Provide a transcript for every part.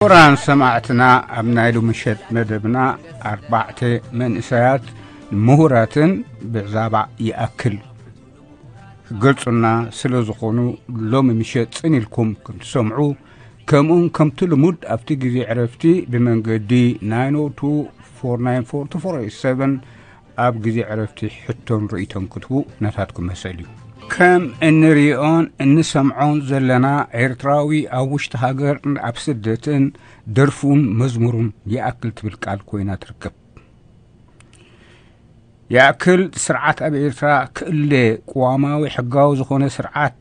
ክቡራን ሰማዕትና፣ ኣብ ናይ ሎሚ ምሸት መደብና ኣርባዕተ መንእሰያት ምሁራትን ብዛዕባ ይኣክል ክገልጹና ስለ ዝኾኑ፣ ሎሚ ምሸት ጽን ኢልኩም ከም ትሰምዑ፣ ከምኡን ከምቲ ልሙድ ኣብቲ ግዜ ዕረፍቲ ብመንገዲ ናይን ኦ ቱ ፎር ናይን ፎር ቱ ፎር ኤይት ሰቨን ኣብ ግዜ ዕረፍቲ ሕቶን ርእይቶን ክትቡ ናታትኩም መሰል እዩ። ከም እንሪኦን እንሰምዖን ዘለና፣ ኤርትራዊ ኣብ ውሽጢ ሃገርን ኣብ ስደትን ደርፉን መዝሙሩን ይኣክል ትብል ቃል ኮይና ትርከብ። ይኣክል ስርዓት ኣብ ኤርትራ ክእለ፣ ቅዋማዊ ሕጋዊ ዝኾነ ስርዓት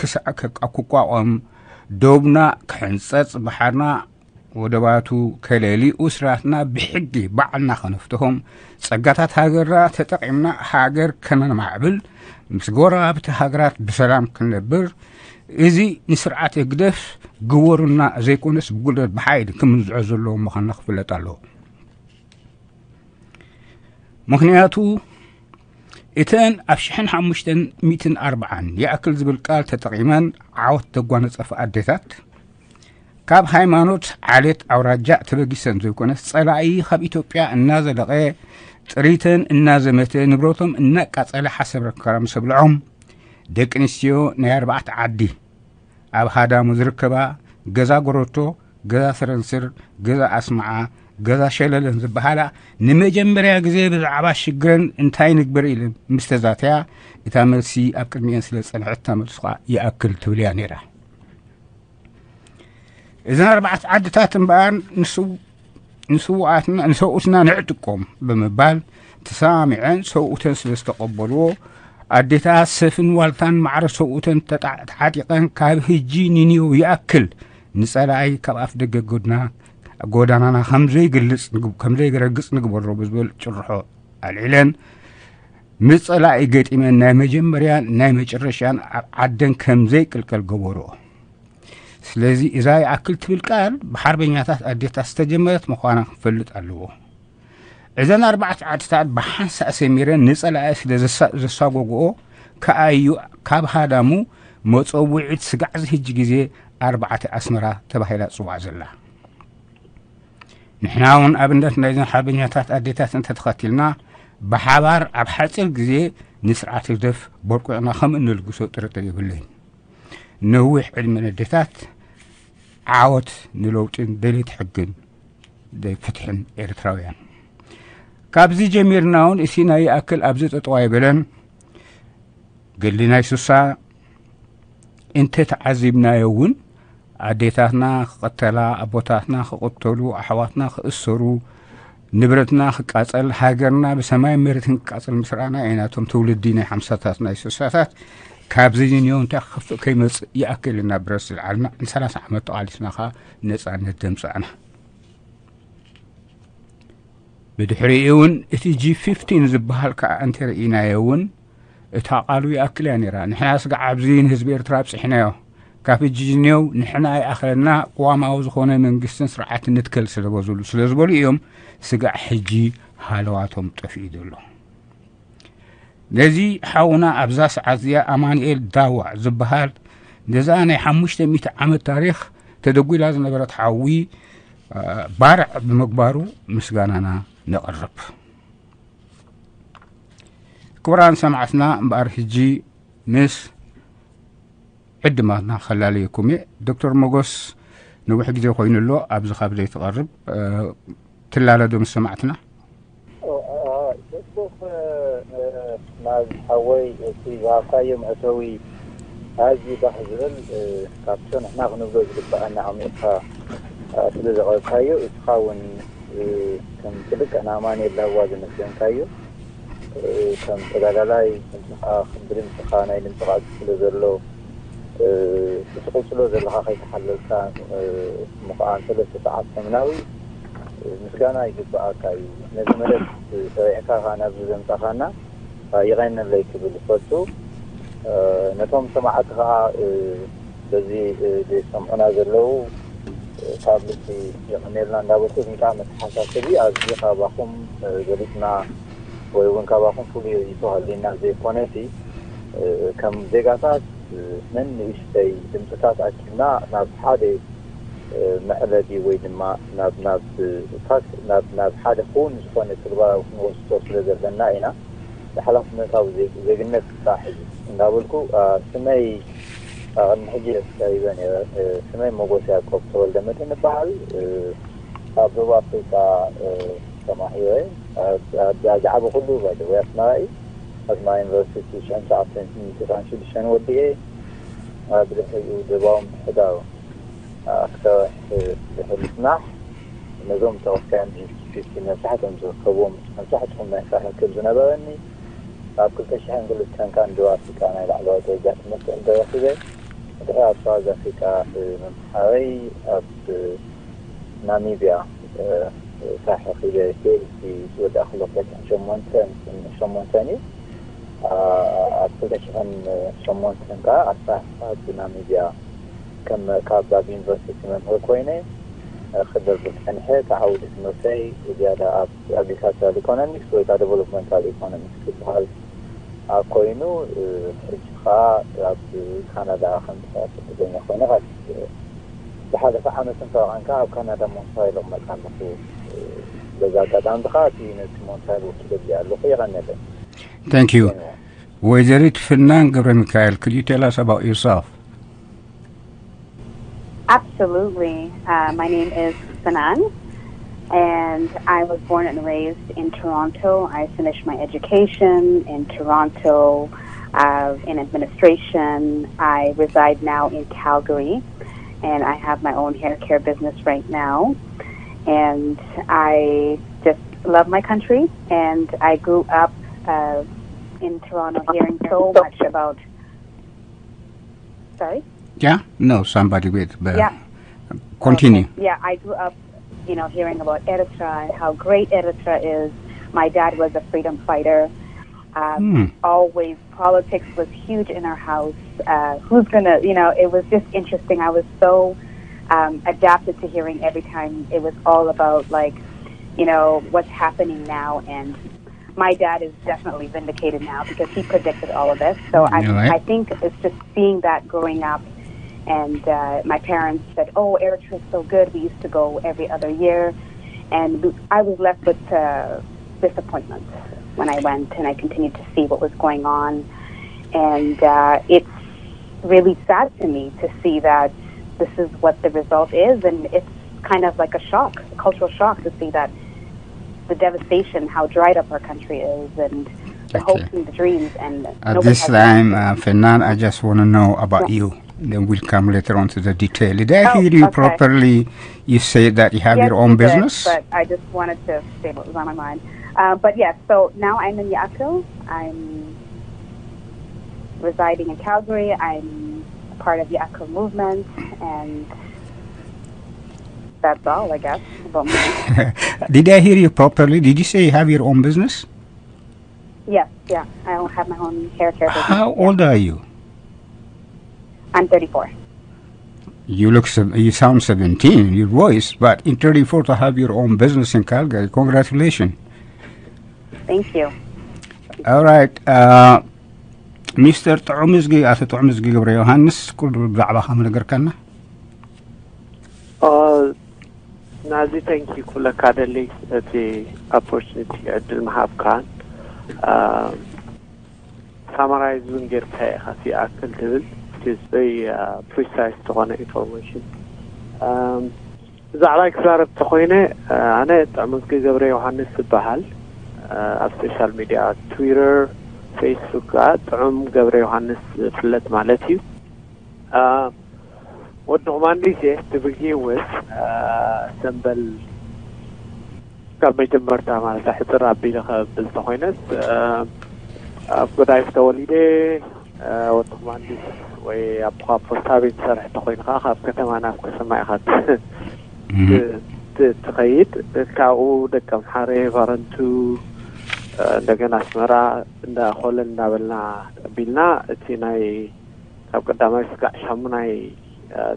ክስዓ-፣ ክቋቋም፣ ዶብና ክሕንጸጽ፣ ባሕርና ወደባቱ ከለሊ፣ ኡስራትና ብሕጊ ባዕልና ከነፍትሆም፣ ጸጋታት ሃገርና ተጠቒምና ሃገር ከነማዕብል፣ ምስ ጎረባብቲ ሃገራት ብሰላም ክንነብር፣ እዚ ንስርዓት ህግደፍ ግበሩና ዘይኮነስ ብጉልበት ብሓይሊ ክምንዝዖ ዘለዎ ምዃንና ክፍለጥ ኣለዎ። ምኽንያቱ እተን ኣብ ሽሕን ሓሙሽተን ሚእትን ኣርባዓን ይኣክል ዝብል ቃል ተጠቒመን ዓወት ዘጓነጸፋ ኣዴታት፣ ካብ ሃይማኖት ዓሌት ኣውራጃ ተበጊሰን ዘይኮነስ፣ ጸላኢ ካብ ኢትዮጵያ እናዘለቐ ጥሪተን እናዘመተ ንብረቶም እናቃጸለ ሓሰብ ረከራ ምስ ኣብልዖም፣ ደቂ ኣንስትዮ ናይ ኣርባዕተ ዓዲ ኣብ ሃዳሙ ዝርከባ ገዛ ጎረቶ፣ ገዛ ሰረንስር፣ ገዛ ኣስማዓ፣ ገዛ ሸለለን ዝበሃላ ንመጀመርያ ግዜ ብዛዕባ ሽግረን እንታይ ንግበር ኢለን ምስ ተዛተያ፣ እታ መልሲ ኣብ ቅድሚኤን ስለ ዝጸንሐት፣ እታ መልሲ ኸኣ ይኣክል ትብል እያ ነይራ። እዘን ኣርባዕተ ዓድታት እምበኣር ንስው-፣ ንስውኣትና፣ ንሰብኡትና ንዕጥቆም ብምባል ተሰማሚዐን ሰብኡተን ስለ ዝተቐበልዎ፣ ኣዴታት ሰፍን ዋልታን ማዕረ ሰብኡተን ተጣ-፣ ተዓጢቐን ካብ ህጂ ንንየው ይኣክል ንጸላኢ ካብ ኣፍ ደገ ጎድና-፣ ጎዳናና ከም ዘይግልጽ ንግ-፣ ከም ዘይረግጽ ንግበሮ ብዝብል ጭርሖ ኣልዒለን፣ ምስ ጸላኢ ገጢመን ናይ መጀመርያን ናይ መጨረሻን ኣብ ዓደን ከም ዘይቅልቀል ገበርኦ። ስለዚ እዛ ይኣክል ትብል ቃል ብሓርበኛታት ኣዴታት ዝተጀመረት ምዃና ክፈልጥ ኣለዎ። እዘን ኣርባዕተ ዓድታት ብሓንሳእ ሰሚረን ንጸላኢ ስለ ዘሳ-፣ ዘሳጎግኦ ከኣ እዩ ካብ ሃዳሙ መጸውዒት ስጋዕ ዝህጂ ግዜ ኣርባዕተ ኣስመራ ተባሂላ ትጽዋዕ ዘላ። ንሕና እውን ኣብነት ናይዘን ሓርበኛታት ኣዴታት እንተተኸቲልና፣ ብሓባር ኣብ ሓጺር ግዜ ንስርዓት ህግደፍ በርቂዕና ከም እንልግሶ ጥርጥር የብለይን። ነዊሕ ዕድመ ነዴታት፣ ዓወት ንለውጥን ደልየት ሕግን ፍትሕን ኤርትራውያን። ካብዚ ጀሚርና እውን እቲ ናይ ይኣክል ኣብዚ ጠጠው ኣይበለን። ገድሊ ናይ ሱሳ እንተ ተዓዚብናዮ እውን፣ ኣዴታትና ክቐተላ፣ ኣቦታትና ክቕተሉ፣ ኣሕዋትና ክእሰሩ፣ ንብረትና ክቃጸል፣ ሃገርና ብሰማይ መሬትን ክቃጸል ምስ ረኣና ኢና፣ እቶም ትውልዲ ናይ ሓምሳታት ናይ ስሳታት ካብዚ ንዮ እንታይ ክኸፍእ ከይመጽእ ይኣክል ኢና ብረት ዝለዓልና፣ ንሰላሳ ዓመት ተቓሊስና ኸኣ ነጻነት ዘምጻእና። ብድሕሪኡ እውን እቲ ጂ ፊፍቲን ዝበሃል ከኣ እንተርኢናዮ እውን፣ እታ ቃሉ ይኣክል እያ ነይራ። ንሕና ስጋዕ ኣብዚ ንህዝቢ ኤርትራ ኣብጺሕናዮ። ካብ ሕጂ ንየው ንሕና ኣይኣኽለና፣ ቅዋማዊ ዝኾነ መንግስትን ስርዓትን ንትከል ስለ በዝሉ፣ ስለ ዝበሉ እዮም ስጋዕ ሕጂ ሃለዋቶም ጠፊኡ ዘሎ። ነዚ ሓውና ኣብዛ ሰዓት እዚኣ ኣማኑኤል ዳዋ ዝበሃል፣ ነዛ ናይ ሓሙሽተ ሚእቲ ዓመት ታሪኽ ተደጒላ ዝነበረት ሓዊ፣ እ፣ ባርዕ ብምግባሩ ምስጋናና ነቕርብ። ክቡራን ሰማዕትና፣ እምበኣር ሕጂ ምስ ዕድማትና ከላለየኩም እየ። ዶክተር ሞጎስ ነዊሕ ግዜ ኮይኑ ኣሎ ኣብዚ ካብ ዘይትቐርብ፣ እ፣ ትላለዶ ምስ ሰማዕትና? ኦ፣ አ፣ አ፣ ጽቡቕ፣ እ፣ እ፣ ናዚ ሓወይ፣ እቲ ዝሃብካዮ መእተዊ ኣዝዩ ባህ ዝብል፣ እ፣ ካብቶ ንሕና ክንብሎ ዝግብኣና ኣሚቕካ፣ እ፣ ስለ ዘቕረብካዮ፣ እስኻ እውን፣ እ፣ ከም ትልቅ ንኣማኑኤል ዳዋ ዘመስገንካዮ፣ እ፣ ከም ተጋዳላይ፣ ከምዚ ኸኣ ከም ብድምጽኻ ናይ ድምጺ ቃልሲ ስለ ዘሎ፣ እ፣ እቲ ትቕጽሎ ዘለኻ ከይተሓለልካ፣ እ፣ እሞ ኸኣ ሰለስተ ሰዓት ሰሙናዊ፣ እ፣ ምስጋና ይግብኣካ እዩ። ነዚ መደብ ሰሪዕካ ኸኣ ናብዚ ዘምጻኻና፣ እ፣ የቐንየለይ ክብል እፈቱ። እ፣ ነቶም ሰማዕቲ ኸኣ፣ እ፣ በዚ፣ እ፣ ዝሰምዑና ዘለዉ፣ እ፣ ካብ ልቢ የቐንየልና እንዳበልኩ፣ እዚ ከኣ መተሓሳሰቢ ኣብዚ ካባኹም፣ እ፣ ገሊጽና ወይ እውን ካባኹም ፍሉይ ርእይቶ ሃልዩና ዘይኮነሲ፣ እ፣ ከም ዜጋታት፣ እ፣ ነንእሽተይ ድምጽታት ኣኪብና ናብ ሓደ መዕለቢ ወይ ድማ ናብ ናብ ፋክት ናብ ናብ ሓደ ክውን ዝኾነ ትግባራዊ ክንወስዶ ስለ ዘለና ኢና። ብሓላፍነታዊ ዜግነት ክሳዕ ሕዚ እንዳበልኩ ስመይ ቅድሚ ሕጂ ተሳሂበ ነይረ። ስመይ ሞጎስ ያዕቆብ ተወልደ መድህን እበሃል። ኣብ ደቡብ ኣፍሪቃ ተማሂረ። ዝዓበኹሉ ባይደወይ ኣስመራ እዩ። ኣስመራ ዩኒቨርሲቲ ሽሕን ትሽዓተ ሚእትን ተስዓን ሽዱሽተን ወዲኤ። ብድሕሪኡ ደቡባዊ ምምሕዳር ክሰርሕ ድሕሪ ምጽናሕ፣ ነዞም ተወካያን ፊፍቲ ፊፍቲ መብዛሕትኦም ዝርከብዎም መብዛሕትኦም ናይ ስራሕ ርክብ ዝነበረኒ፣ ኣብ ክልተ ሽሕን ክልተን ከኣ ንደቡብ ኣፍሪቃ ናይ ላዕለዋይ ደረጃ ትምህርቲ ዕድል ረኺበ። ድሕሪ ኣብ ሳውዝ ኣፍሪቃ ምምሃረይ ኣብ ናሚብያ ስራሕ ረኺበ። ፒኤችዲ ዝወዳእኩሉ ክልተ ሽሕን ሸሞንተን እዩ። ኣብ ክልተ ሽሕን ሸሞንተን ከኣ ኣስመራ ኣብ ናሚብያ ከም ካብ ኣብ ዩኒቨርሲቲ መምህር ኮይነ ክደርብ ጸኒሐ። እቲ ዓውዲ ትምህርተይ ዝያዳ ኣብ ኣግሪካልቸራል ኢኮኖሚክስ ወይ ከዓ ዴቨሎፕመንታል ኢኮኖሚክስ ዝበሃል ኮይኑ፣ ሕጂ ከዓ ኣብ ካናዳ ከም ስራሕ ስደተኛ ኮይነ ካብ ዝሓለፈ ዓመትን ፈረቓን ከዓ ኣብ ካናዳ ሞንትሪያል እቕመጥ ኣለኹ። በዚ ኣጋጣሚ ከዓ እቲ ነቲ ሞንትሪያል ወኪለ እዚኣ ኣለኹ። የቐንየለይ። Thank you. ወይዘሪት ፍናን ገብረ ሚካኤል, could you tell us about yourself? Absolutely. Uh, my name is Fanan, and I was born and raised in Toronto. I finished my education in Toronto uh, in administration. I reside now in Calgary, and I have my own hair care business right now. And I just love my country, and I grew up uh, in Toronto hearing so much about. Sorry? Yeah? No, somebody with. But yeah. Continue. Okay. Yeah, I grew up, you know, hearing about Eritrea and how great Eritrea is. My dad was a freedom fighter. Um, mm. Always, politics was huge in our house. Uh, who's gonna, you know, it was just interesting. I was so um, adapted to hearing every time it was all about, like, you know, what's happening now and my dad is definitely vindicated now because he predicted all of this. So I, right. I think it's just seeing that growing up, and uh, my parents said, "Oh, Eritrea is so good. We used to go every other year," and I was left with uh, disappointment when I went, and I continued to see what was going on, and uh, it's really sad to me to see that this is what the result is, and it's kind of like a shock, a cultural shock to see that the devastation, how dried up our country is, and the okay. hopes and the dreams. And at this time, uh, Fanan, I just want to know about yeah. you. Then we'll come later on to the detail. Did I oh, hear you okay. properly? You said that you have yes, your own business? Did, but I just wanted to say what was on my mind. Uh, but yes, yeah, so now I'm in Yaakil. I'm residing in Calgary. I'm part of the Yaakil movement, and that's all, I guess, about me. Did I hear you properly? Did you say you have your own business? Yes, yeah. I have my own hair care business. How yeah. old are you? I'm thirty-four. You look, you sound seventeen, your voice, but in thirty-four to have your own business in Calgary, congratulations. Thank you. All right. Uh, ሚስተር ጥዑምዝጊ ኣቶ ጥዑምዝጊ ገብረ ዮሃንስ ኩሉ ብዛዕባኻ ምነገርካና። ናዚ thank you ክብለካ ደሊ እቲ opportunity ዕድል ምሃብካን summarize እውን ጌርካ ኢኻ ይኣክል ትብል very precise ዝኾነ information። ብዛዕባይ ክዛረብ ተኾይነ ኣነ ጥዑምዝጊ ገብረ ዮሃንስ ዝበሃል ኣብ social media Twitter፣ Facebook ከዓ ጥዑም ገብረ ዮሃንስ ዝፍለጥ ማለት እዩ። ወዲ ኮማንዲስ እየ to begin with። ሰምበል ካብ መጀመርታ ማለት ሕፅር ኣቢለ ከብል ተኾይነስ ኣብ ጎዳይፍ ተወሊደ። ወዲ ኮማንዲስ ወይ ኣብ ኳ ፖስታ ቤት ትሰርሕ ተኾይንካ ካብ ከተማ ናብ ከተማ ኢኻ ትኸይድ። ካብኡ ደቀምሓረ፣ ባረንቱ፣ እንደገና ኣስመራ እንዳ ኮለል እንዳበልና ቀቢልና እቲ ናይ ካብ ቀዳማይ ስጋዕ ሻሙናይ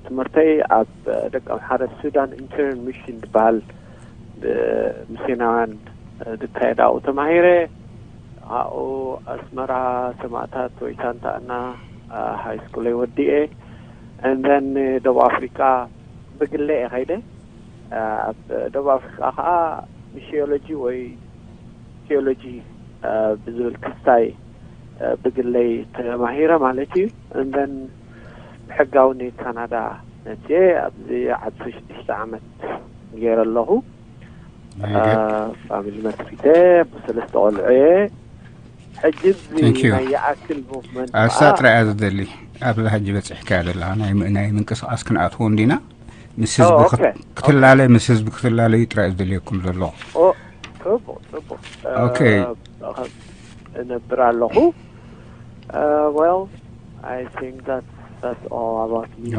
ትምህርተይ ኣብ ደቀምሓረ ሱዳን ኢንተርን ሚሽን ዝበሃል ብሚስዮናውያን ዝካየድ ኣብኡ ተማሂረ። ኣብኡ ኣስመራ ሰማእታት ወይ ሳንታ ኣና ሃይ ስኩለይ ወዲኤ። And then ደቡብ ኣፍሪቃ ብግለ እየ ከይደ። ኣብ ደቡብ ኣፍሪካ ከዓ ሚሽዮሎጂ ወይ ቴዎሎጂ ብዝብል ክስታይ ብግለይ ተማሂረ ማለት እዩ። እንደን ብሕጋዊ ናይ ካናዳ መፅየ ኣብዚ ዓሰርተ ሽዱሽተ ዓመት ገይረ ኣለኹ። ፋሚሊ መስሪተ ብሰለስተ ቆልዑ እየ። ሕጂ ናይ ይኣክል ሙቭመንት ኣሳ ጥራይ እያ ዝደሊ። ኣብዚ ሕጂ በፂሕካ እያ ዘለካ ናይ ምእናይ ምንቅስቃስ ክንኣትዎ እንዲና። ምስ ህዝቢ ክትላለ ምስ ህዝቢ ክትላለዩ ጥራይ እዩ ዝደልየኩም ዘሎ። ጽቡቅ ጽቡቅ። እነብር ኣለኹ። Well, I think that's that's all about me.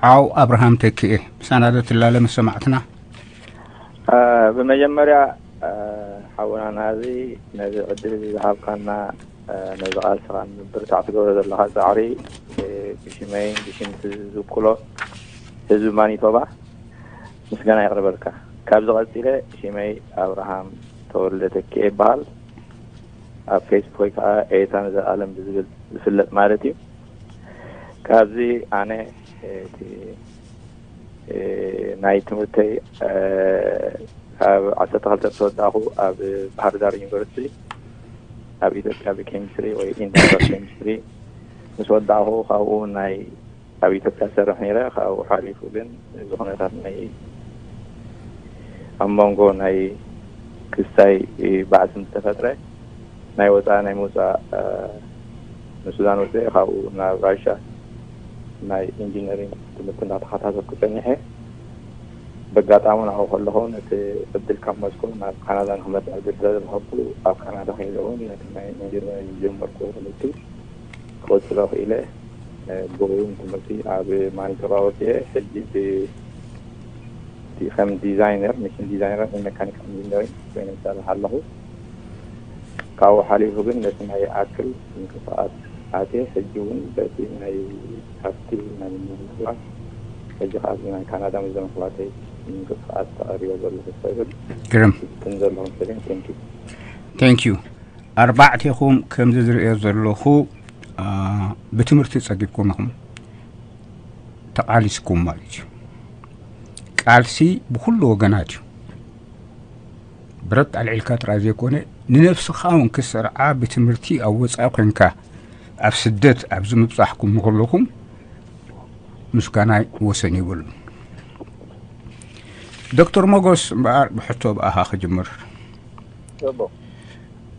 ሓው ኣብርሃም ተክኤ ምሳና ዶ ትላለ ምስ ሰማዕትና? ብመጀመርያ ሓውና ናዚ ነዚ ዕድል እዚ ዝሃብካና፣ ነዚ ቃልስኻ ንምብርታዕ ትገብሮ ዘለኻ ፃዕሪ ብሽመይን ብሽም ዝውክሎ ህዝቢ ማኒቶባ ምስጋና የቕርበልካ። ካብዚ ቀፂለ ሽመይ ኣብርሃም ተወልደ ተኪኤ ይበሃል። ኣብ ፌስቡክ ወይ ከዓ ኤታን ዘኣለም ብዝብል ዝፍለጥ ማለት እዩ። ካብዚ ኣነ እቲ ናይ ትምህርተይ ካብ ዓሰርተ ክልተ ተወዳእኹ ኣብ ባህር ዳር ዩኒቨርሲቲ ኣብ ኢትዮጵያ ብኬሚስትሪ ወይ ኢንዱስትሪያል ኬሚስትሪ ምስ ወዳእኹ ካብኡ ናይ ኣብ ኢትዮጵያ ሰርሕ ነይረ። ካብኡ ሓሊፉ ግን እዚ ኩነታት ናይ ኣብ መንጎ ናይ ክስታይ ባዕሲ ምስ ተፈጥረ ናይ ወፃኢ ናይ ምውፃእ ንሱዳን ወፅአ ካብኡ ናብ ራሻ ናይ ኢንጂነሪንግ ትምህርቲ እንዳተኸታተልኩ ፀኒሐ። በጋጣሚ ናብኡ ከለኹ ነቲ ዕድል ካብ ሞስኮ ናብ ካናዳ ንክመፅእ ዕድል ስለዝረኸብኩ ኣብ ካናዳ ከይደ እውን ነቲ ናይ ኢንጂነሪንግ ዝጀመርኩ ትምህርቲ ክቕፅሎ ክኢለ። ብኡ እውን ትምህርቲ ኣብ ማኒቶባ ወፅአ። ሕጂ ብ ከም ዲዛይነር፣ ሚሽን ዲዛይነር ን ሜካኒካል ኢንጂነሪንግ ኮይነ ይሰርሕ ኣለኹ። ካብኡ ሓሊፉ ግን ነቲ ናይ ይኣክል ምንቅስቃስ ኣትየ። ሕጂ እውን በቲ ናይ ሃፍቲ ናይ ምንቅስቃስ ሕጂ ከዓ ናይ ካናዳ ምስ ዘመክባተይ ምንቅስቃስ ተቐሪበ ዘለኹ ሰብል ግርም። ዘለኹ ሰልን ቴንኪ። Thank you። ኣርባዕቴኹም ከምዚ ዝርእዮ ዘለኹ ብትምህርቲ ጸጊብኩም ኢኹም ተቓሊስኩም ማለት እዩ። ቃልሲ ብኩሉ ወገናት እዩ። ብረት ኣልዒልካ ጥራይ ዘይኮነ ንነብስኻ እውን ክሰርዓ ብትምህርቲ ኣብ ወፃኢ ኮንካ ኣብ ስደት ኣብዚ ምብፃሕኩም ንኩልኹም ምስጋናይ ወሰን ይብሉ። ዶክተር ሞጎስ እምበኣር ብሕቶ ብኣኻ ክጅምር።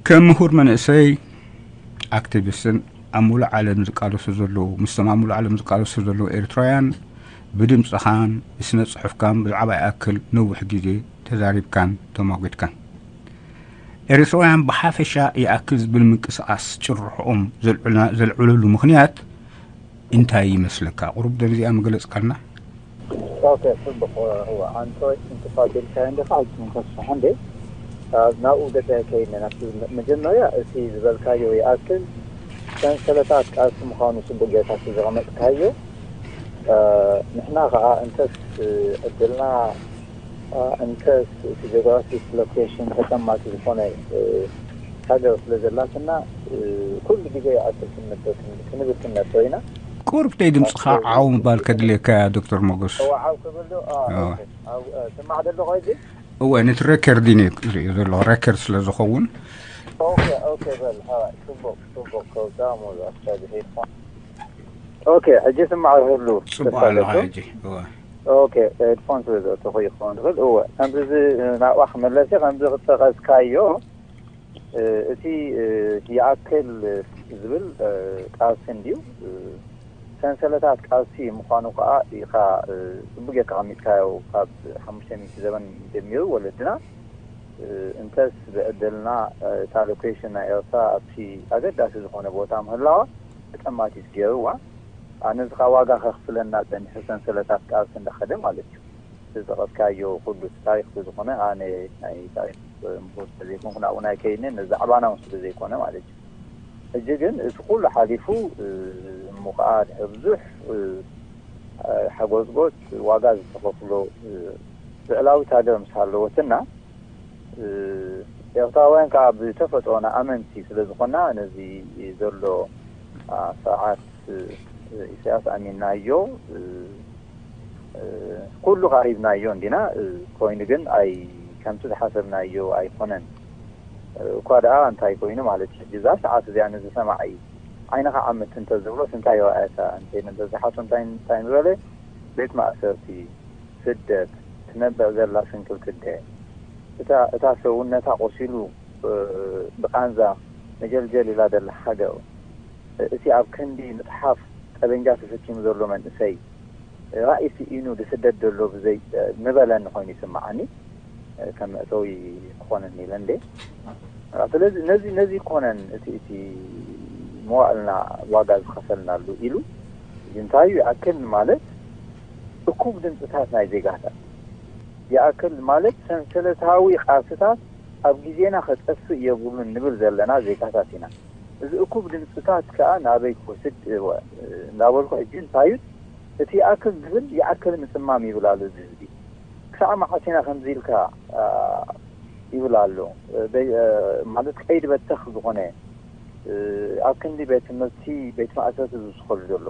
ከም ምሁር መንእሰይ ኣክቲቪስትን ኣብ ሙሉእ ዓለም ዝቃለሱ ዘለዉ ምስቶም ኣብ ሙሉእ ዓለም ዝቃለሱ ዘለዉ ኤርትራውያን ብድምፅኻን ብስነ ፅሑፍካን ብዛዕባ ይኣክል ነዊሕ ግዜ ተዛሪብካን ተማጒትካን። ኤርትራውያን ብሓፈሻ ይኣክል ዝብል ምንቅስቓስ ጭርሖኦም ዘልዕሉና- ዘልዕለሉ ምኽንያት እንታይ ይመስለካ? ቁሩብ ደብዚኣ ምገለጽካልና? ኦኬ፣ ጽቡቕ። እዋ፣ ኣንቶይ፣ እንቅፋት ኢልካዮ እንዲኻ፣ ኣዝዩ ከስፍሖ እንዴ? ናብኡ ገጸ ከይድና፣ ናብቲ መጀመርያ እቲ ዝበልካዮ ይኣክል ሰንሰለታት ቃልሲ ምዃኑ ጽቡቕ ጌርካ እቲ ዘቐመጥካዮ። ንሕና ኸኣ እንተስ ዕድልና እንተስ እቲ ጂኦግራፊክ ሎኬሽን ተጠማቲ ዝኾነ ሃገር ስለ ዘላትና ኩሉ ግዜ ይኣክል ክንብል ክንነቶ ኢና። ቁርብተይ ድምፅኻ ዓው ምባል ከድልየካ እያ ዶክተር ሞገስ። እዋ ዓው ክብል ዶ? ኦኬ። ስማዕ ደሎ ቆይ። እወ ነቲ ሬከርድ ኢነ ዝርእዮ ዘለኹ ሬከርድ ስለ ዝኸውን። ኦኬ ኦኬ በል ሃዋይ ጽቡቕ ጽቡቕ ከውታ ሞዛ ኣስታዚ ሄድካ። ኦኬ ሕጂ ስማዕ ይህሉ ጽቡቕ ኣለኻ ሕጂ። እወ ኦኬ ሄድፎን ስለ ዘእተኹ ይኸውን ዝኽእል። እወ ከምዚ ናብኣ ክመለስ እየ። ከምዚ ክጠቐስካዮ እቲ ይኣክል ዝብል ቃልሲ እንድዩ። ሰንሰለታት ቃልሲ ምዃኑ ከዓ ኢኻ ጽቡቅ ጌርካ ኣቐሚጥካዮ። ካብ ሓሙሽተ ሚእቲ ዘበን ጀሚሩ ወለድና እንተስ ብዕድልና እታ ሎኬሽን ናይ ኤርትራ ኣብቲ ኣገዳሲ ዝኾነ ቦታ ምህላዋ ተጠማቲት ገይርዋ። ኣነ እዚ ከዓ ዋጋ ከኽፍለና ጸኒሑ ሰንሰለታት ቃልሲ እንዳኸደ ማለት እዩ። ዝጠቐስካዮ ኩሉ እቲ ታሪክ ብዝኾነ ኣነ ናይ ታሪክ ምሁር ስለዘይኮንኩ ናብኡ ናይ ከይነ ነዚ ዛዕባና እውን ስለዘይኮነ ማለት እዩ። ሕጂ ግን እቲ ኩሉ ሓሊፉ እሞ ከዓ ድሕሪ ብዙሕ ሓጎዝጎዝ ዋጋ ዝተኸፍሎ ልዕላዊት ሃገር ምስ ሃለወትና ኤርትራውያን ከዓ ብተፈጥሮና ኣመንቲ ስለዝኾና ነዚ ዘሎ ስርዓት ኢሳያስ ኣሚንናዮ ኩሉ ከዓ ሂብናዮ እንዲና። ኮይኑ ግን ኣይ ከምቲ ዝሓሰብናዮ ኣይኮነን። እኳ ደኣ እንታይ ኮይኑ ማለት ሕጂ እዛ ሰዓት እዚኣ ነዚ ሰማዒ ዓይንኻ ዓምት እንተዝብሎስ እንታይ ይረኣየካ እንተ እንተዝሓቶ እንታይ እንታይ ምበለ ቤት ማእሰርቲ፣ ስደት፣ ትነብዕ ዘላ ስንክልቲ ኣደ፣ እታ እታ ሰውነታ ቆሲሉ ብቃንዛ መጀልጀል ኢላ ዘላ ሃገር፣ እቲ ኣብ ክንዲ ምጽሓፍ ጠበንጃ ተሰኪሙ ዘሎ መንእሰይ ራእይ ስኢኑ ዝስደድ ዘሎ ብዘይ ምበለኒ ኮይኑ ይስምዓኒ። ከም መእተዊ ክኾነኒ ኢለ እንዴ። ስለዚ ነዚ ነዚ ኮነን እቲ እቲ መዋእልና ዋጋ ዝኸፈልናሉ ኢሉ እንታይ ይኣክል ማለት እኩብ ድምፅታት ናይ ዜጋታት ይኣክል ማለት ሰንሰለታዊ ቃልስታት ኣብ ግዜና ከጠፍእ የብሉን ንብል ዘለና ዜጋታት ኢና። እዚ እኩብ ድምፅታት ከዓ ናበይ ክወስድ እንዳበልኩ ሕጂ እንታይ እዩ እቲ ይኣክል ዝብል ይኣክል ምፅማም ይብል ኣሎ እዚ ህዝቢ። ክሳዕ መዓስ ኢና ከምዚ ኢልካ ይብል ኣሎ። ማለት ቀይዲ በተኽ ዝኾነ ኣብ ክንዲ ቤት ትምህርቲ ቤት ማእሰርቲ ዝውስኸሉ ዘሎ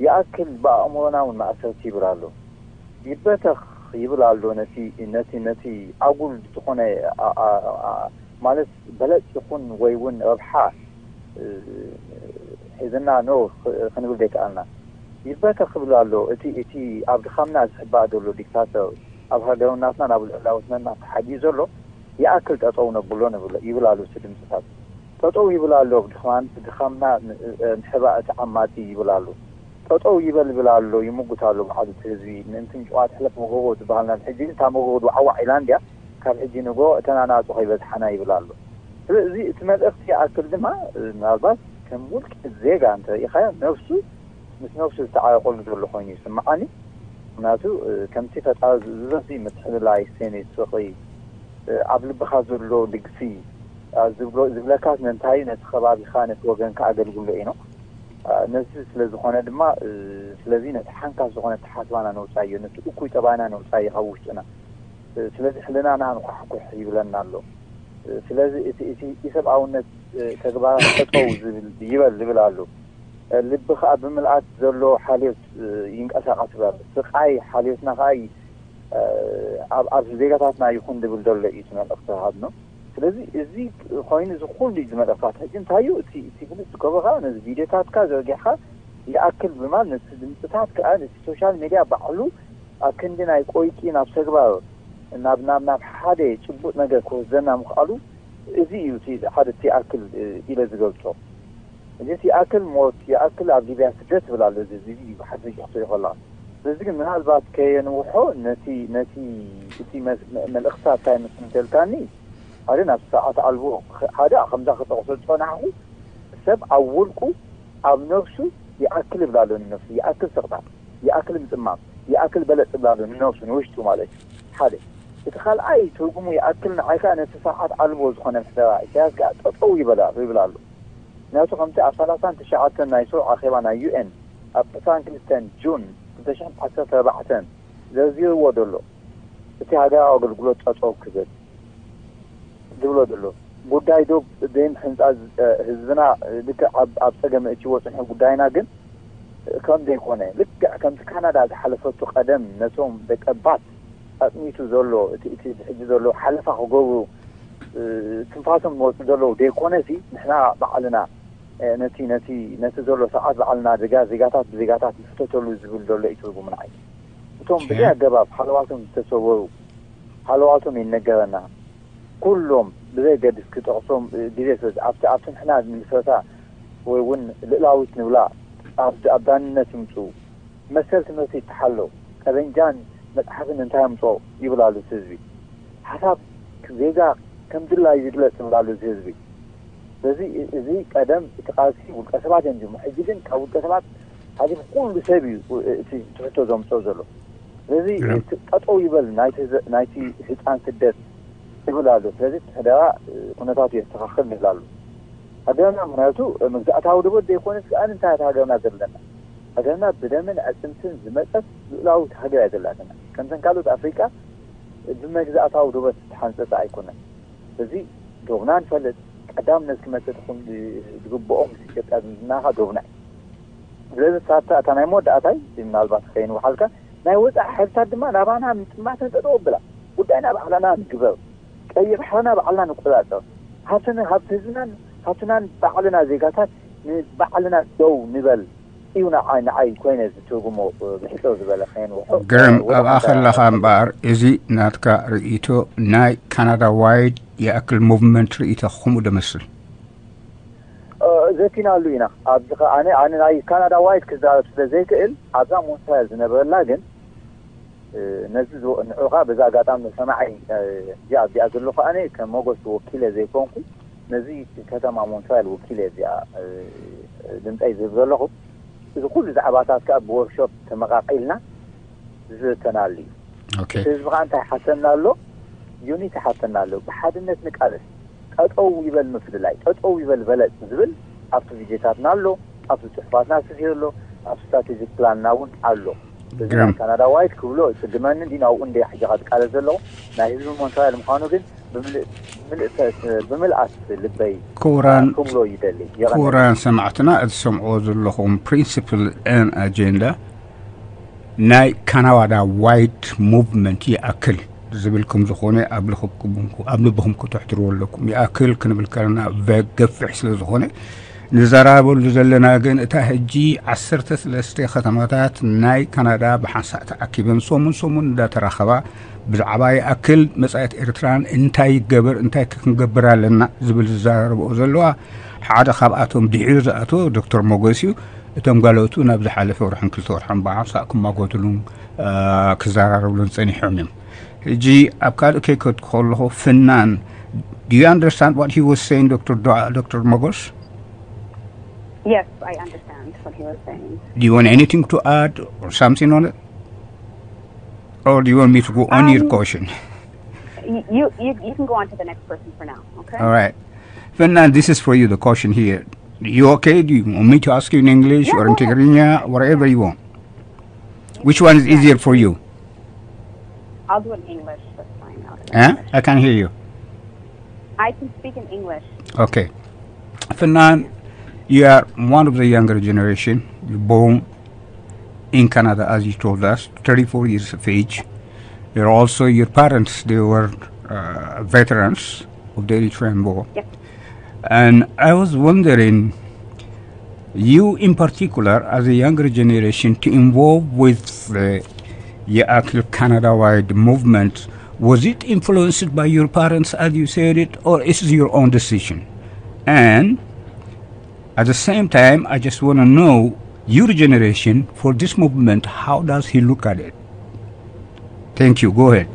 ይኣክል ብኣእምሮና እውን ማእሰርቲ ይብል ኣሎ። ይበተኽ ይብል ኣሎ ነቲ ነቲ ነቲ ኣጉል ዝኾነ ማለት በለፅ ይኹን ወይ እውን ረብሓ ሒዝና ኖ ክንብል ዘይከኣልና ይበተኽ ይብል ኣሎ። እቲ እቲ ኣብ ድኻምና ዝሕባእ ዘሎ ዲክታተር ኣብ ሃገርናትና ናብ ልዕላውነትና ተሓጊኡ ዘሎ ይኣክል ጠጠው ነብሎ ይብል ኣሎ እቲ ድምፅታት። ጠጠው ይብል ኣሎ። ድኻምና ምሕባእ እቲ ዓማፂ ይብል ኣሎ። ጠጠው ይበል ይብል ኣሎ ይምጉት ኣሎ በዓል እቲ ህዝቢ። ምእንትን ጭዋ ትሕለፍ መጎጎ ዝበሃል ናብ ሕጂ እታ መጎጎ ዋዕዋዕ ኢላ እንድያ ካብ ሕጂ ንጎ እተን ኣናፁ ከይበዝሓና ይብል ኣሎ። ስለዚ እቲ መልእኽቲ ይኣክል ድማ ምናልባት ከም ውልቂ ዜጋ እንተሪኢኻዮ ነብሱ ምስ ነብሱ ዝተዓረቀሉ ዘሎ ኮይኑ ይስምዓኒ። ምክንያቱ ከምቲ ፈጣሪ ዝዘዙ ምትሕልላይ ሴኔት ፍቕሪ ኣብ ልብኻ ዘሎ ልግሲ ዝብለካስ ነንታይ ነቲ ከባቢኻ ነቲ ወገንካ ኣገልግሎ ኢኖ ነዚ ስለ ዝኾነ ድማ ስለዚ ነቲ ሓንካስ ዝኾነ ተሓስባና ነውፃዮ ነቲ እኩይ ጠባይና ነውፃዮ ካብ ውሽጥና ስለዚ ሕልናና ንኳሕኩሕ ይብለና ኣሎ። ስለዚ እቲ እቲ ኢሰብኣውነት ተግባራት ጠጠው ይበል ዝብል ኣሎ። ልቢ ከዓ ብምልኣት ዘሎ ሓልዮት ይንቀሳቀስ ኣሎ። ስቃይ ሓልዮትና ከዓ ኣብ ዜጋታትና ይኹን ዝብል ዘሎ እዩ እቲ መልእክቲ ሃብኖ። ስለዚ እዚ ኮይኑ እዚ ኩሉ እዚ መልእክታት ሕጂ እንታይ እዩ እቲ እቲ ግልፅ ዝገብሮ ከዓ ነዚ ቪድዮታትካ ዘርጊሕካ ይኣክል ብማል ነቲ ድምፅታት ከዓ ነቲ ሶሻል ሜድያ ባዕሉ ኣብ ክንዲ ናይ ቆይቂ ናብ ተግባር ናብ ናብ ናብ ሓደ ጭቡጥ ነገር ክወስደና ምኽኣሉ እዚ እዩ እቲ ሓደ እቲ ይኣክል ኢለ ዝገልፆ። እዚ እቲ ይኣክል ሞት ይኣክል ኣብ ሊብያ ስደት ትብል ኣሎ እዚ እዚ ብሓፈሽ ክትሪኦ ከለካ ስለዚ ግን ምናልባት ከየንውሖ ነቲ ነቲ እቲ መልእኽትታት እንታይ ምስ እንተልካኒ ሓደ ናብ ሰዓት ኣልቦ ሓደ ከምዛ ክጠቕሶ ዝፀናሕኩ ሰብ ኣብ ውልቁ ኣብ ነብሱ ይኣክል ይብላ ኣሎ ንነብሱ ይኣክል ስቕታ ይኣክል ምፅማም ይኣክል በለፅ ይብላ ኣሎ ንነብሱ ንውሽጡ ማለት እዩ ሓደ እቲ ካልኣይ ትርጉሙ ይኣክል ንዓይ ከዓ ነቲ ሰዓት ኣልቦ ዝኾነ ምሕደራ ኢሳያስ ከዓ ጠጠው ይበላ ይብላ ኣሎ ምክንያቱ ከምቲ ኣብ ሰላሳን ትሽዓተን ናይ ሰው ኣኼባ ናይ ዩኤን ኣብ ዕስራን ክልተን ጁን ክልተ ሽሕን ዓሰርተ ኣርባዕተን ዘርዚርዎ ዘሎ እቲ ሃገራዊ ኣገልግሎት ጠጠው ክብል ዝብሎ ዘሎ ጉዳይ ዶብ ዘይምሕንፃ ህዝብና ልክዕ ኣብ ፀገም እእትዎ ፅንሑ ጉዳይና ግን ከም ዘይኮነ ልክዕ ከምቲ ካናዳ ዝሓለፈቱ ቀደም ነቶም ደቀባት ኣፅኒቱ ዘሎ እቲ እቲ ሕጂ ዘሎ ሓለፋ ክገብሩ ትንፋሶም ዝወፁ ዘለዉ ዘይኮነሲ ንሕና ባዕልና ነቲ ነቲ ነቲ ዘሎ ስርዓት ባዕልና ዜጋ ዜጋታት ብዜጋታት ንሕተተሉ ዝብል ዘሎ እዩ ትርጉሙ ንዓይ እቶም ብዘይ ኣገባብ ሓለዋቶም ዝተሰወሩ ሓለዋቶም ይነገረና ኩሎም ብዘይ ገድስ ክጠቕሶም ግዜ ስለ ኣብቲ ኣብቲ ንሕና ንምስረታ ወይ እውን ልእላዊት ንብላ ኣብ ዳንነት ይምፁ መሰል ትምህርቲ ይተሓሎ ጠበንጃን መፅሓፍን እንታይ ኣምፅኦ ይብል ኣሎ እቲ ህዝቢ ሓሳብ ዜጋ ከም ድላዩ ይግለፅ ይብል ኣሎ እዚ ህዝቢ ስለዚ እዚ ቀደም እቲ ቃልሲ ውልቀ ሰባት እዮም ጀምሩ ሕጂ ግን ካብ ውልቀ ሰባት ሓሊፉ ኩሉ ሰብ እዩ እቲ ትሕቶ ዘምፅኦ ዘሎ ስለዚ ጠጠው ይበል ናይቲ ህፃን ስደት ይብል ኣሎ ስለዚ ሕደራ ኩነታቱ የስተኻኽል ንብል ኣሎ ሃገርና ምክንያቱ መግዛእታዊ ደቦት ዘይኮነስ ከዓ እንታይ ሃገርና ዘለና ሃገርና ብደምን ኣፅንትን ዝመፀት ልኡላዊት ሃገር እያ ዘላትና ከምተን ካልኦት ኣፍሪቃ ብመግዛእታዊ ደቦት ዝተሓንፀፀ ኣይኮነን እዚ ዶብና ንፈልጥ ቀዳምነት ክመፅእ ዝግብኦ ምስ ኢትዮጵያ ዝምድናኻ ዶብና እዩ ስለዚ ሳታ እታ ናይ መወዳእታይ ምናልባት ከይንውሓልካ ናይ ወፃኢ ሓይልታት ድማ ናባና ምጥማተን ጠጠው ኣብላ። ጉዳይና ባዕላና ንግበር። ቀይ ባሕርና ባዕልና ንቆፃፀር። ሃብትን ሃብቲ ህዝብናን ሃብትናን ባዕልና ዜጋታት ንባዕልና ደው ንበል እዩ ንዓይ ንዓይ ኮይነ ዝትርጉሞ። ብሕፅር ዝበለ ከየንውሖ ግርም ኣብኣ ከለኻ እምበኣር እዚ ናትካ ርእይቶ ናይ ካናዳ ዋይድ ይኣክል ሙቭመንት ርእይቶ ከምኡ ደመስል ዘቲናሉ ኢና። ኣብዚ ከ ኣነ ኣነ ናይ ካናዳ ዋይድ ክዛረብ ስለ ዘይክእል ኣብዛ ሞንትሪያል ዝነበረላ ግን ነዚ ንዑኻ በዚ ኣጋጣሚ ሰማዓይ እዚ ኣብዚኣ ዘሎ ከኣነ ከም መጎስ ወኪለ ዘይኮንኩ ነዚ ከተማ ሞንትሪያል ወኪለ እዚኣ ድምፀይ ዝህብ ዘለኹ። እዚ ኩሉ ዛዕባታት ከዓ ብወርክሾፕ ተመቃቂልና ዝዝተናሉ እዩ። እቲ ህዝቢ ከዓ እንታይ ሓተና ኣሎ? ዩኒቲ ሓተና ኣሎ። ብሓድነት ንቃለስ። ጠጠው ይበል ምፍልላይ፣ ጠጠው ይበል በለፅ ዝብል ኣብቲ ቪድዮታትና ኣሎ፣ ኣብቲ ፅሑፋትና ስፊሩ ኣሎ፣ ኣብ ስትራቴጂክ ፕላንና እውን ኣሎ። እዚ ናይ ካናዳ ዋይድ ክብሎ ፅግመኒ እንዲ ናብኡ እንደ ሕጂ ትቃለስ ዘለኹ ናይ ህዝቢ ሞንትሪያል ምዃኑ ግን ብምልእት ልበይ ክብሎ ይደሊ። ክቡራን ሰማዕትና እትሰምዕዎ ዘለኹም ፕሪንሲፕል ን ኣጀንዳ ናይ ካናዳ ዋይድ ሙቭመንት ይኣክል ዝብል ከም ዝኾነ ኣብ ልብኩም ከተሕድርዎ ኣለኩም። ይኣክል ክንብል ከለና ገፊሕ ስለ ዝኾነ ንዘራረበሉ ዘለና ግን እታ ሕጂ ዓሰርተ ሰለስተ ከተማታት ናይ ካናዳ ብሓንሳእ ተኣኪበን ሰሙን ሰሙን እንዳተራኸባ ብዛዕባ ይኣክል መጻኢት ኤርትራን እንታይ ይገበር እንታይ ክንገብር ኣለና ዝብል ዝዘራረብኦ ዘለዋ ሓደ ካብኣቶም ድሒሩ ዝኣቶ ዶክተር ሞጎስ እዩ። እቶም ጋለቱ ናብ ዝሓለፈ ወርሕን ክልተ ወርሕን ብሓንሳእ ክማጎትሉን ክዘራረብሉን ጸኒሖም እዮም። ሕጂ ኣብ ካልእ ከይከድኩ ከለኹ ፍናን do you understand what he was saying, Doctor Do- Doctor Mogos? Yes, I understand what he was saying. Do you want anything to add or something on it? Or do you want me to go on your Um, question? Y- You, you you can go on to the next person for now, okay? All right. Fernand, this is for you, the question here. You okay? Do you want me to ask you in English Yeah, or in go ahead. Tigrinya, whatever you want? Which one is easier for you? I'll do it in English. That's fine. I'll do it in Huh? English. I can't hear you. I can speak in English. Okay. Fernand, you are one of the younger generation. You're born in Canada, as you told us, thirty-four years of age. You're also, your parents, they were uh, veterans of the Eritrean War. Yes. And I was wondering, you in particular, as a younger generation, to involve with the Yaakl Canada-wide movement, was it influenced by your parents, as you said it, or is it your own decision? And at the same time, I just want to know your generation for this movement, how does he look at it? Thank you. Go ahead.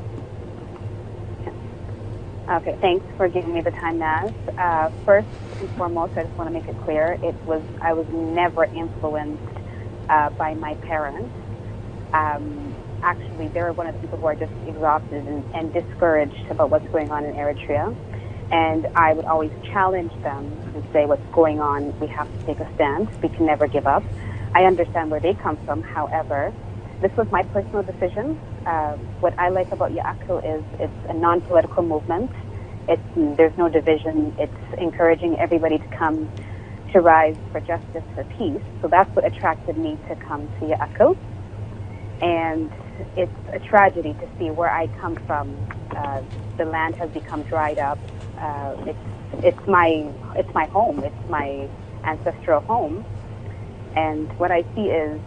Okay, thanks for giving me the time, Naz. Uh, first and foremost, I just want to make it clear, it was I was never influenced uh, by my parents. Um, actually, they're one of the people who are just exhausted and, and discouraged about what's going on in Eritrea. And I would always challenge them and say, "What's going on? We have to take a stand. We can never give up." I understand where they come from. However, this was my personal decision. Uh, what I like about Yaakl is it's a non-political movement. It's there's no division. It's encouraging everybody to come to rise for justice, for peace. So that's what attracted me to come to Yaakl. And it's a tragedy to see where I come from. Uh, the land has become dried up. Uh, it's it's my it's my home. It's my ancestral home. And what I see is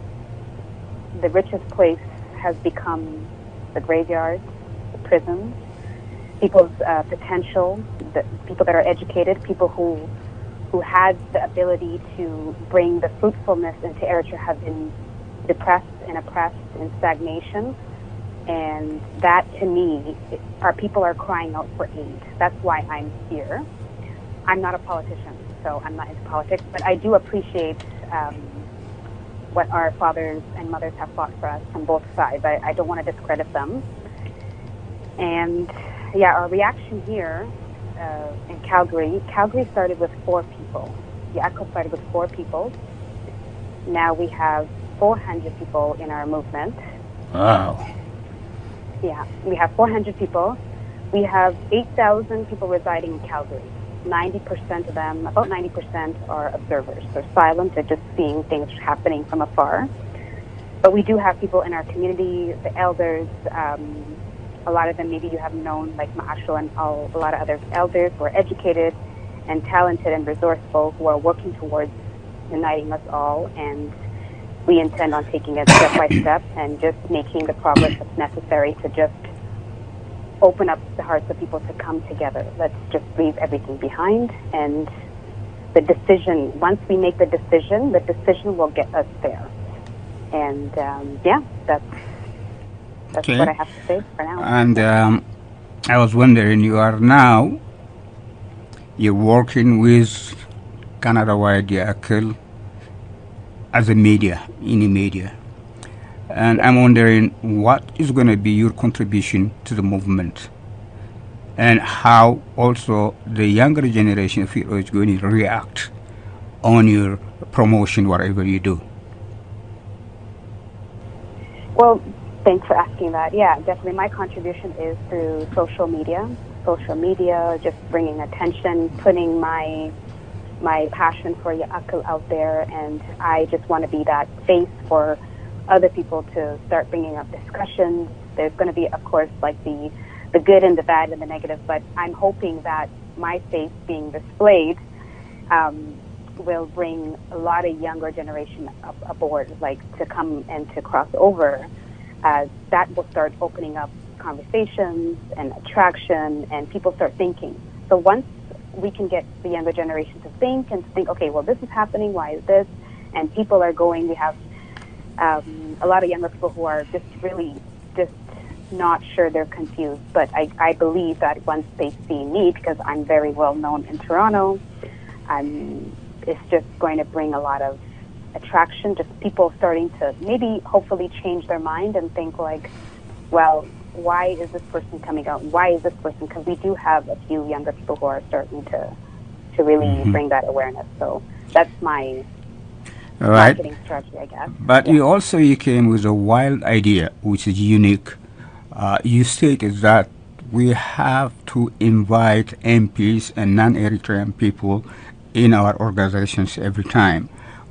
the richest place has become the graveyards, the prisons, people's uh, potential, the people that are educated, people who who had the ability to bring the fruitfulness into Eritrea have been depressed and oppressed in stagnation. And that to me, our people are crying out for aid. That's why I'm here. I'm not a politician, so I'm not into politics, but I do appreciate um, what our fathers and mothers have fought for us on both sides. I, I don't want to discredit them. And yeah, our reaction here uh, in Calgary, Calgary started with four people. Yaakl started with four people. Now we have four hundred people in our movement. Wow. Yeah, we have four hundred people. We have eight thousand people residing in Calgary. Ninety percent of them, about ninety percent, are observers. They're silent, they're just seeing things happening from afar. but we do have people in our community, the elders. Um, a lot of them maybe you have known, like Ma'asho and all, a lot of other elders who are educated and talented and resourceful, who are working towards uniting us all. And we intend on taking it step by step and just making the progress that's necessary to just open up the hearts of people to come together. Let's just leave everything behind, and the decision, once we make the decision, the decision will get us there. And um, yeah, that's that's Okay. what I have to say for now. And um, I was wondering, you are now, you're working with Canada Wide Yaakil as a media, in a media. And I'm wondering what is going to be your contribution to the movement, and how also the younger generation of Firo is going to react on your promotion, whatever you do. Well, thanks for asking that. Yeah, definitely. My contribution is through social media. Social media, just bringing attention, putting my my passion for Yaakil out there, and I just want to be that space for other people to start bringing up discussions. There's going to be, of course, like the the good and the bad and the negative, but I'm hoping that my face being displayed um, will bring a lot of younger generation up aboard, like to come and to cross over. Uh, that will start opening up conversations and attraction, and people start thinking. So once we can get the younger generation to think and to think, okay, well, this is happening. Why is this? And people are going. We have um, a lot of younger people who are just really just not sure. They're confused. But I, I believe that once they see me, because I'm very well known in Toronto, um, it's just going to bring a lot of attraction. Just people starting to maybe hopefully change their mind and think like, well, why is this person coming out? Why is this person? Because we do have a few younger people who are starting to to really Mhm. bring that awareness. So that's my All right. marketing strategy, I guess. But Yeah. you also you came with a wild idea, which is unique. Uh, you stated that we have to invite M Ps and non-Eritrean people in our organizations every time.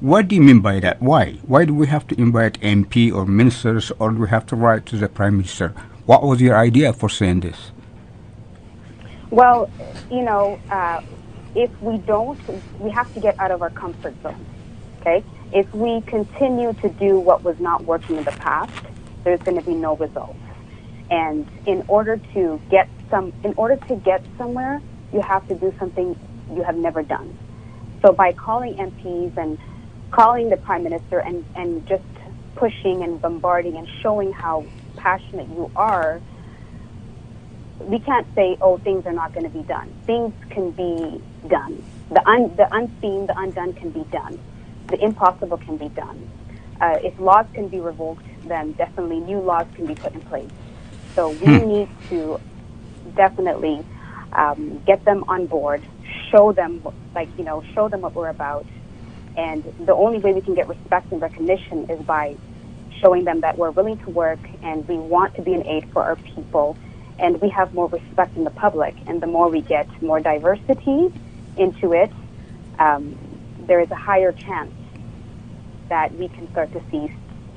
What do you mean by that? Why? Why do we have to invite M P or ministers, or do we have to write to the prime minister? What was your idea for saying this? Well, you know, uh, if we don't, we have to get out of our comfort zone. Okay? If we continue to do what was not working in the past, there's going to be no results. And in order to get some, in order to get somewhere, you have to do something you have never done. So by calling M Ps and calling the prime minister and, and just pushing and bombarding and showing how passionate you are, we can't say, oh, things are not going to be done. Things can be done. The, un- the unseen, the undone can be done. The impossible can be done. Uh, if laws can be revoked, then definitely new laws can be put in place. So we Hmm. need to definitely um, get them on board, show them, like, you know, show them what we're about. And the only way we can get respect and recognition is by showing them that we're willing to work and we want to be an aid for our people. And we have more respect in the public. And the more we get more diversity into it, um, there is a higher chance that we can start to see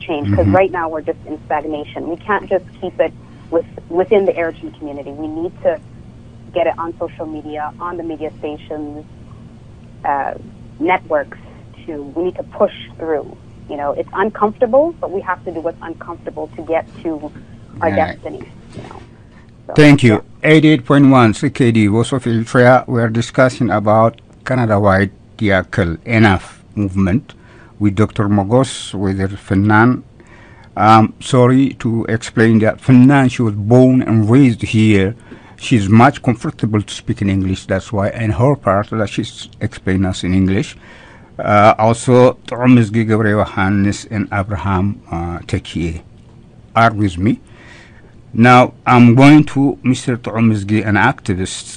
change. Because Mhm. right now we're just in stagnation. We can't just keep it with, within the Eritrean community. We need to get it on social media, on the media stations, uh, networks. To we need to push through. You know, it's uncomfortable, but we have to do what's uncomfortable to get to our Right. destiny. You know. So, Thank you. yeah. eighty-eight point one C K D, Voice of Eritrea. We are discussing about Canada Wide Yaakil Enough movement with Doctor Mogos, with Finan. Um, sorry to explain that Finan, she was born and raised here. She's much comfortable to speak in English. That's why in her part that she's explaining us in English. Uh, also, ጥዑም እዝጊ ገብረ ዮሃንስ and Abraham uh, Tekie are with me. Now, I'm going to Mister ጥዑም እዝጊ, an activist.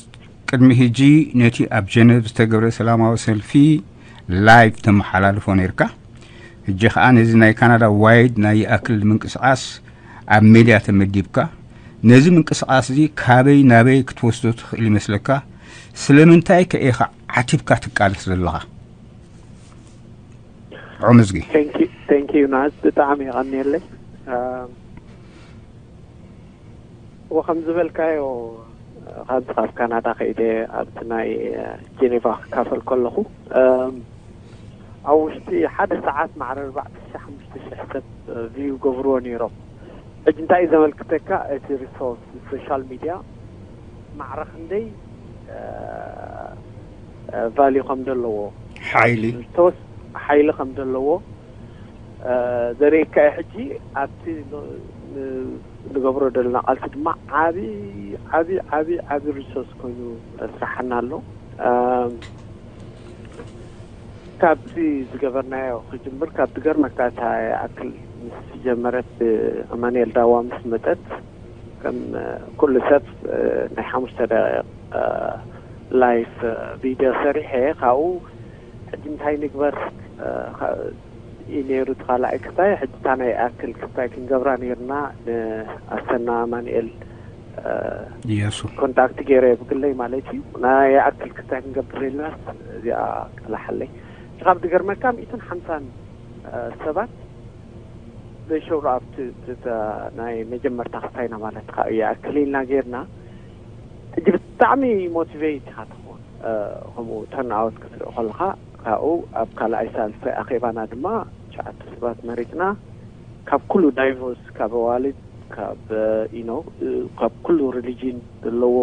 ቅድሚ ሕጂ ነቲ ኣብ ጀነቭ ዝተገብረ ሰላማዊ ሰልፊ ላይቭ ተመሓላልፎ ነርካ። ሕጂ ከዓ ነዚ ናይ ካናዳ ዋይድ ናይ ይኣክል ምንቅስቃስ ኣብ ሜድያ ተመዲብካ። ነዚ ምንቅስቃስ እዚ ካበይ ናበይ ክትወስዶ ትኽእል ይመስለካ? ስለምንታይ ከ ኢኻ ዓቲብካ ትቃለስ ዘለኻ? ጥዑም እዝጊ። Thank you. Thank you ናት፣ ብጣዕሚ የቐንየለይ። ወከም ዝበልካዮ፣ ካብዚ ካብ ካናዳ ከይደ ኣብቲ ናይ ጀኔቫ ክካፈል ከለኹ፣ ኣብ ውሽጢ ሓደ ሰዓት ማዕረ ኣርባዕተ ሺሕ ሓሙሽተ ሺሕ ሰብ ቪው ገብርዎ ነይሮም። ሕጂ እንታይ እዩ ዘመልክተካ? እቲ ሪሶርስ ሶሻል ሚድያ ማዕረ ክንደይ ቫልዩ ከም ዘለዎ፣ ሓይሊ ተወስ ሓይሊ ከም ዘለዎ ዘርእየካ እዩ። ሕጂ ኣብቲ ንገብሮ ዘለና ቃልሲ ድማ ዓቢ ዓቢ ዓቢ ዓቢ ሪሶርስ ኮይኑ ስራሕና ኣሎ። ካብቲ ዝገበርናዮ ክጅምር፣ ካብ ዝገርመካ፣ እታ ይኣክል ምስ ጀመረት፣ ኣማኑኤል ዳዋ ምስ መጠት፣ ከም ኩሉ ሰብ ናይ ሓሙሽተ ደቂቕ ላይፍ ቪድዮ ሰሪሐ፣ ካብኡ ሕጂ እንታይ ንግበር እዩ ነይሩ እቲ ካልኣይ ክስታይ። ሕጂ እታ ናይ ይኣክል ክስታይ ክንገብራ ነይርና፣ ንኣሰና ኣማኑኤል እየሱ ኮንታክት ገይረ ብግለይ ማለት እዩ። ናይ ይኣክል ክስታይ ክንገብር ደሊናስ እዚኣ ቀላሓለይ። ካብ ዝገርመካ ሚእትን ሓምሳን ሰባት they showed up to፣ to the ናይ መጀመርታ ክስታይና ማለት ከዓ ይኣክል ኢልና ጌርና። ሕጂ ብጣዕሚ ሞቲቬት ኢኻ ትኸውን። ከምኡ ተርንኣውት ክትርኢ ከለኻ፣ ካብኡ ኣብ ካልኣይ ሳልሳይ ኣኼባና ድማ ትሽዓተ ሰባት መሪፅና። ካብ ኩሉ ዳይቨርስ፣ ካብ ኣዋልድ፣ ካብ ኢኖ፣ ካብ ኩሉ ሪሊጅን ዘለዎ።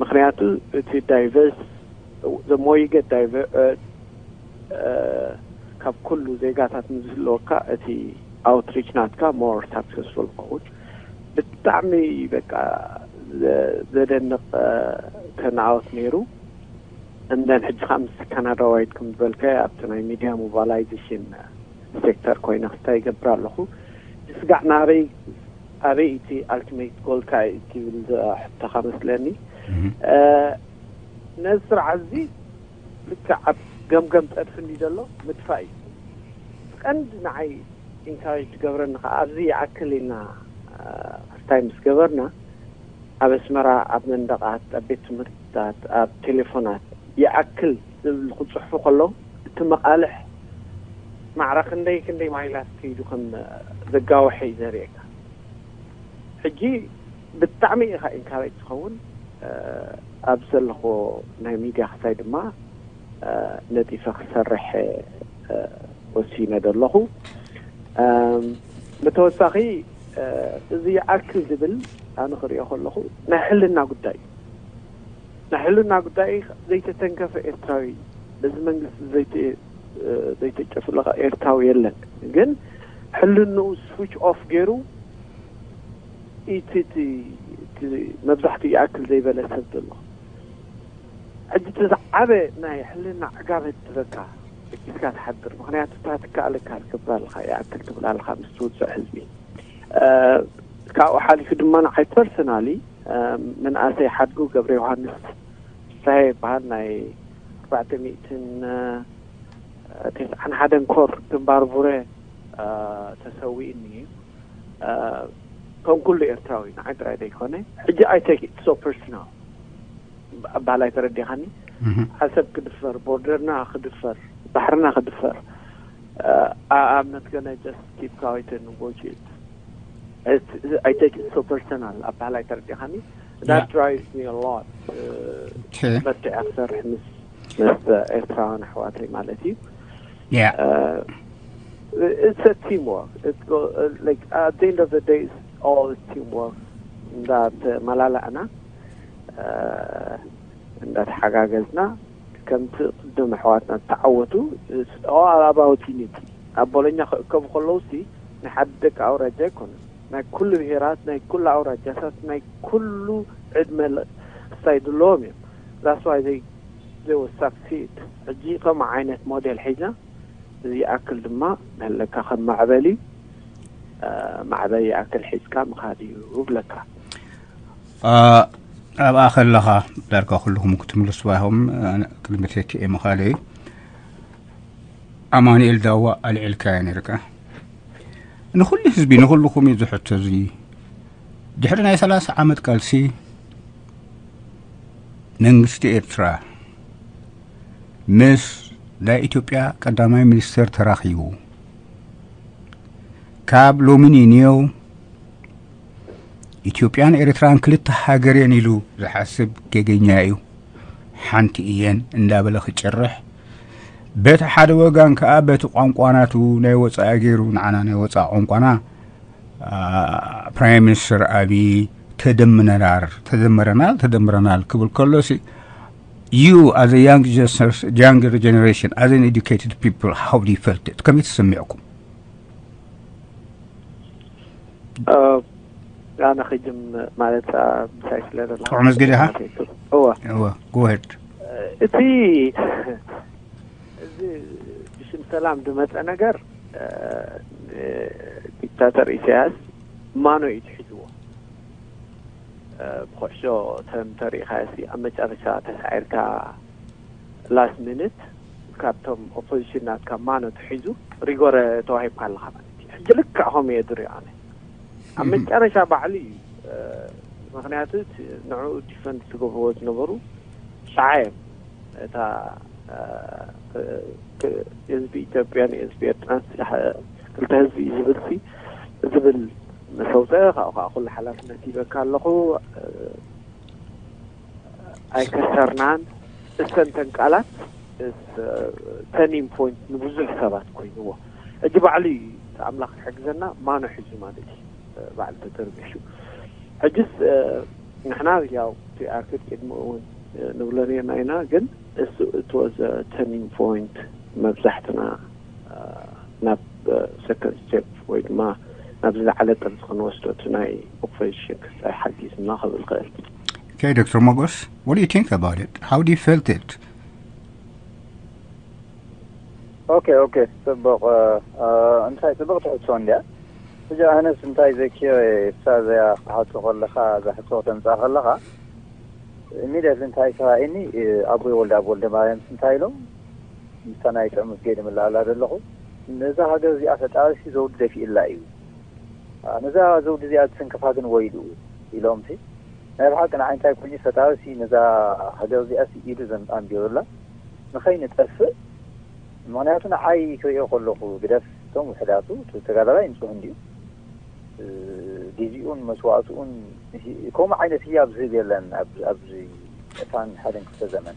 ምክንያቱ እቲ ዳይቨርስ፣ the more you get diverse፣ ካብ ኩሉ ዜጋታት ንዝህልወካ፣ እቲ ኣውትሪች ናትካ ሞር ሳክሰስፉል ክኸውን። ብጣዕሚ በቃ ዘደንቕ ተርንኣውት ነይሩ። እንደን ሕጂ ከዓ ምስ ካናዳ ዋይድ ከም ዝበልካዮ ኣብቲ ናይ ሚድያ ሞባላይዜሽን ሴክተር ኮይነ ክስታይ ይገብር ኣለኹ። ስጋዕ ናበይ፣ ኣበይ እቲ ኣልቲሜት ጎልካ እዩ ትብል ሕቶኻ መስለኒ። ነዚ ስርዓት እዚ ልክዕ ኣብ ገምገም ፀድፊ እንዲ ዘሎ ምጥፋእ እዩ። ቀንዲ ንዓይ ኢንካሬጅ ትገብረኒ ከዓ ኣብዚ ይኣክል ኢልና ክስታይ ምስ ገበርና፣ ኣብ ኣስመራ ኣብ መንደቓት፣ ኣብ ቤት ትምህርትታት፣ ኣብ ቴሌፎናት ይኣክል ዝብል ክፅሕፉ ከለዉ፣ እቲ መቓልሕ ማዕረ ክንደይ ክንደይ ማይላት ከይዱ ከም ዘጋወሐ እዩ ዘርእየካ። ሕጂ ብጣዕሚ ኢኻ ኢንካሬጅ ትኸውን። ኣብ ዘለኹ ናይ ሚድያ ክሳይ ድማ ነጢፈ ክሰርሕ ወሲነ ዘለኹ። ብተወሳኺ እዚ ይኣክል ዝብል ኣነ ክሪኦ ከለኹ ናይ ሕልና ጉዳይ እዩ። ናይ ሕልና ጉዳይ ዘይተተንከፈ ኤርትራዊ፣ በዚ መንግስቲ ዘይተ-፣ ዘይተጨፍለቐ ኤርትራዊ የለን። ግን ሕልንኡ ስዊች ኦፍ ገይሩ እቲ፣ እቲ፣ እቲ መብዛሕትኡ ይኣክል ዘይበለ ሰብ ዘሎ። ሕጂ እቲ ዝዓበ ናይ ሕልና ዕጋበት ዝበካ ሒዝካ ትሓድር። ምኽንያቱ እታ ትከኣለካ ትገብራ ኣለኻ፣ ይኣክል ትብላ ኣለኻ ምስ ትውፅዕ ህዝቢ። እ፣ ካብኡ ሓሊፉ ድማ ንዓይ ፐርሰናሊ፣ እ፣ ምንኣሰይ ሓድጉ ገብረ ዮሃንስ ፍስሃየ ይበሃል። ናይ ኣርባዕተ ሚእትን ተስዓን ሓደን ኮር ግንባር ቡረ፣ እ፣ ተሰዊእኒ እዩ። እ፣ ከም ኩሉ ኤርትራዊ ንዓይ ጥራይ ዘይኮነ፣ ሕጂ I take it so personal። ኣባህላይ ተረዲኻኒ? እህ። ዓሰብ ክድፈር፣ ቦርደርና ክድፈር፣ ባሕርና ክድፈር፣ እ፣ I-፣ I'm not gonna just keep quiet and watch it. It's, I take it so personal። ኣባህላይ ተረዲኻኒ? That Yeah. drives me a lot። እ፣ ኦኬ። በርቲዐ ክሰርሕ ምስ፣ ምስ ኤርትራውያን ኣሕዋተይ ማለት እዩ። Yeah። እ፣ it's a teamwork። It's go-፣ like, at the end of the day, it's all teamwork። እንዳተመላላእና፣ እ፣ እንዳተሓጋገዝና፣ ከምቲ ቅድም ኣሕዋትና ዝተዓወቱ፣ it's all about unity። ኣብ ቦሎኛ ክእከቡ ከለዉ ሲ ናይ ሓደ ደቂ ኣውራጃ ኣይኮኑን። ናይ ኩሉ ብሄራት፣ ናይ ኩሉ ኣውራጃታት፣ ናይ ኩሉ ዕድመ ለ-፣ ክስታይ ዘለዎም እዮም። That's why they፣ they will succeed። ሕጂ ከምኡ ዓይነት ሞዴል ሒዝና፣ እዚ ይኣክል ድማ ንህለካ ከም ማዕበል እዩ። እ፣ ማዕበል ይኣክል ሒዝካ ምኻድ እዩ እብለካ። እ፣ ኣብኣ ከለኻ ዳርጋ ኩልኹም ክትምልስዋ ኢኹም። እ፣ ቅድሚ ቴክኤ ምኻደይ ኣማኑኤል ዳዋ ኣልዒልካዮ ነይርካ። ንኹሉ ህዝቢ፣ ንኹልኹም እዩ ዝሕቶ እዚ። ድሕሪ ናይ ሰላሳ ዓመት ቃልሲ፣ መንግስቲ ኤርትራ ምስ ናይ ኢትዮጵያ ቀዳማይ ሚኒስተር ተራኺቡ፣ ካብ ሎሚ ንንየው ኢትዮጵያን ኤርትራን ክልተ ሃገር እየን ኢሉ ዝሓስብ ጌገኛ እዩ። ሓንቲ እየን እንዳበለ ክጭርሕ፣ በቲ ሓደ ወጋን ከኣ በቲ ቋንቋናቱ ናይ ወጻኢ ገይሩ ንዓና ናይ ወጻኢ ቋንቋና፣ ፕራይም ሚኒስትር ኣብይ ተደምነናር ተደምረናል ተደምረናል ክብል ከሎሲ፣ you as a young younger generation, as an educated people, how do you felt it? ከመይ ተሰሚዕኩም? ኣነ ክጅም ማለት ምሳይ ስለ ዘለኻ ጥዑም መስገዲ ኢኻ? እወ እወ፣ go ahead። እቲ እዚ ብሽም ሰላም ዝመፀ ነገር፣ ዲክታተር ኢሳያስ ማኖ እዩ ትሒዝዎ። ብኩሕሾ ተም ተሪኢኻ ሲ ኣብ መጨረሻ ተሳዒርካ፣ ላስት ሚኒት ካብቶም ኦፖዚሽን ናትካ ማኖ ትሒዙ ሪጎረ ተዋሂብካ ኣለኻ ማለት እዩ። ሕጂ ልክዕ ከምኡ እየ ዝሪኦ ኣነ። ኣብ መጨረሻ ባዕሉ እዩ። ምክንያቱ ንዕኡ ዲፈንድ ዝገብርዎ ዝነበሩ ሸዓ እዮም። እታ ህዝቢ ኢትዮጵያን ህዝቢ ኤርትራን ክልተ ህዝቢ እዩ ዝብል ሲ ዝብል መሰውፀ ካብኡ ከዓ ኩሉ ሓላፍነት ይበካ ኣለኹ። ኣይከሰርናን። እሰንተን ቃላት ተርኒንግ ፖይንት ንብዙሕ ሰባት ኮይንዎ። ሕጂ ባዕሉ እዩ ኣምላኽ ክሕግዘና ማኖ ሒዙ ማለት እዩ። ባዕሉ ተተርቢሹ ሕጅስ ንሕና ያው ቲኣርክድ ቅድሚ እውን ንብሎ ነርና ኢና። ግን እሱ እትወዘ ተርኒንግ ፖይንት መብዛሕትና ናብ ሰከንድ ስቴፕ ወይ ድማ ናብ ዝለዓለ ጥርዚ ክንወስዶ እቲ ናይ ኦፖዚሽን ክሳይ ሓጊዝና ክብል ክእል። Okay, Doctor Mogos, what do you think about it? How do you felt it? ኦኬ ኦኬ፣ ፅቡቅ። እንታይ ፅቡቅ ትሕዝቶ እንድያ። ሕጂ ኣነስ እንታይ ዘኪረ፣ እሳ እዚኣ ክሓቶ ከለካ፣ እዛ ሕቶ ከተምፅኣ ከለካ ኢሚድየትሊ እንታይ ተራእየኒ፣ ኣቦይ ወልደ ኣብ ወልደ ማርያምስ እንታይ ኢሎም፣ ምስታ ናይ ጥዑም መስገዲ ምላላ ዘለኹ፣ ነዛ ሃገር እዚኣ ፈጣሪሲ ዘውዲ ደፊእላ እዩ፣ ነዛ ዘውዲ እዚኣ ዝስንክፋ ግን ወይሉ ኢሎም ሲ። ናይ ብሓቂ ንዓይ እንታይ ኮይኑ፣ ፈጣሪሲ ነዛ ሃገር እዚኣሲ ኢዱ ዘንጣንቢሩላ ንኸይንጠፍእ። ምክንያቱ ንዓይ ክሪኦ ከለኹ፣ ግደፍ እቶም ውሕዳቱ፣ እቲ ተጋዳላይ ንፁህ እንድዩ። ግዜኡን መስዋእትኡን ከምኡ ዓይነት ህያብ ዝህብ የለን ኣብ ኣብዚ ዕስራን ሓደን ክፍለ ዘመን።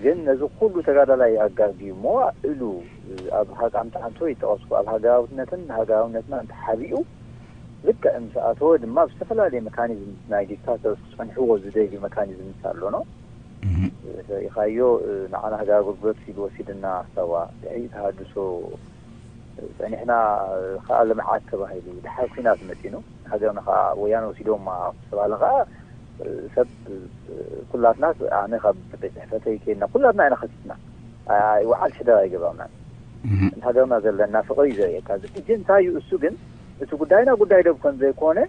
ግን ነዚ ኩሉ ተጋዳላይ ኣጋግዩ፣ መዋእሉ ኣብ ሃቃምታ እንተ ይጠቐስኩ፣ ኣብ ሃገራውነትን ሃገራውነትና እንተሓቢኡ፣ ልክዕ ምስ ኣተወ ድማ ብዝተፈላለየ መካኒዝም ናይ ዲክታተርስ ክፀንሕዎ ዝደልዩ መካኒዝምስ ኣሎ ኖ። ሪኢኻዮ፣ ንዓና ሃገር ኣገልግሎት ኢሉ ወሲድና፣ ሳዋ ድሕሪ ተሃድሶ ጸኒሕና፣ ከዓ ልምዓት ተባሂሉ፣ ድሓር ኲናት መጺኑ፣ ሃገርና ከዓ ወያነ ወሲዶማ ዝተባህለ ከዓ ሰብ፣ ኩላትና፣ ኣነ ካብ ቤት ጽሕፈተይ ከይድና ኩላትና ኢና ከሲስና። ኣይወዓል ሕደር ኣይገበርናን። ንሃገርና ዘለና ፍቕሪ እዩ ዘርእየካ። እዚ ሕጂ እንታይ እዩ እሱ ግን፣ እቲ ጉዳይና ጉዳይ ደብ ከም ዘይኮነ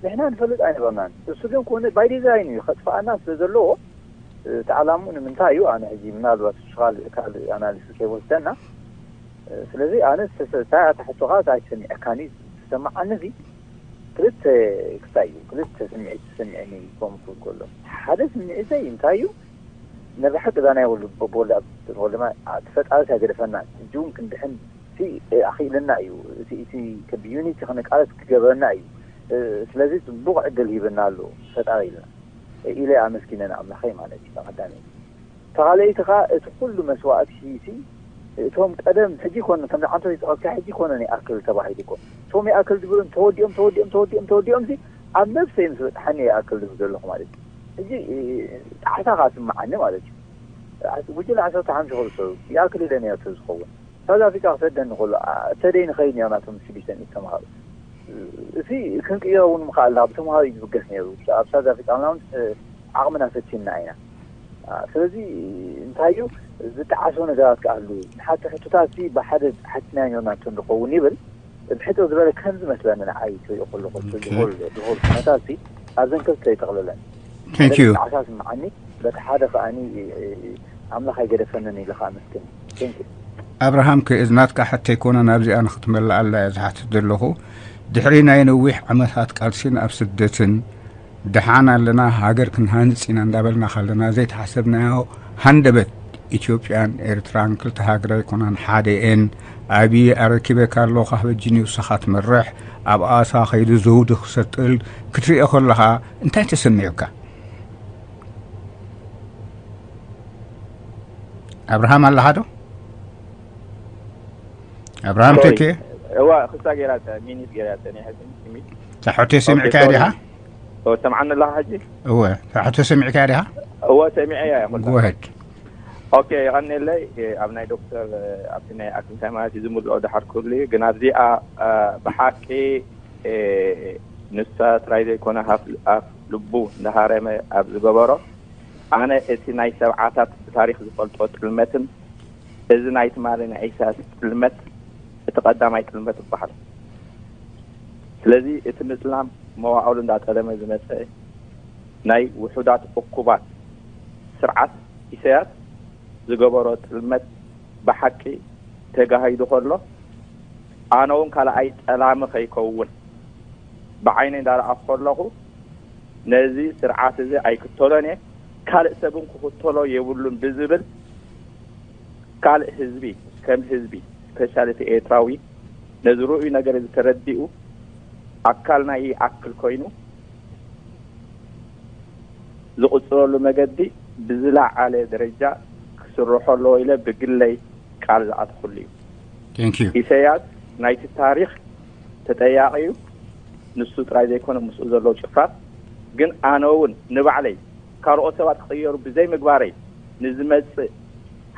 ንሕና ንፈልጥ ኣይነበርናን። እሱ ግን ኮነ ባይ ዲዛይን እዩ፣ ከጥፍኣና ስለ ዘለዎ። እቲ ዓላምኡ ንምንታይ እዩ? ኣነ ሕጂ ምናልባት እሱ ካልእ፣ ካልእ ኣናሊሲስ ከይወስደና። ስለዚ ኣነ ዝተሰ-፣ እታ፣ እታ ሕቶኻ እታ ኣይሰሚዐካኒ፣ ዝሰማዓኒ እዚ ክልተ ክስታይ እዩ፣ ክልተ ስምዒት ዝሰሚዐኒ ኮም ክብል ከሎ። ሓደ ስምዒተይ እንታይ እዩ? ነብሓቂ እዛ ናይ ወልድ፣ ወልድ፣ ወልድ ማ-፣ እቲ ፈጣሪ ኣይገደፈና። ሕጂ እውን ክንድሕን እቲ ኣኽኢለና እዩ። እቲ፣ እቲ ከብ ዩኒቲ ክንቃለስ ክገብረና እዩ። ስለዚ ጽቡቕ ዕድል ሂብና ኣሎ ፈጣሪ ኢልና ኢለ ኣመስጊነ ንኣምላኸይ ማለት እዩ። ቀዳሚ ተኻለይቲ ኸኣ እቲ ኩሉ መስዋእቲ ሲ እቶም ቀደም ሕጂ ኮነ ከም ዓንቶ ዝጠቐስካ ሕጂ ኮነ ይኣክል ተባሂሉ እኮ እቶም ይኣክል ዝብሉ ተወዲኦም ተወዲኦም ተወዲኦም ተወዲኦም ሲ ኣብ ነብሰይ ምስ በጽሓኒ ይኣክል ዝብል ዘለኹ ማለት እዩ። ሕጂ ጣዕሳ ኸኣ ስምዓኒ ማለት እዩ። ጉጅለ ዓሰርተ ሓሙሽተ ክልተ ይኣክል ኢለ ነይረ ተዝኸውን ሳውዝ ኣፍሪቃ ክሰደኒ ከሎ እተደይ ንኸይድ ነይርና እቶም ሽዱሽተ ሚእቲ ተምሃሮ። እቲ ክንቅይሮ እውን ምኽኣልና ብተምሃሮ እዩ ዝብገስ ነይሩ። ኣብ ሳውዝ ኣፍሪቃ ምናምን ዓቕምና ፈቲንና ኢና። ስለዚ እንታይ እዩ ዝጠዓሶ ነገራት ከኣሉ ንሓቲ ሕቶታት ሲ ብሓደ ሓቲና ነርና እንተ ንኸውን ይብል ብሕጥር ዝበለ ከምዚ መስለኒ ንዓይ ትሪኦ ከለኹ እቲ ዝሆል ዝሆል ኩነታት ሲ ኣብዘን ክልተ ይጠቕልለን። Thank you. ዓሳ ስምዓኒ በቲ ሓደ ከኣኒ ኣምላኽ ኣይገደፈንን ኢለ ከኣ መስግን። Thank you. ኣብርሃም ክእዝ ናትካ ሕቶ ኣይኮነን ኣብዚኣ ንክትመልኣላ እየ ዝሓትት ዘለኹ። ድሕሪ ናይ ነዊሕ ዓመታት ቃልሲን ኣብ ስደትን ደሓን ኣለና ሃገር ክንሃንጽ ኢና እንዳበልና ካለና ዘይተሓሰብናዮ ሃንደበት ኢትዮጵያን ኤርትራን ክልተ ሃገር ኣይኮናን፣ ሓደ እየን። ኣብይ ኣረኪበካ ኣለኹ፣ ካብ ሕጂ ንስኻ ትመርሕ፣ ኣብ ኣሳ ከይዱ ዘውዲ ክሰጥል ክትሪኦ ከለኻ እንታይ ተሰሚዑካ? ኣብርሃም ኣለኻ ዶ? ኣብርሃም ሶሪ። ተኪኤ? እዋ፣ ክሳ ገይራ ጸ-፣ ሚኒት ገይራ ጸኒሐ፣ ስሚ-፣ ስሚ-፣ እታ ሕቶ ኦኬ፣ ሰሚዕካያ ሶሪ። ዲኻ? ኦ፣ ሰምዓኒ ኣለኻ ሕጂ? እወ፣ እታ ሕቶ ሰሚዕካያ ዲኻ? እወ፣ ሰሚዐያ እያ፣ ኩላ። ጎ ሄድ። ኦኬ፣ የቐንየለይ። እ፣ ኣብ ናይ ዶክተር፣ እ፣ ኣብቲ ናይ ኣክሊል ሃይማኖት እዩ ዝምልኦ፣ ድሓር ክህሉ እዩ። ግን ኣብዚኣ፣ እ፣ ብሓቂ፣ እ፣ ንሳ ጥራይ ዘይኮነ፣ ሃፍ-፣ ኣፍ ልቡ እንዳሃረመ ኣብ ዝገበሮ፣ ኣነ እቲ ናይ ሰብዓታት ብታሪኽ ዝፈልጦ ጥልመትን እዚ ናይ ትማሊ ናይ ኢሳያስ ጥልመት፣ እቲ ቀዳማይ ጥልመት ይበሃል። ስለዚ እቲ ምጽላም መዋእሉ እንዳጠለመ ዝመጸ ናይ ውሑዳት እኩባት ስርዓት ኢሳያስ ዝገበሮ ጥልመት ብሓቂ ተጋሂዱ ከሎ፣ ኣነ እውን ካልኣይ ጠላሚ ከይከውን ብዓይነይ እንዳረኣኹ ከለኹ፣ ነዚ ስርዓት እዚ ኣይክተሎን እየ፣ ካልእ ሰብ እውን ክኽተሎ የብሉን ብዝብል፣ ካልእ ህዝቢ፣ ከም ህዝቢ፣ ስፔሻሊ እቲ ኤርትራዊ፣ ነዚ ርኡይ ነገር እዚ ተረዲኡ፣ ኣካልና ይኣክል ኮይኑ ዝቕጽለሉ መገዲ ብዝለዓለ ደረጃ ክስርሖ ኣለዎ ኢለ ብግለይ ቃል ዝኣትኹሉ እዩ። Thank you። ኢሳያስ ናይቲ ታሪኽ ተጠያቒ እዩ። ንሱ ጥራይ ዘይኮነ፣ ምስኡ ዘለዉ ጭፍራት። ግን ኣነ እውን ንባዕለይ ካልኦት ሰባት ክቕየሩ ብዘይምግባረይ ንዝመጽእ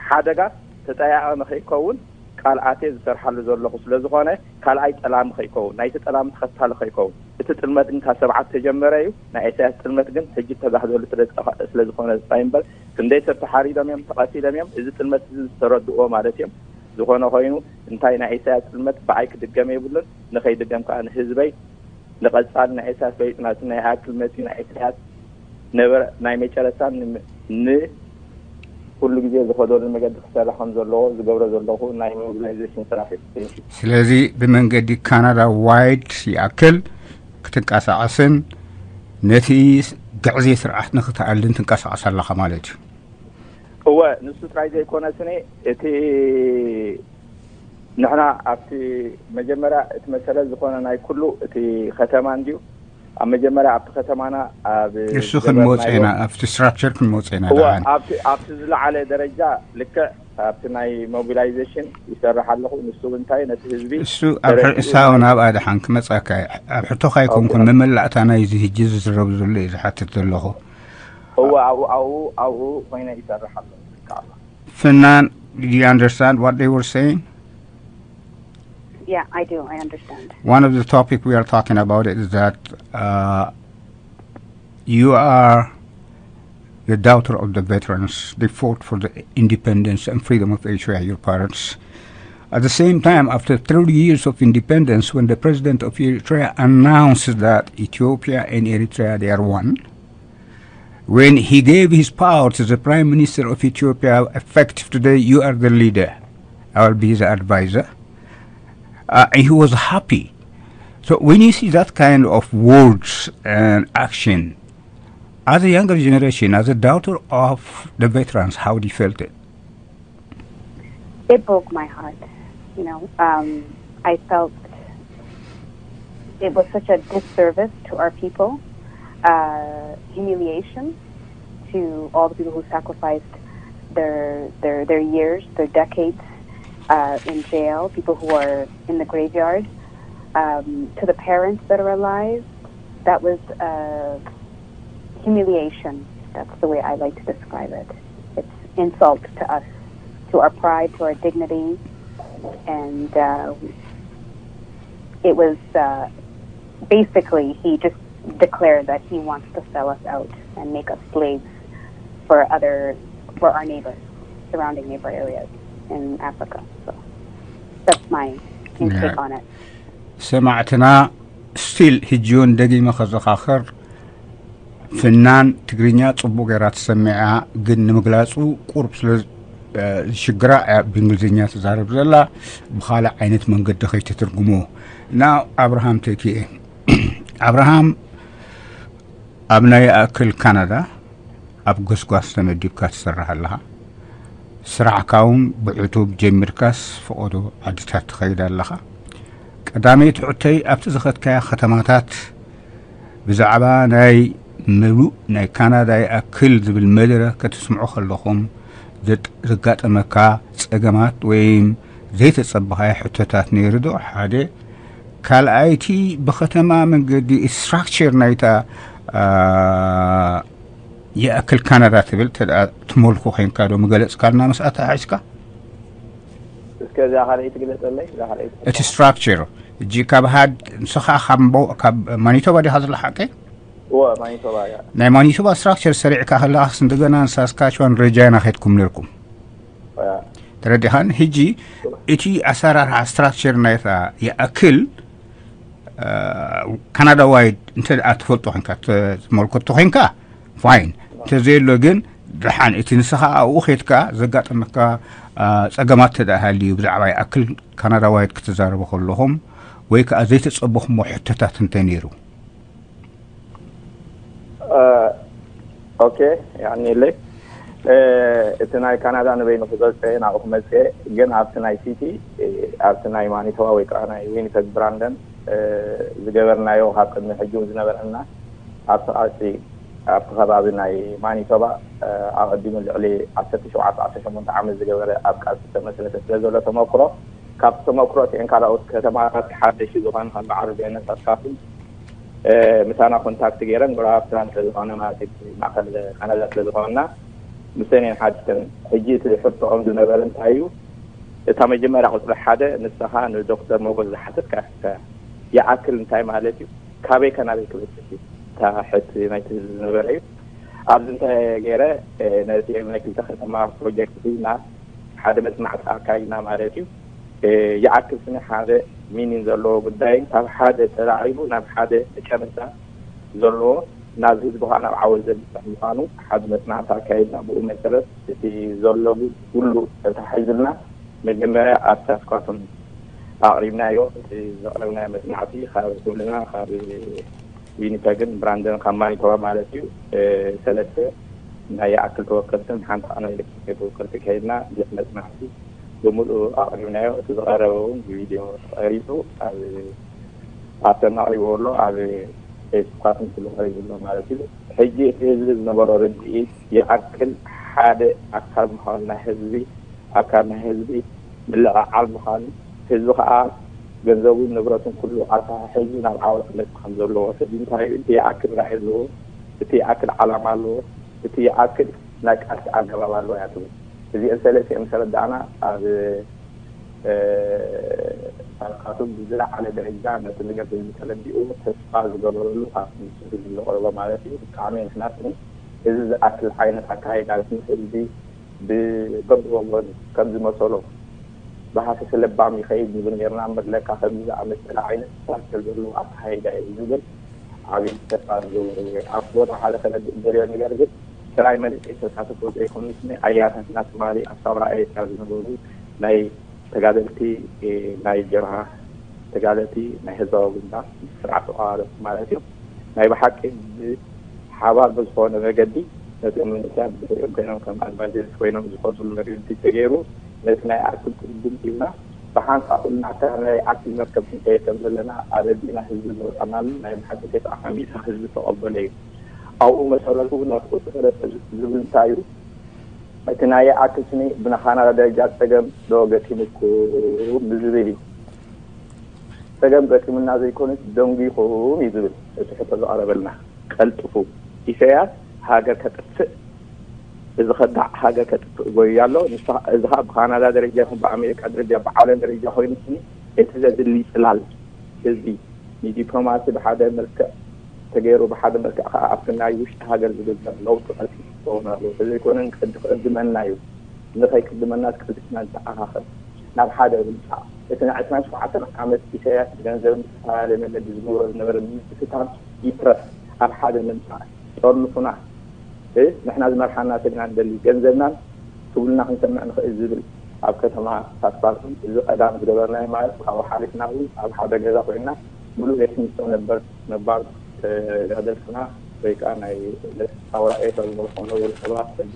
ሓደጋ ተጠያቒ ንኸይከውን ቃል ኣትየ ዝሰርሓሉ ዘለኹ ስለ ዝኾነ፣ ካልኣይ ጠላሚ ከይከውን፣ ናይቲ ጠላሚ ተኸታሊ ከይከውን። እቲ ጥልመት ግን ካብ ሰብዓት ተጀመረ እዩ። ናይ ኢሳያስ ጥልመት ግን ሕጂ ተጋህደሉ ስለ ዝጠፋ-፣ ስለ ዝኾነ ጥራይ እምበር፣ ክንደይ ሰብ ተሓሪዶም እዮም፣ ተቐቲሎም እዮም። እዚ ጥልመት እዚ ዝተረድእዎ ማለት እዮም። ዝኾነ ኮይኑ፣ እንታይ ናይ ኢሳያስ ጥልመት ብኣይ ክድገም የብሉን። ንኸይድገም ከኣ ንህዝበይ፣ ንቐጻሊ ናይ ኢሳያስ ለውጢ ናብቲ ናይ ኣክል መጺኡ ናይ ኢሳያስ ነበረ ናይ መጨረሻ ን-፣ ን-፣ ኩሉ ግዜ ዝኸደሉ መገዲ ክሰርሕ ከም ዘለዎ ዝገብሮ ዘለኹ ናይ ሞቢላይዜሽን ስራሕ እዩ። Thank you። ስለዚ ብመንገዲ ካናዳ ዋይድ ይኣክል ክትንቀሳቐስን ነቲ ግዕዜ ስርዓት ንክትኣልን ትንቀሳቐስ ኣለኻ ማለት እዩ። እወ፣ ንሱ ጥራይ ዘይኮነ ስኒ፣ እቲ ንሕና ኣብቲ መጀመርያ እቲ መሰረት ዝኾነ ናይ ኩሉ እቲ ከተማ እንድዩ። ኣብ መጀመርያ ኣብቲ ከተማና ኣብ እሱ ገበርናዮ ክንመጽእ ኢና፣ ኣብቲ ስትራክቸር ክንመጽእ ኢና እወ፣ ደሓን። ኣብቲ፣ ኣብቲ ዝለዓለ ደረጃ ልክዕ ኣብቲ ናይ ሞቢላይዜሽን ይሰርሕ ኣለኹ። ንሱ እንታይ ነቲ ህዝቢ እሱ ኣብ ተረዲኡ ሕሳውን ናይ ኣብ ኣድሓን ክመጻካ እየ። ኣብ ሕቶኻ ኣይኮንኩን፣ ኦኬ። መመላእታ ናይዚ ህጂ ዝዝረብ ዘሎ እዩ ዝሓትት ዘለኹ። እወ፣ ኣብኡ፣ ኣብኡ፣ ኣብኡ ኮይነ ይሰርሕ ኣለኹ። ፍናን፣ did you understand what they were saying? Yeah, I do. I understand. One of the topic we are talking about is that, uh, you are the daughter of the veterans. They fought for the independence and freedom of Eritrea, your parents. At the same time, after thirty years of independence, when the president of Eritrea announced that Ethiopia and Eritrea, they are one, when he gave his power to the Prime Minister of Ethiopia, effective today, you are the leader, I will be the advisor. Uh, he was happy. So when you see that kind of words and action, as a younger generation, as a daughter of the veterans, how do you felt it? It broke my heart. You know, um, I felt it was such a disservice to our people, uh, humiliation to all the people who sacrificed their, their, their years, their decades, uh, in jail, people who are in the graveyard, um, to the parents that are alive. That was, uh, humiliation. That's the way I like to describe it. It's insult to us, to our pride, to our dignity, and, uh, it was, uh, basically, he just declared that he wants to sell us out and make us slaves for other, for our neighbors, surrounding neighbor areas in Africa. So that's my intake Yeah. on it. ሰማዕትና፣ ስቲል ሕጂ እውን ደጊመ ከዘኻኽር፣ ፍናን ትግርኛ ጽቡቕ ገይራ ትሰምዕ እያ፣ ግን ንምግላጹ ቁሩብ ስለ፣ እ፣ ዝሽግራ እያ ብእንግሊዝኛ ትዛረብ ዘላ፣ ብኻልእ ዓይነት መንገዲ ከይትትርጉሞ። ናው ኣብርሃም ተኪኤ። ኣብርሃም፣ ኣብ ናይ ይኣክል ካናዳ ኣብ ጎስጓስ ተመዲብካ ትሰርሕ ኣለኻ። ስራሕካ እውን ብዕቱብ ጀሚርካስ ፈቐዶ ዓድታት ትኸይድ ኣለኻ። ቀዳመይቲ ሕቶይ፣ ኣብቲ ዝኸድካያ ከተማታት ብዛዕባ ናይ ምሉእ ናይ ካናዳ ይኣክል ዝብል መደረ ከተስምዑ ከለኹም ዘጥ-፣ ዘጋጠመካ ጸገማት ወይም ዘይተጸበኻዮ ሕቶታት ነይሩ ዶ? ሓደ። ካልኣይቲ፣ ብኸተማ መንገዲ ስትራክቸር ናይታ፣ አ፣ ይኣክል ካናዳ ትብል ተደኣ ትመልኩ ኮይንካ ዶ ምገለጽካልና ምስኣ ተሓሒዝካ? እስከ እዛ ካልኣይቲ ግለጸለይ፣ እዛ ካልኣይቲ። እቲ ስትራክቸር፣ እጂ ካብ ሃድ ንስኻ ካብ ምቦ-፣ ካብ ማኒቶባ ዲኻ ዘለኻ ሓቀይ? እወ፣ ማኒቶባ እያ። ናይ ማኒቶባ ስትራክቸር ሰሪዕካ ከለኻስ እንደገና ንሳስካችዋን ረጃይና ከድኩም ነርኩም? እያ። ተረዲኻን? ሕጂ እቲ ኣሰራርሓ ስትራክቸር ናይታ ይኣክል፣ አ፣ ካናዳ ዋይድ እንተ ደኣ ትፈልጦ ኮይንካ፣ ተ-፣ ትመልከቶ ኮይንካ፣ ፋይን። እንተዘየሎ ግን፣ ደሓን እቲ ንስኻ ኣብኡ ኬድካ ዘጋጠመካ፣ አ፣ ጸገማት እንተ ደኣ ሃልዩ፣ ብዛዕባ ይኣክል ካናዳ ዋይድ ክትዛረቡ ከለኹም፣ ወይ ከኣ ዘይተጸበኹሞ ሕቶታት እንተ ነይሩ? ኦኬ፣ ያኒ ለይ፣ እ፣ እቲ ናይ ካናዳ ንበይኑ ክገልጸ ናብኡ ክመጽእ፣ ግን ኣብቲ ናይ ሲቲ፣ እ፣ ኣብቲ ናይ ማኒቶባ ወይ ከኣ ናይ ዊኒፐግ ብራንደን፣ እ፣ ዝገበርናዮ ካብ ቅድሚ ሕጂ እውን ዝነበረና ኣብቲ ቃልሲ ኣብቲ ከባቢ ናይ ማኒቶባ፣ እ፣ ኣቐዲሙ ልዕሊ ዓሰርተ ሸውዓተ ዓሰርተ ሸሞንተ ዓመት ዝገበረ ኣብ ቃልሲ ዝተመስረተ ስለ ዘሎ ተመክሮ፣ ካብቲ ተመክሮ እቲአን ካልኦት ከተማታት ሓደሽቲ ዝኾነ ከም በዓል ገነት ኣስካፍን፣ እ፣ ምሳና ኮንታክት ገይረን ጎረባብትና ስለ ዝኾነ ማለት እዩ፣ ማእከል ካናዳ ስለ ዝኾንና ምስተን እየን ሓቲተን። ሕጂ እቲ ሕቶኦም ዝነበረ እንታይ እዩ? እታ መጀመርያ ቁጽሪ ሓደ ንስኻ ንዶክተር ሞጎስ ዝሓተትካ ሕቶ እያ። ይኣክል እንታይ ማለት እዩ? ካበይ ከ ናበይ ክበጽሕ እዩ? እታ ሕቲ ናይቲ ህዝቢ ዝነበረ እዩ። ኣብዚ እንታይ ገይረ፣ እ፣ ነቲ ናይ ክልተ ከተማ ፕሮጀክት ሒዝና ሓደ መጽናዕቲ ኣካይድና ማለት እዩ። እ፣ ይኣክል ስኒ ሓደ ሚኒን ዘለዎ ጉዳይ ካብ ሓደ ተላዒሉ ናብ ሓደ መጨረሻ ዘለዎ ናብ ህዝቢ ኸዓ ናብ ዓወት ዘብፅሕ ምዃኑ ሓደ መጽናዕቲ ኣካይድና። ብኡ መሰረት እቲ ዘሎ ኩሉ ተታሒዙልና መጀመርያ ኣብ ሳስኳቱን ኣቕሪብናዮ። እቲ ዘቕረብናዮ መጽናዕቲ ካብ ኩልና ካብ ዊኒፐግን ብራንደን ካብ ማኒቶባ ማለት እዩ፣ እ፣ ሰለስተ ናይ ይኣክል ተወከልትን ሓንቲ ኸዓ ናይ ኤሌክትሪክ ተወከልቲ ከይድና ቤት መጽናዕቲ ብምሉኡ ኣቕሪብናዮ። እቲ ዝቐረበ እውን ብቪድዮ ተቐሪጹ ኣብ፣ ኣብተን ኣቕሪብዎ ኣሎ፣ ኣብ ፌስቡካትን ኩሉ ቀሪቡ ኣሎ ማለት እዩ። ሕጂ እቲ ህዝቢ ዝነበሮ ርድኢት ይኣክል ሓደ ኣካል ምዃኑ ናይ ህዝቢ ኣካል ናይ ህዝቢ ምልዕዓል ምዃኑ፣ ህዝቢ ኸዓ ገንዘቡን ንብረቱን ኩሉ ኣተሓሒዙ ናብ ዓወት ክመጽእ ከም ዘለዎ፣ ሕጂ እንታይ እዩ፣ እቲ ይኣክል ራእይ ኣለዎ፣ እቲ ይኣክል ዓላማ ኣለዎ፣ እቲ ይኣክል ናይ ቃልሲ ኣገባብ ኣለዎ እያ ትብል። እዚአን ሰለስቲአን ምስ ረዳእና ኣብ፣ እ፣ ሳልካቱ ብዝለዓለ ደረጃ ነቲ ነገር ህዝቢ ተረዲኡ ተስፋ ዝገበረሉ ካብቲ ንሱ ህዝቢ ዘቕረቦ ማለት እዩ። ብጣዕሚ ንሕና ስኒ እዚ ዝኣክል ዓይነት ኣካይዳ ምስ ህዝቢ ብበብወገኑ ከም ዝመሰሎ ብሃሰሰ ለባም ይኸይድ ንብል ነርና እምበር ለካ ከምዚ ዝኣመሰለ ዓይነት ስትራክቸር ዘለዎ ኣካይዳ እዩ ዝብል ዓብዪ ተስፋ ዝገብር እየ። ኣብ ቦታ ሓደ ከረድእ ዝደልዮ ነገር ግን ጥራይ መንእሰይ ተሳትፎ ዘይኮኑስ ኣያታትና ትማሊ ኣብ ሳውራ ኤርትራ ዝነበሩ ናይ ተጋደልቲ፣ እ፣ ናይ ጀብሃ ተጋደልቲ ናይ ህዝባዊ ግንባር ስርዓት ተቋዋረፅቲ ማለት እዩ። ናይ ብሓቂ ብሓባር ብዝኾነ መገዲ ነቶም መንእሰያት ብድሕሪኦም ኮይኖም ከም ኣድቫንቴጅ ኮይኖም ዝኸዱሉ መገዲ ተገይሩ ነቲ ናይ ኣክል ቅድም ኢልና ብሓንሳእ ኩልና ኣካል ናይ ኣክል መርከብ ክንከይድ ከም ዘለና ኣረዲእና ህዝቢ ዝወጣናሉ ናይ ብሓቂ ተስዓመ ሚእታ ህዝቢ ተቐበሎ እዩ። ኣብኡ መሰረቱ ናፍቆት ተፈለጠ ዝብል እንታይ እዩ? እቲ ናይ ኣክል ስኒ ብናኻናራ ደረጃ ጸገም ዶ ገጢሙኩም ብዝብል እዩ። ጸገም ገጢሙና ዘይኮነስ ደንጒኹም እዩ ዝብል እቲ ሕቶ ዝቐረበልና። ቀልጥፉ። ኢሳያስ ሃገር ከጥፍእ፣ እዚ ከዳዕ ሃገር ከጥፍእ ጎዩ ኣሎ። ንሳ-፣ እዚ ኸኣ ብካናዳ ደረጃ ይኹን ብኣሜሪካ ደረጃ ብዓለም ደረጃ ኮይኑ ስኒ እቲ ዘድሊ ጽላል ህዝቢ ንዲፕሎማሲ ብሓደ መልክዕ ተገይሩ ብሓደ መልክዕ ከዓ ኣብቲ ናይ ውሽጢ ሃገር ዝግበር ለውጢ ቀልጢፉ ክኸውን ኣለዎ። ተዘይኮነ ንቅዲ ክዕድመና እዩ። ንኸይቅድመና ቀልጢፍና ንተኣኻኸብ፣ ናብ ሓደ ምምፃእ። እቲ ናይ ዕስራን ሸውዓተን ዓመት ኢሳያስ ብገንዘብን ብዝተፈላለየ መገዲ ዝገብሮ ዝነበረ ምትፍታን ይትረፍ፣ ኣብ ሓደ ምምፃእ። ጠርንፉና፣ እ፣ ንሕና ዝመርሓና ሰብ ኢና ንደሊ፣ ገንዘብናን ክብሉና ክንሰምዕ ንኽእል ዝብል ኣብ ከተማ ሳስባትን እዚ ቀዳም ዝገበርናዮ ማለት ካብኡ ሓሊፍና እውን ኣብ ሓደ ገዛ ኮይንና ምሉእ ቤት ትምህርቲ ነበር ነባር ተጋደልትና ወይ ከዓ ናይ ዕለት ሳውራ ኤርትራ ዝመርሑ ዝነበሩ ሰባት ሕጂ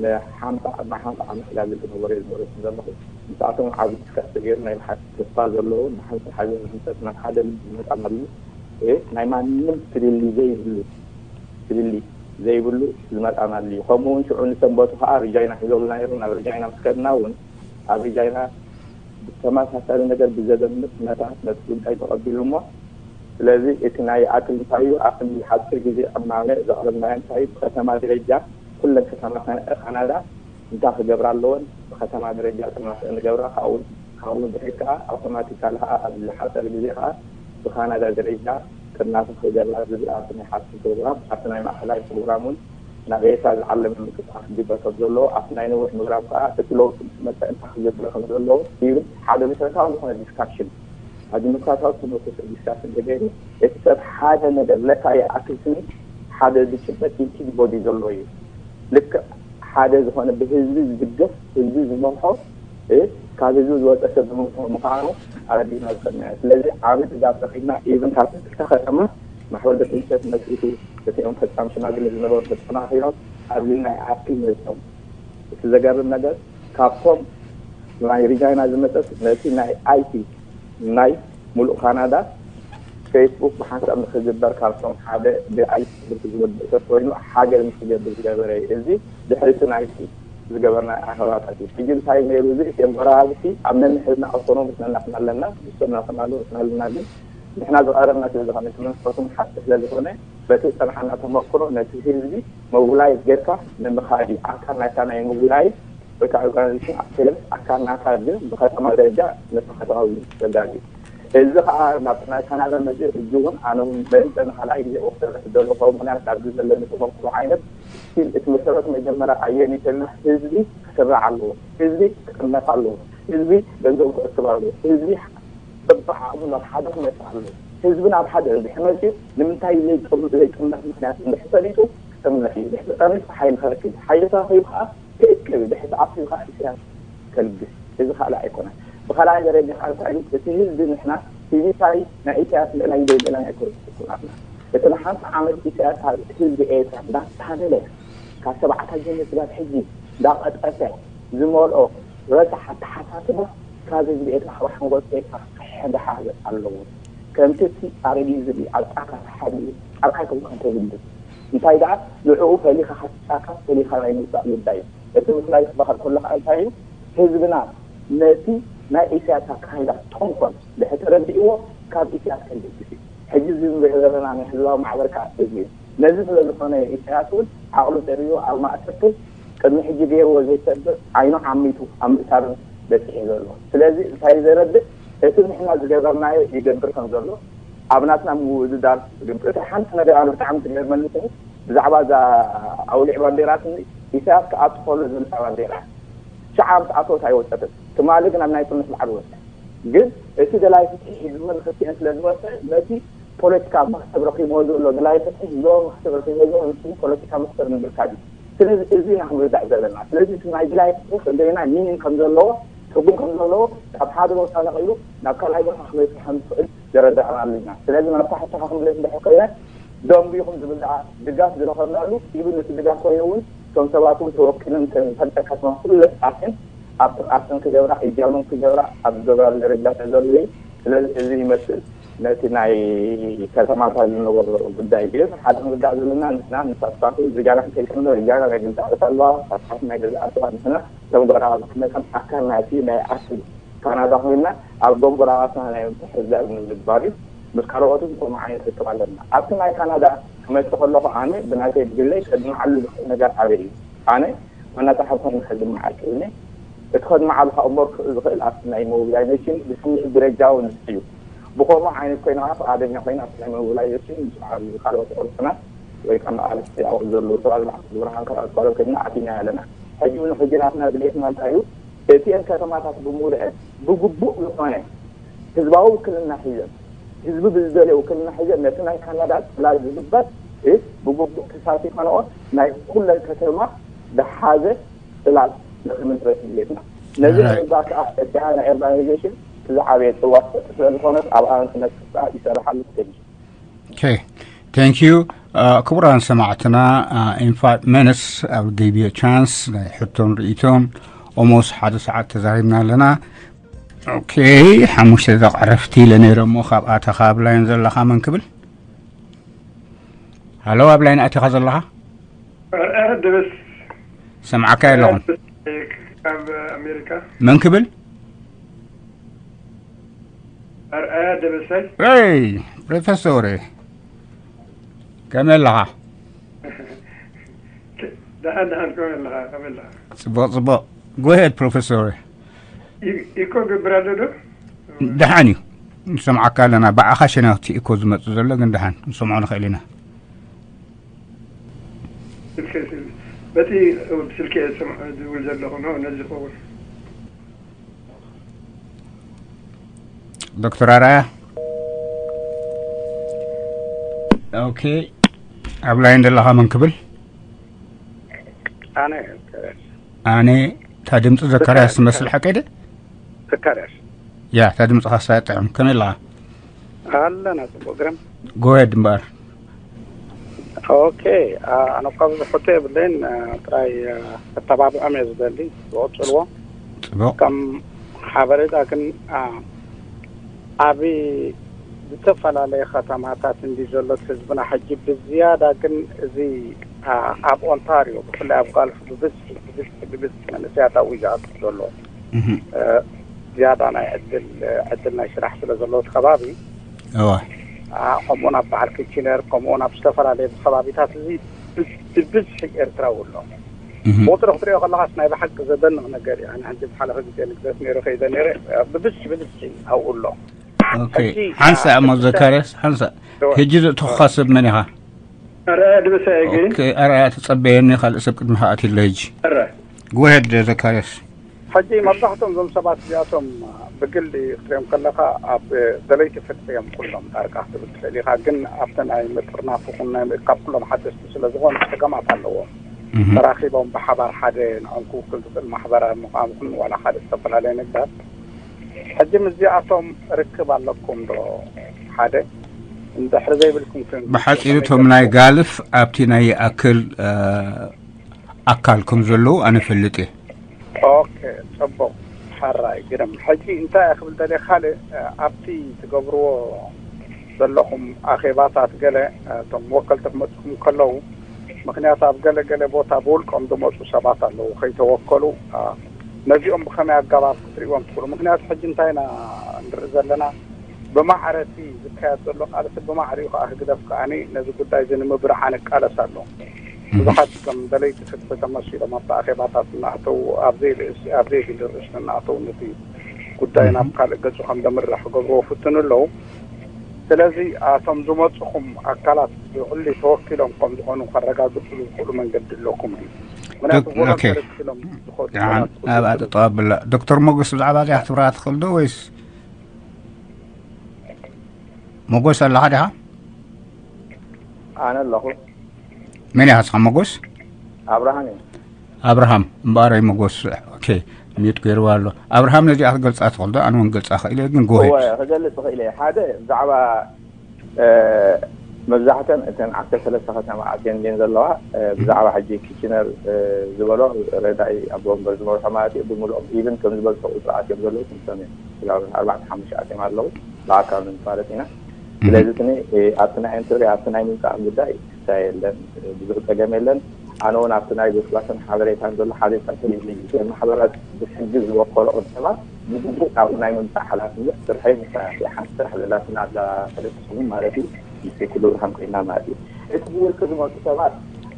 ንሓምሳ ዓመት ዕላል ዝነበረ ዝነበረ ዘለኹ። ምስኣቶም ዓቢ ዲስካስ ተገይሩ ናይ ብሓቂ ተስፋ ዘለዎ ንሓንቲ ሓዘን ዝምሰጥ ናብ ሓደ ልቢ ዝመጣናሉ ናይ ማንም ፍልሊ ዘይብሉ ፍልሊ ዘይብሉ ዝመጣናሉ እዩ። ከምኡ እውን ሽዑ ንሰንበቱ ከዓ ሪጃይና ሒዞሉ ነይሩ። ናብ ሪጃይና ምስ ከድና እውን ኣብ ሪጃይና ብተመሳሳሊ ነገር ብዘደምቕ ኩነታት ነቲ ጉዳይ ተቐቢሎሞ። ስለዚ እቲ ናይ ኣክል እንታይ እዩ? ኣክል ሓፂር ግዜ ዕማመ ዘቕረብናዮ እንታይ እዩ? ብከተማ ደረጃ ኩለን ከተማታት ናይ ካናዳ እንታይ ክገብራ ኣለወን? ብከተማ ደረጃ ጥናት እንገብራ ካብኡ ካብኡ ድሕሪት ከዓ ኣውቶማቲካሊ ከዓ ኣብ ዝሓፀረ ግዜ ከዓ ብካናዳ ደረጃ ጥናት ክገብራ ዝብል ኣብቲ ናይ ሓድሽ ፕሮግራም ኣብቲ ናይ ማእኸላይ ፕሮግራም እውን ናብ ኤርትራ ዝዓለመ ምንቅስቃስ ክግበር ከም ዘለዎ ኣብቲ ናይ ነዊሕ ምግራም ከዓ እቲ ለውጢ ምስ መፀ እንታይ ክገብር ከም ዘለዎ ይብል። ሓደ መሰረታዊ ዝኾነ ዲስካሽን ኣብ ዲሞክራሲያዊ ተመርኮሰ ዲስካሽን ተገይሩ እቲ ሰብ ሓደ ነገር ለካ ይኣክል ስኒ ሓደ ዝጭበጥ ኢንቲቲ ቦዲ ዘሎ እዩ። ልክዕ ሓደ ዝኾነ ብህዝቢ ዝድገፍ ህዝቢ ዝመርሖ እ፣ ካብ ህዝቢ ዝወፀ ሰብ ዝመርሖ ምዃኑ ኣረዲእና ዝኸድና እዩ። ስለዚ ዓቢ ድጋፍ ረኺብና ኢቭን ካብቲ ክልተ ከተማ ማሕበር ደቂ ኣንስትዮ ተመስሪቱ እቲኦም ፈፃሚ ሽማግሌ ዝነበሩ ተጠናኺሮም ኣብዚ ናይ ኣክል መፅኦም። እቲ ዘገርም ነገር ካብቶም ናይ ሪጃይና ዝመፀት ነቲ ናይ ኣይቲ ናይ ሙሉእ ካናዳ ፌስቡክ ብሓንሳብ ንክግበር ካብቶም ሓደ ብኣይቲ ትምህርቲ ዝወድእ ሰብ ኮይኑ ሓገዝ ንክገብር ዝገበረ እዩ። እዚ ድሕሪቲ ናይቲ ዝገበርና ኣኸባታት እዩ። ሕጂ እንታይ ነይሩ እዚ እቲኦም ጎረባብቲ ኣብ ነንሕድና ኣውቶኖሚ ክነናትና ኣለና ንሶም ናቶም ኣለዉ ንሕና ኣለና ግን ንሕና ዝቐረብና ስለ ዝኾነ እቲ መንፈሶም ሓቂ ስለ ዝኾነ በቲ ዝፀናሓና ተመክሮ ነቲ ህዝቢ ሞቢላይዝ ጌርካ ንምኻድ እዩ። ኣካል ናይታ ናይ ሞቢላይዝ ወይ ከዓ ኦርጋናይዜሽን ኣካል ናታ ግን ብከተማ ደረጃ ነቲ ከተማዊ ተጋግዩ። እዚ ከዓ ናብ ናይ ካናዳ መፅኡ ሕጂ እውን ኣነ እውን መሪፀ ንካልኣይ ግዜ ክሰርሕ ዝደለኹ ምክንያት ኣብዚ ዘለኒ ተመክሮ ዓይነት ስቲል እቲ መሰረቱ መጀመርያ ኣየን ይተልና ህዝቢ ክስራዕ ኣለዎ፣ ህዝቢ ክጥመት ኣለዎ፣ ህዝቢ ገንዘቡ ክእክብ ኣለዎ፣ ህዝቢ በብዓቕሙ ናብ ሓደ ክመፅእ ኣለዎ። ህዝቢ ናብ ሓደ እንድሕር መፅኡ ንምንታይ ዘይጥም- ዘይጥመት ምክንያት እንድሕር ፈሊጡ ክጥመት እዩ። ድሕሪ ጠሚቱ ሓይሊ ክረክብ እዩ። ሓይሊ ተረኪቡ ከዓ ክእክብ እዩ። ድሕሪ ተኣኪቡ ከዓ ኢሳያስ ከልግስ። እዚ ካልእ ኣይኮነን። ብኻልኣይ ደረጃ ከዓ እንታይ እዩ? እቲ ህዝቢ ንሕና ሲቪካሊ ናይ ኢሳያስ ልዕላይ ዘይልዕላይ ኣይኮነን። ኩናትና እቲ ንሓምሳ ዓመት ኢሳያስ ኣብ ህዝቢ ኤርትራ እንዳታለለ ካብ ሰብዓታት ጀሚሩ ስጋብ ሕጂ እንዳቐጠፈ ዝመልኦ ረሳሕ ኣተሓሳስባ ካብ ህዝቢ ኤርትራ ካብ ሓንጎል ኤርትራ ክሕዳሓዝ ኣለዎ። ከምቲ እቲ ኣረጊት ዝብል ኣብ ጫካ ተሓቢኡ ጫካ ይከውን ተብሉ እንታይ ደኣ ንዕኡ ፈሊኻ ካብቲ ጫካ ፈሊኻ ናይ ምውፃእ ጉዳይ እዩ። እቲ ምፍላይ ክበሃል ከሎ ከዓ እንታይ እዩ? ህዝብና ነቲ ናይ ኢሳያስ ኣካይዳ ተንኮል ድሕሪ ተረዲእዎ ካብ ኢሳያስ ከልግስ እዩ። ሕጂ እዚ ንሪኦ ዘለና ናይ ህዝባዊ ማሕበር ከዓ እዚ እዩ። ነዚ ስለ ዝኾነ ኢሳያስ እውን ዓቕሉ ደርብዩ ኣብ ማእሰርትን ቅድሚ ሕጂ ገይርዎ ዘይሰብእ ዓይኑ ዓሚቱ ኣብ ምእሳርን በፂሑ ዘሎ። ስለዚ እንታይ እዩ ዘረድእ? እቲ ንሕና ዝገበርናዮ ይገብር ከም ዘሎ ኣብ ናትና ምውድዳር ዝግብእ። እቲ ሓንቲ ነገር ኣነ ብጣዕሚ ትገርመኒ ስኒ ብዛዕባ እዛ ኣውሊዕ ባንዴራ ስኒ ኢሳያስ ክኣቱ ከሎ ዝብልታ ባንዴራ ሽዓ ምስ ኣተወት ኣይወፀትን። ትማሊ ግን ኣብ ናይ ጥምት በዓል ወፀ። ግን እቲ ደላይ ፍትሒ ሒዝዎ ንክልቲኤን ስለ ዝወፀ ነቲ ፖለቲካ መክሰብ ረኪብዎ ዘሎ ደላይ ፍትሒ ህዝባዊ መክሰብ ረኪብዎ ዘሎ ንሱ ፖለቲካ መክሰብ ንምርካብ እዩ። ስለዚ እዚ ኢና ክንርዳእ ዘለና። ስለዚ እቲ ናይ ደላይ ፍትሒ ክንደየናይ ሚኒንግ ከም ዘለዎ ትርጉም ከም ዘለዎ ካብ ሓደ ቦታ ነቒሉ ናብ ካልኣይ ቦታ ክመፅእ ከም ዝኽእል ዘረዳእናሉ ኢና። ስለዚ ናብታ ሕቶኻ ክምለስ እንድሕር ኮይነ ደንጉይኹም ዝብል ደኣ ድጋፍ ዝረኸብናሉ ኢቭን እቲ ድጋፍ ኮይኑ እውን እቶም ሰባት እውን ተወኪሎም ከም ፈልጠ ከተማ ኩለ ኣትን ኣብቲ ቃልሰን ክገብራ እጃመን ክገብራ ኣብ ዝገብራሉ ደረጃ ተዘሉ እዩ። ስለዚ እዚ ይመስል ነቲ ናይ ከተማታት ዝነበሮ ጉዳይ ግን ሓደ ክንርዳእ ዘለና ንሕና ንሳስፋቱ ዝጋና ከይከምሎ ዝጋና ናይ ግንጣ እተልዋ ሳስፋቱ ናይ ገዛ ኣተዋ ንሕና ተምበራ መጠን ኣካል ናይቲ ናይ ኣስል ካናዳ ኮይና ኣብ ጎንጎራባትና ናይ ምትሕዛብ ንምግባር እዩ። ምስ ካልኦትን ከምኡ ዓይነት ርክብ ኣለና። ኣብቲ ናይ ካናዳ ክመፅእ ከለኹ ኣነ ብናተይ ብግለይ ከድምዓሉ ዝኽእል ነገር ኣበይ እዩ? ኣነ ዋና ጸሓፊ ኮይኑ ከድምዓ ክእልኒ እቲ ከድምዓሉ ካብ እምበር ክእ ዝኽእል ኣብቲ ናይ ሞቢላይዜሽን ብስምዒት ደረጃ እውን እዩ። ብከምኡ ዓይነት ኮይና ከዓ ፍቓደኛ ኮይና ኣብቲ ናይ ሞቢላይዜሽን ምስ በዓል ካልኦት ቆልዑና ወይ ከዓ መቓልስቲ ኣብኡ ዘለዉ ሰባት ብዓል ብርሃን ካልኦት ካልኦት ኮይና ኣቲና ኣለና። ሕጂ እውን ሕጂ ናትና ድሌትና እንታይ እዩ? እቲአን ከተማታት ብምሉአን ብግቡእ ዝኾነ ህዝባዊ ውክልና ሒዘን ህዝቢ ብዝደልዮ ውክልና ሒዘን ነቲ ናይ ካናዳ ጽላል ዝግበር እ፣ ብግቡእ ተሳቲፈንኦ ናይ ኩለን ከተማ ዝሓዘ ጽላል ንኽምስረት ድሌትና። ነዚ ንምግባር ከዓ እቲኣ ናይ ኦርጋናይዜሽን እቲ ዝዓበየ ጽዋ ትሰጥእ ስለ ዝኾነት ኣብኣ ንክነጥፍ ከዓ ይሰርሕ ኣሎ። Thank you። Okay. Thank you. ክቡራን ሰማዕትና፣ ኢንፋት መነስ ኣብ ጌቢዮ ቻንስ ናይ ሕቶን ርእይቶን ኦሞስ ሓደ ሰዓት ተዛሪብና ኣለና። ኦኬ፣ ሓሙሽተ ደቂ ዕረፍቲ ኢለ ነይረ እሞ ካብኣ ተኻብ ላይን ዘለኻ መን ክብል? ሃሎ፣ ኣብ ላይን ኣቲኻ ዘለኻ? ኣርኣያ ደበስ ሰምዓካ የለኹን። ካብ ኣሜሪካ። መን ክብል? ኣርኣያ ደበሳይ። ይ ፕሮፌሶር፣ ከመይ ኣለኻ? ደሓን ደሓን፣ ከመይ ኣለኻ? ከመይ ኣለኻ? ጽቡቕ ጽቡቕ። ጎሄድ ፕሮፌሶር። ኢ- ኢኮ ገብር ኣሎ ዶ? ደሓን እዩ፣ ንሰምዓካ ኣለና። ብዓኻ ሸነኽቲ ኢኮ ዝመጽእ ዘሎ ግን ደሓን ንሰምዖ ንኽእል ኢና። ስልከ ስል- በቲ ስልከ ዝሰምዖ ዝብል ዘለኹ ነው ነዚ ኸውን። ዶክተር ኣርኣያ። ኦኬ፣ ኣብ ላይን ዘለኻ መን ክብል? ኣነ ኣነ። እታ ድምፂ ዘካርያስ ትመስል ሓቀይ ደ? ዘካርያስ። ያ፣ እታ ድምፂ ካሳ ጥዕም። ከመይ ኣለኻ? ኣለና ጽቡቅ ግርም። ጎሄድ እምበኣር። ኦኬ። ኣነ እኳ ብዙሕ ሕቶ የብለይን። ጥራይ ከተባብዖም እየ ዝደሊ። ዝቕጽልዎ ጽቡቕ። ከም ሓበሬታ ግን ኣብ ዝተፈላለየ ከተማታት እንዲ ዘሎ ህዝብና ሕጂ ብዝያዳ ግን እዚ ኣብ ኦንታሪዮ ብፍላይ ኣብ ጋልፍ ብብዝሒ ብብዝሒ ብብዝሒ መንእሰያት ኣብኡ እዩ ዝኣቱ ዘሎ። ዝያዳ ናይ ዕድል ዕድል ናይ ስራሕ ስለ ዘለዎ እቲ ከባቢ እዋ ከምኡውን ኣብ በዓል ኪችነር ከምኡውን ኣብ ዝተፈላለየ ከባቢታት እዚ ብብዝሒ ኤርትራዊ ኣሎ። ቁፅሪ ክትሪኦ ከለኻስ ናይ ብሓቂ ዘደንቕ ነገር እዩ። ኣነ ሕጂ ዝሓለፈ ግዜ ንግደት ነይረ ከይደ ነይረ ብብዝሒ ብብዝሒ ኣብኡ ኣሎ። ኦኬ። ሓንሳእ እሞ ዘካርያስ ሓንሳእ፣ ሕጂ ዘእተኹኻ ሰብ መን ኢኻ? ኣርኣያ ድበሳ እየ ገይሩ። ኦኬ፣ ኣርኣያ ተጸበየኒ፣ ካልእ ሰብ ቅድሚ ከኣት ኣሎ ሕጂ። ኣረ ጎሄድ ዘካርያስ። ሕጂ መብዛሕትኦም እዞም ሰባት እዚኣቶም ብግሊ ክትሪኦም ከለኻ ኣብ ደለይቲ ፍትሒ እዮም ኩሎም ዳርጋ ክትብል ትኽእል ኢኻ። ግን ኣብቲ ናይ ምጥርናፍ ይኹን ናይ ምእካብ ኩሎም ሓደስቲ ስለ ዝኾኑ ጸገማት ኣለዎም። ተራኺቦም ብሓባር ሓደ ንዖም ክውክል ዝኽእል ማሕበራዊ ምዃም ይኹን ዋላ ካልእ ዝተፈላለየ ነገራት። ሕጂ ምስዚኣቶም ርክብ ኣለኩም ዶ? ሓደ እንድሕሪ ዘይብልኩም ግን ብሓጺሩ እቶም ናይ ጋልፍ ኣብቲ ናይ ይኣክል ኣካል ከም ዘለዉ ኣነ እፈልጥ እየ። ኦኬ፣ ጽቡቕ። ሕራይ ግርም። ሕጂ እንታይ እየ ክብል ደልየ፣ ካልእ ኣብቲ ትገብርዎ ዘለኹም ኣኼባታት ገለ እቶም ወከልቲ ክመጽኹም ከለዉ፣ ምኽንያቱ ኣብ ገለ ገለ ቦታ ብውልቆም ዝመጹ ሰባት ኣለዉ፣ ከይተወከሉ። ነዚኦም ብኸመይ ኣገባብ ክትሪእዎም ትኽእሉ? ምኽንያቱ ሕጂ እንታይ ኢና ንርኢ ዘለና፣ ብማዕረ እቲ ዝካየድ ዘሎ ቃልሲ ብማዕሪኡ ከዓ ህግደፍ ከዓኒ ነዚ ጉዳይ እዚ ንምብርዓን ይቃለስ ኣሎ። ብዙሓት ከም ደለይቲ ፍትሒ ተመሲሎም ኣብቲ ኣኼባታት እናኣተዉ ኣብ ዘይልእስ ኣብ ዘይድሊ ርእስቲ እናኣተዉ ነቲ ጉዳይ ናብ ካልእ ገጹ ከም ዘምርሕ ክገብርዎ ፍትኑ ኣለዉ። ስለዚ ኣቶም ዝመጽኹም ኣካላት ብዕሊ ተወኪሎም ከም ዝኾኑ ከረጋግጽሉ ዝኽእሉ መንገዲ ኣለኩም ድዩ? ምክንያቱ ኦኬ። ቮለንተሪ ክኢሎም ዝኸዱ ደሓን ሰባት ኣብ ኣጠጠው ኣብላ። ዶክተር ሞገስ ብዛዕባ እዚኣ ክትብራ ትኽእል ዶ ወይስ? ሞገስ ኣለኻ ዲኻ? ኣነ ኣለኹ። መን ኢኻ ንስኻ ሞገስ? ኣብርሃም እዩ። ኣብርሃም እምበኣረይ ሞገስ። ኦኬ፣ ሚዩት ገይርዋ ኣሎ። ኣብርሃም ነዚኣ ክትገልጻ ትኽእል ዶ? ኣነ እውን ገልጻ ክእል እየ፣ ግን ጎሄድ። እወ፣ ክገልጽ እኽእል እየ። ሓደ ብዛዕባ እ፣ መብዛሕተን እተን ዓሰርተ ሰለስተ ከተማ ኣትየን ድየን ዘለዋ፣ እ፣ ብዛዕባ ሕጂ ኪችነር እ፣ ዝበሎ ረዳኢ ኣቦ ወንበር ዝመርሖ ማለት እዩ። ብምልኦም ኢቭን ከም ዝበዝሑ ቁፅሪ ኣትዮም ዘለዉ ክልተን እዮም። ስጋብ ኣርባዕተ ሓሙሽተ ኣትዮም ኣለዉ። ብኣካል ንፋለጥ ኢና። ስለዚ እቲ ኒ- እ፣ ኣብቲ ናይ ኢንተርቪው ኣብቲ ናይ ምምፃእ ጉዳይ ክሳይ የለን፣ እ፣ ብዙሕ ፀገም የለን። ኣነ እውን ኣብቲ ናይ ጎስጓስን ሓበሬታን ዘሎ ሓበሬታ ቴሌቪዥን ማሕበራት ብሕጊ ዝወከሎ ቅርሰባት ብግቡእ ናብኡ ናይ ምምፃእ ሓላፍነት ስርሐይ ምሳና ሓንቲ ስራሕ ዘላትና ኣብዛ ሰለስተ ሰሙን ማለት እዩ። ምስ ኩሉ ብርሃን ኮይና ማለት እዩ። እቲ ብውልቂ ዝመፁ ሰባት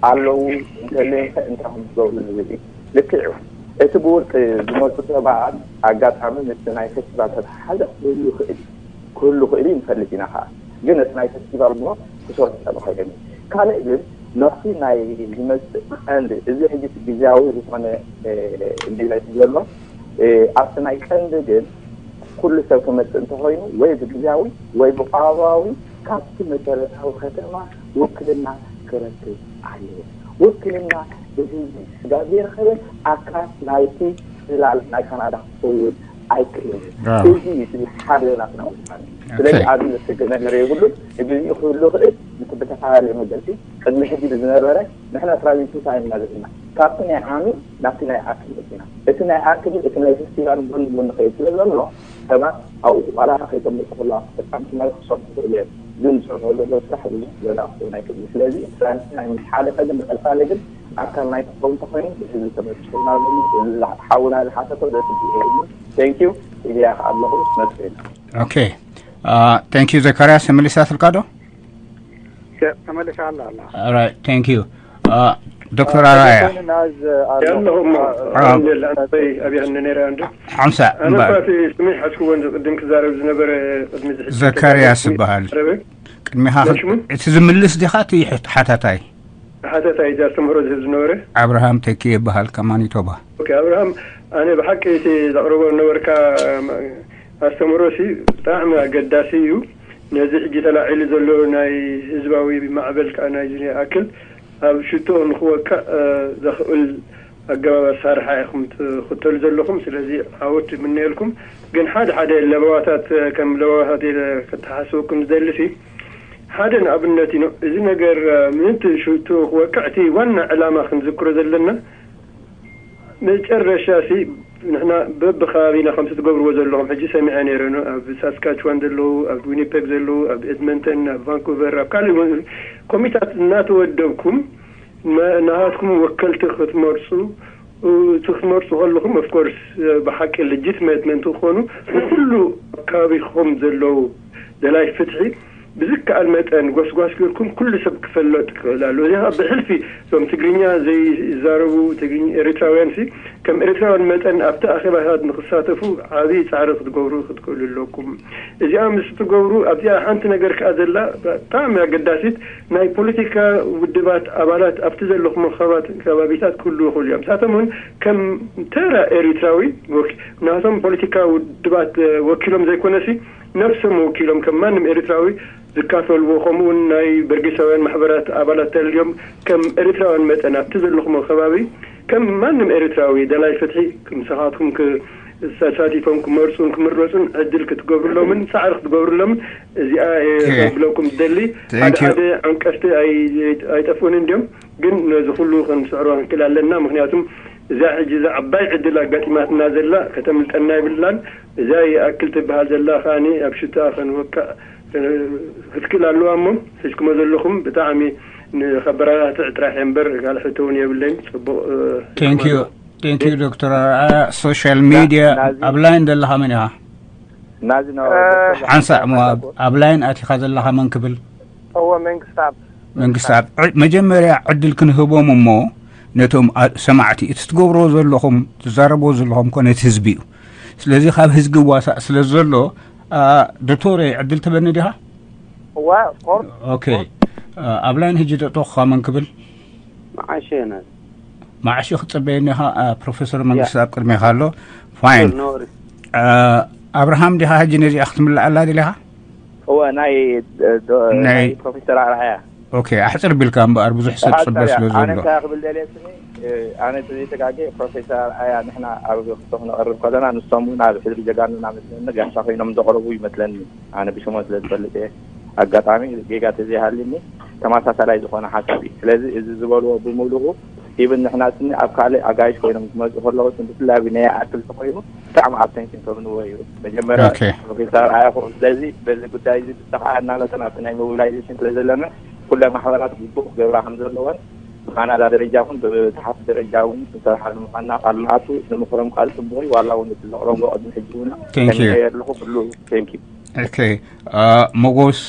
ኣለዉ እንተለየንከ እንታይ ከም ዝገብሩ ንብል እዩ። ልክዕ እዩ። እቲ ብውልቂ ዝመፁ ሰባት ኣጋጣሚ ምስቲ ናይ ፌስቲቫል ተተሓሓዘ ክህሉ ይኽእል እዩ። ክህሉ ይኽእል እዩ ንፈልጥ ኢና ከዓ። ግን እቲ ናይ ፌስቲቫል እሞ ክሰርሑ ጠበኸ ገኒ ካልእ ግን ናብቲ ናይ ዝመፅእ ቀንዲ እዚ ሕጂ እቲ ግዝያዊ ዝኾነ እንዲላይ ዘሎ ኣብቲ ናይ ቀንዲ ግን ኩሉ ሰብ ክመፅእ እንተኾይኑ ወይ ብግዝያዊ ወይ ብቋባዊ ካብቲ መሰረታዊ ከተማ ውክልና ክረክብ ኣለዎ። ውክልና ብህዝቢ ስጋብ ዘይረኸበ ኣካል ናይቲ ዕላል ናይ ካናዳ ክኸውን ኣይክእልን። እዚ እቲ ሓደ ናትና ውሳነ። ስለዚ ኣብዚ ዘስግእ ነገር የብሉን። እዚ ክህሉ ይኽእል። ብተፈላለየ መገዲ ቅድሚ ሕጂ ብዝነበረ ንሕና ትራንዚሽን ታይም ኢና ዘለና። ካብቲ ናይ ዓሚ ናብቲ ናይ ኣርክብል ኢና። እቲ ናይ ኣርክብል እቲ ናይ ፌስቲቫል ጎን ጎን ኸይድ ስለ ዘሎ ሰባት ኣብኡ ዋላ ከይተምልጡ ከለዋ ተጠቃምቲ ማለት ክሰርሑ ይኽእሉ እዮም። ግን ዝሰርሑ ዘለዉ ስራሕ ብዙሕ ዘላቕቱ ናይ ቅድሚ። ስለዚ ትራንዚሽን ናይ ሓደ ኸግን ብቐጻሊ ግን ኣካል ናይ ተፈውንተ ኮይኑ ብህዝቢ ተመርጭ ኮይና ሓውና ዝሓተቶ ደስ Thank you. ኢልያ ከኣ ኣለኹ መጽእ። Okay. Uh, thank you ዘካርያስ። ተመሊሳትልካ ዶ? ተመልሳ ኣላ ኣላ። All right, thank you. Uh, ዶክተር ኣርኣያ ያለኹም ኣብ- ኣንጀል ኣንተይ ኣብያኒ ነይረ እንዶ ሓምሳ ኣነ እምበኣር ኳ እቲ ስመይ ሓዝክዎ እንጂ ቅድም ክዛረብ ዝነበረ ቅድሚ ዝሕጂ ዘካርያስ ተዛሪቡ ዝበሃል ረበ ቅድሚኻ መን ሽሙ? እቲ ዝምልስ ዲኻ እቲ ይሕት- ሓታታይ ሓተታይ እዚ ኣስተምህሮ ዝህብ ዝነበረ ኣብርሃም ተኪ ይበሃል ከማኒቶባ ኦኬ ኣብርሃም ኣነ ብሓቂ እቲ ዘቕርቦ ነበርካ ኣስተምህሮ ሲ ብጣዕሚ ኣገዳሲ እዩ። ነዚ ሕጂ ተላዒሉ ዘሎ ናይ ህዝባዊ ማዕበል ከዓ ናይ ዝኒ ኣክል ኣብ ሽቶ ንክወቅዕ እ፣ ዘኽእል ኣገባብ ኣሳርሓ ኢኹም ትኽተሉ ዘለኹም። ስለዚ ዓወት ምነየልኩም። ግን ሓደ ሓደ ለበዋታት እ፣ ከም ለበዋታት ኢለ ከተሓስበኩም ዝደሊ ሲ ሓደ ንኣብነት እዩ። እዚ ነገር እ፣ ምእንቲ ሽቶ ክወቅዕ እቲ ዋና ዕላማ ክንዝክሮ ዘለና መጨረሻ ሲ ንሕና በብከባቢና ከምቲ ትገብርዎ ዘለኹም ሕጂ ሰሚዐ ነይረ ን- ኣብ ሳስካችዋን ዘለዉ ኣብ ዊኒፔግ ዘለዉ ኣብ ኤድመንተን ኣብ ቫንኩቨር ኣብ ካልእ እውን ኮሚታት እናተወደብኩም መ- ናሃትኩም ወከልቲ ክትመርፁ እ፣ እቲ ክትመርፁ ከለኹም ኦፍኮርስ ብሓቂ ልጅትመት ምእንቲ ክኾኑ ንኩሉ ኣካባቢኹም ዘለዉ ደላይ ፍትሒ ብዝከኣል መጠን ጎስጓስ ጌርኩም ኩሉ ሰብ ክፈለጥ ክኽእል ኣለዎ። እዚ ከዓ ብሕልፊ እዞም ትግርኛ ዘይዛረቡ ትግርኛ ኤርትራውያን ሲ ከም ኤርትራውያን መጠን ኣብቲ ኣኼባታት ንክሳተፉ ዓብዪ ፃዕሪ ክትገብሩ ክትክእሉ ኣለኩም። እዚኣ ምስ ትገብሩ ኣብዚኣ ሓንቲ ነገር ከዓ ዘላ ብጣዕሚ ኣገዳሲት ናይ ፖለቲካ ውድባት ኣባላት ኣብቲ ዘለኹም ከባቢታት ክህልዉ ይኽእሉ እዮም። ንሳቶም እውን ከም ተራ ኤርትራዊ ወኪ- ናቶም ፖለቲካ ውድባት ወኪሎም ዘይኮነሲ ነብሶም ወኪሎም ከም ማንም ኤርትራዊ ዝካፈልዎ ከምኡውን ናይ በርጌሳውያን ማሕበራት ኣባላት ተልዮም ከም ኤርትራውያን መጠን ኣብቲ ዘለኹም ከባቢ ከም ማንም ኤርትራዊ ደላይ ፍትሒ ምሳኻትኩም ተሳቲፎም ክመርፁን ክምረፁን ዕድል ክትገብርሎምን ፃዕሪ ክትገብርሎምን እዚኣ ዘብለኩም ዝደሊ ሓደ ሓደ ዓንቀፍቲ ኣይጠፍኡን እንዲዮም። ግን ነዚ ኩሉ ክንስዕሮ ክንክእል ኣለና። ምክንያቱም እዛ ሕጂ እዛ ዓባይ ዕድል ኣጋጢማትና ዘላ ከተምልጠና ይብላን። እዛ ይኣክል ትበሃል ዘላ ከዓኒ ኣብ ሽታ ከንወቅዕ ክትክእል ኣለዋ። እሞ ሒዝኩሞ ዘለኹም ብጣዕሚ ንከበራትዕ ጥራሕ እየ እምበር ካልእ ሕቶ እውን የብለይን። ፅቡቕ Thank you. Thank you ዶክተር ኣርኣያ። ሶሻል ሚድያ ኣብ ላይን ዘለኻ መን ኢኻ? ናዚ ሓንሳእ እሞ ኣብ- ኣብ ላይን ኣቲኻ ዘለኻ መን ክብል? እዎ መንግስቲ ኣብ መንግስቲ ኣብ ዕ- መጀመርያ ዕድል ክንህቦም እሞ ነቶም ኣ- ሰማዕቲ እቲ ትገብርዎ ዘለኹም ትዛረብዎ ዘለኹም ኮነ እቲ ህዝቢ እዩ። ስለዚ ካብ ህዝቢ ዋሳእ ስለ ዘሎ ዶክተር ዕድል ትበኒ ዲኻ? እዋ ኦፍኮርስ ኦኬ ኣብ ላይን ሕጂ ደጠኹኻ መን ክብል? መዓሸ ናት መዓሽ ክትፅበየኒ ኢኻ። ፕሮፌሰር መንግስቲ ኣብ ቅድሜኻ ኣሎ። ፋይን። ኣብርሃም ዲኻ ሕጂ ነዚኣ ክትምልኣላ ደሊኻ? እወ ናይ ዶ- ናይ- ናይ ፕሮፌሰር ኣርኣያ ኦኬ ኣሕፅር ቢልካ እምበኣር ብዙሕ ሰብ ፅበ ስለ ኣነ ዘሎ። እንታይ ክብል ደልየ ስኒ ኣነ ተዘይተጋገ ፕሮፌሰር ኣርኣያ ንሕና ኣብ ክቶ ክነቕርብ ከለና ንሶም እውን ኣብ ሕድሪ ጀጋኑና መስለኒ ጋሻ ኮይኖም ዘቕረቡ ይመስለኒ። ኣነ ብሽሞ ስለ ዝፈልጥ እየ። ኣጋጣሚ ጌጋ ተዘይሃልኒ ተመሳሳላይ ዝኾነ ሓሳብ እዩ። ስለዚ እዚ ዝበልዎ ብምሉኡ ኢብን ንሕና ስኒ ኣብ ካልእ ኣጋይሽ ኮይኖም ክመፁ ከለዉ ስኒ ብፍላይ ኣብ ናይ ኣክል ተኮይኑ ብጣዕሚ ኣቴንሽን ተብንዎ እዩ። መጀመርያ ኦኬ። ፕሮፌሰር ኣያኹ ስለዚ በዚ ጉዳይ እዚ ብተኸኣልና መጠን ኣብቲ ናይ ሞቢላይዜሽን ስለ ዘለና ኩለን ማሕበራት ግቡእ ክገብራ ከም ዘለወን ብካናዳ ደረጃ ይኹን ብታሕቲ ደረጃ እውን ክንሰርሓሉ ምዃንና ቃል ንኣቱ ንምኽሮም ቃል ፅቡቕ እዩ። ዋላ እውን እቲ ዘቕረብዎ ቅድሚ ሕጂ እውን Thank you. ሰሚዐዮ ኣለኹ ኩሉ ቴንክ ዩ። ኦኬ ሞጎስ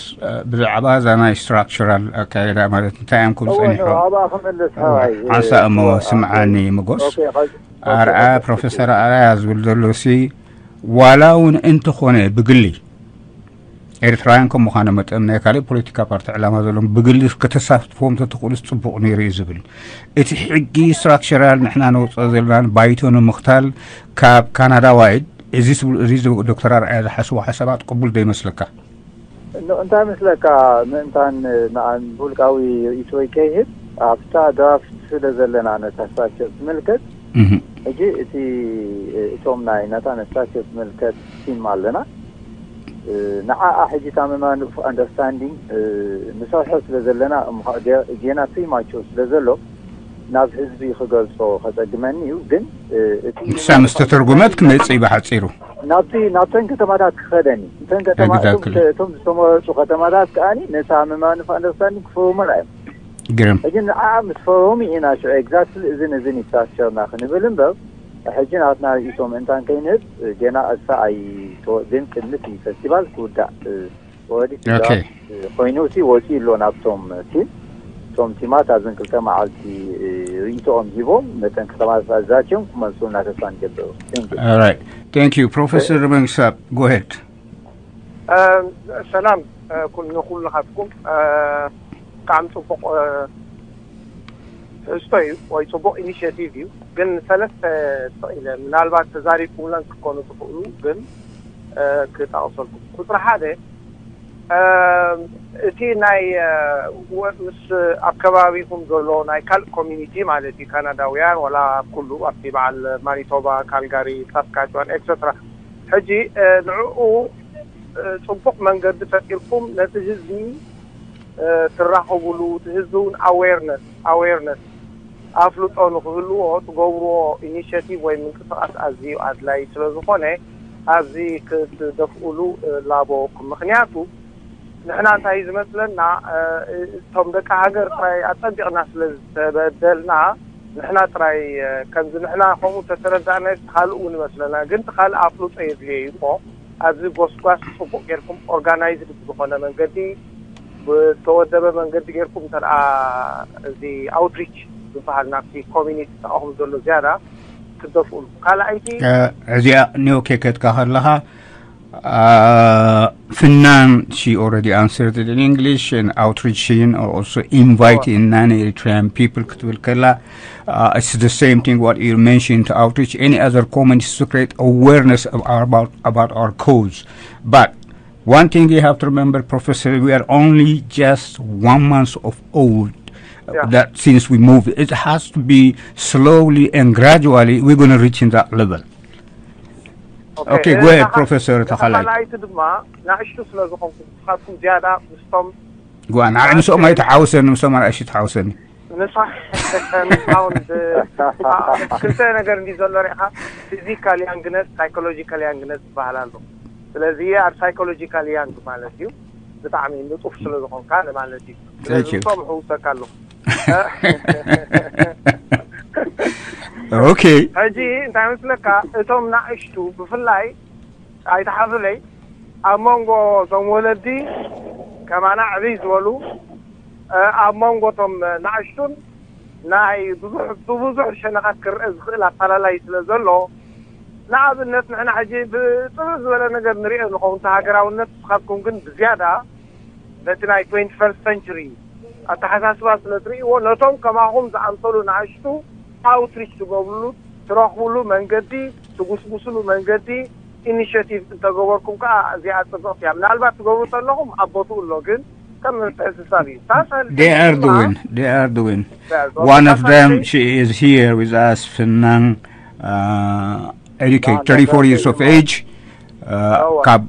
ብዛዕባ እዛ ናይ ስትራክቸራል ኣካይዳ ማለት እንታይ እዮም ክብሉ እወ ፀኒሖም? ኣብኣ ክመልስ ሃዋይ ሓንሳ እሞ ስምዓኒ ሞጎስ ኦኬ፣ ኸ- ኣርኣ ፕሮፌሰር ኣርኣያ ዝብል ዘሎ ሲ ዋላ እውን እንተኾነ ብግሊ ኤርትራውያን ከም ምዃነ መጠን ናይ ካልእ ፖለቲካ ፓርቲ ዕላማ ዘለዎም ብግሊ ከተሳትፎም ተትኽእሉስ ፅቡቕ ነይሩ እዩ ዝብል እቲ ሕጊ ስትራክቸራል ንሕና ነውፅኦ ዘለናን ባይቶ ንምኽታል ካብ ካናዳ ዋይድ እዚ ትብሉ እዚ ዶክተር ኣርኣያ ዝሓስቦ ሓሳባት ቅቡል ዶ ይመስለካ? ን- እንታይ ምስለካ ምእንታን ንኣን ብውልቃዊ ርእይቶይ ከይህብ ኣብታ ድራፍት ስለ ዘለና ነታ ስትራክቸር ትምልከት ሕጂ እቲ እቶም ናይ ናታ ነስታቸው ዝምልከት ቲም ኣለና። ንዓኣ ሕጂ እታ memorandum of understanding ንሰርሖ ስለ ዘለና፣ እሞ ጌና ፕሪማቹር ስለ ዘሎ ናብ ህዝቢ ክገልጾ ከጸግመኒ እዩ። ግን እቲ ንሳ ምስ ተተርጉመት ክመጽእ እዩ ብሓጺሩ። ናብቲ ናብተን ከተማታት ክኸደኒ፣ እተን ከተማ እቶም Exactly. እቶም ዝተመረጹ ከተማታት ከኣ ነታ memorandum of understanding ክፈርሙላ እዮም። ግርም። ሕጂ ንዓ ምስ ፈረሙ ኢና ሽዑ exactly እዝን እዝን ይታሰርና ክንብል እምበር፣ ሕጂ ናትና ርእይቶ ምእንታን ከይንህብ ጌና እሳ ኣይተወ ግን ቅድሚ እቲ ፈስቲቫል ክውዳእ ወዲ Okay. ኮይኑ ሲ ወፂኡ ኣሎ ናብቶም ቲም። እቶም ቲማት ኣብዘን ክልተ መዓልቲ ርእይቶኦም ሂቦም ነተን ከተማታት ኣዛትዮም ክመልሱልና ተስፋ ንገብር። Thank you. All right. Thank you. Professor Rubensap, go ahead. ሰላም ኩል ንኩልኻትኩም። ብጣዕሚ ፅቡቅ ትሕዝቶ እዩ ወይ ፅቡቅ ኢኒሽቲቭ እዩ። ግን ሰለስተ ተኢለ ምናልባት ተዛሪብኩምለን ክኮኑ ትኽእሉ፣ ግን ክጠቅሰልኩም። ቁፅሪ ሓደ እቲ ናይ ምስ ኣብ ከባቢኹም ዘሎ ናይ ካልእ ኮሚኒቲ ማለት እዩ፣ ካናዳውያን ወላ ኩሉ ኣብቲ በዓል ማኒቶባ፣ ካልጋሪ፣ ሳስካችዋን ኤክሰትራ። ሕጂ ንዕኡ ፅቡቅ መንገዲ ፈጢርኩም ነቲ ህዝቢ ትራኸቡሉ፣ እቲ ህዝቢ እውን ኣዌርነስ ኣዌርነስ ኣፍልጦ ንክህልዎ ትገብርዎ ኢኒሽቲቭ ወይ ምንቅስቃስ ኣዝዩ ኣድላይ ስለ ዝኾነ ኣብዚ ክትደፍኡሉ ላቦኩም። ምክንያቱ ንሕና እንታይ ዝመስለና እቶም ደቂ ሃገር ጥራይ ኣጸቢቕና ስለ ዝተበደልና ንሕና ጥራይ ከምዚ ንሕና ከምኡ ተተረዳእና ካልእ እውን ይመስለና፣ ግን ካልእ ኣፍልጦ የድልዮ እዩ እሞ ኣብዚ ጎስጓስ ጽቡቅ ጌርኩም ኦርጋናይዝድ ብዝኾነ መንገዲ ብተወደበ መንገዲ ጌርኩም እንተ እዚ ኣውትሪች ዝበሃል ናብቲ ኮሚኒቲ ተኣኹም ዘሎ ዝያዳ ክትደፍኡሉ። ካልኣይቲ እዚኣ ኒዮ ኬከትካ ከለኻ Uh, Finan, she already answered it in English, and outreaching or also inviting non-Eritrean people ክትብል ከላ, uh, it's the same thing what you mentioned, outreach, any other comments to create awareness of our, about, about our cause. But one thing you have to remember, Professor, we are only just one month of old. Yeah. That since we move, it has to be slowly and gradually we're going to reach in that level. Okay, go ahead, Professor ተኻላይ። ተኻላይቲ ድማ ንኣሽቱ ስለ ዝኾንኩም ንስኻትኩም ዝያዳ ምስቶም ጓ ንዓይ ምስኦም ኣይተሓውሰኒ፣ ምስኦም ኣርኣሽ ተሓውሰኒ። ንሳ ንሳውን ክልተ ነገር እንዲ ዘሎ ሪኢኻ፣ ፊዚካል ያንግነስ ሳይኮሎጂካል ያንግነስ ዝበሃል ኣሎ። ስለዚ ኣብ ሳይኮሎጂካል ያንግ ማለት እዩ ብጣዕሚ ንጡፍ ስለ ዝኾንካ ማለት እዩ። ስለዚ Thank you. ምስኦም ሕውሰካ ኣለኹ። Okay. ሕጂ እንታይ መስለካ፣ እቶም ናእሽቱ ብፍላይ ኣይተሓፍለይ ኣብ መንጎ እቶም ወለዲ ከማና ዕብይ ዝበሉ ኣብ መንጎ እቶም ናእሽቱን ናይ ብዙሕ ብብዙሕ ሸነኻት ክረአ ዝኽእል ኣፈላላይ ስለ ዘሎ፣ ንኣብነት ንሕና ሕጂ ብጥብብ ዝበለ ነገር ንሪኦ ንኸውን እቲ ሃገራውነት፣ ንስኻትኩም ግን ብዝያዳ ነቲ ናይ ትዌንቲ ፈርስት ሰንቸሪ ኣተሓሳስባ ስለ ትርእይዎ፣ ነቶም ከማኹም ዝኣምሰሉ ንኣሽቱ ኣውትሪች ትገብርሉ፣ ትረኽብሉ መንገዲ፣ ትጉስጉስሉ መንገዲ ኢኒሽቲቭ እንተገበርኩም ከዓ እዚኣ ፅብቕቲ እያ። ምናልባት ትገብሩ ተለኹም ኣብ ቦትኡ ኣሎ፣ ግን ከም ምትሕስሳብ እዩ። ሳልሳይ They are ድማ doing. They are doing. Yeah, One of okay. them, she is here with us, Finan, uh, educate, thirty-four years of age. Uh, Oh. ካብ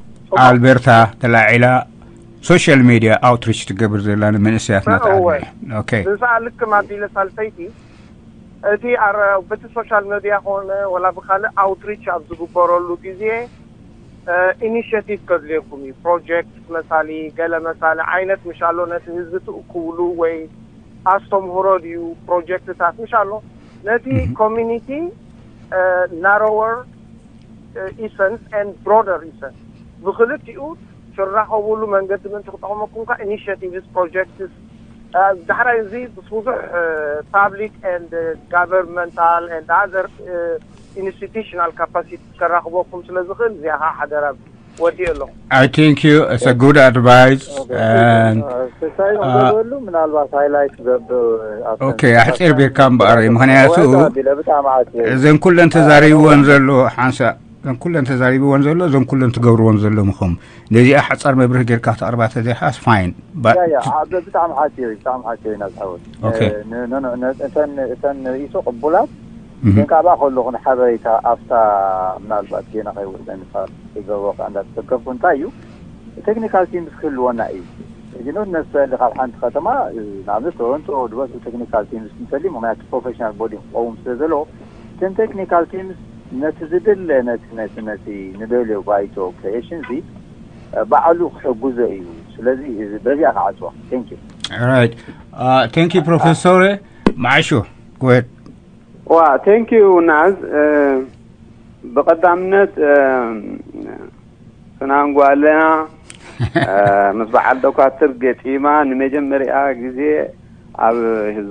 ኣልበርታ ተላዒላ ሶሻል ሚድያ ኣውትሪች ትገብር ዘላ ንመንእሰያት ናታ እወ። Okay. ንሳ ልክም ኣቢለ ሳልሰይቲ እቲ ኣረ- በቲ ሶሻል ሚድያ ኮነ ወላ ብካልእ ኣውትሪች ኣብ ዝግበረሉ ግዜ ኢኒሽቲቭ ከድልየኩም እዩ። ፕሮጀክት መሳሊ ገለ መሳሊ ዓይነት ምሻሎ ነቲ ህዝቢ ትእክብሉ ወይ ኣስተምህሮ ድዩ ፕሮጀክትታት ምሻሎ ነቲ ኮሚኒቲ ናሮወር ኢሰንስ ኤንድ ብሮደር ኢሰንስ ብክልቲኡ ትራኸቡሉ መንገዲ ምእንቲ ክጠቕመኩም ከ ኢኒሽቲቭስ ፕሮጀክትስ ዳሕራይ እዚ ምስ ብዙሕ ፓብሊክ ኤንድ ጋቨርንመንታል ኤንድ ኣዘር ኢንስቲቱሽናል ካፓሲቲ ከራኽበኩም ስለ ዝኽእል እዚኣ ከዓ ሓደራ ወዲእ ኣለኹ። I think you, it's a good advice. And ስሳይ uh, ንገበሉ ምናልባት ሃይላይት ገብር Okay, ኣሕፂር ቢርካ እምበኣር እዩ። ምክንያቱ ብጣዕሚ ዓት እዘን ኩለን ተዛሪብወን ዘሎ ሓንሳ እዘን ኩለን ተዛሪብወን ዘሎ እዘን ኩለን ትገብርወን ዘለኹም ነዚኣ ሓፃር መብርህ ጌርካ ተቕርባ ተዘይሓስ ፋይን። ያ ያ ብጣዕሚ ሓፂር እዩ ብጣዕሚ ሓፂር እዩ ናዝሓወት Okay. እተን እተን ርእይቶ ቅቡላት ግን ካብኣ ከለኹ ንሓበሬታ ኣብታ ምናልባት ጌና ከይወፀኒ ካብ ዝገበርካ እንዳተሰከፍኩ እንታይ እዩ ቴክኒካል ቲምስ ክህልወና እዩ። ሕጂ ኖት ነሰሊ ካብ ሓንቲ ከተማ ንኣብነት ቶሮንቶ ድበሱ ቴክኒካል ቲምስ እንተልዩ ምክንያቱ ፕሮፌሽናል ቦዲ ክኸውን ስለ ዘለዎ እተን ቴክኒካል ቲምስ ነቲ ዝድለ ነቲ ነቲ ነቲ ንደልዮ ባይቶ ክሬሽን ዚ ባዕሉ ክሕግዞ እዩ። ስለዚ በዚኣ ክዓፅዋ። Thank you። Right. Thank you ፕሮፌሰር። መዓሾ፣ go ahead። ዋ thank you ናዝ። ብቐዳምነት ፍናን ጓልና ምስ በዓል ዶኳትር ገጢማ ንመጀመርያ ግዜ ኣብ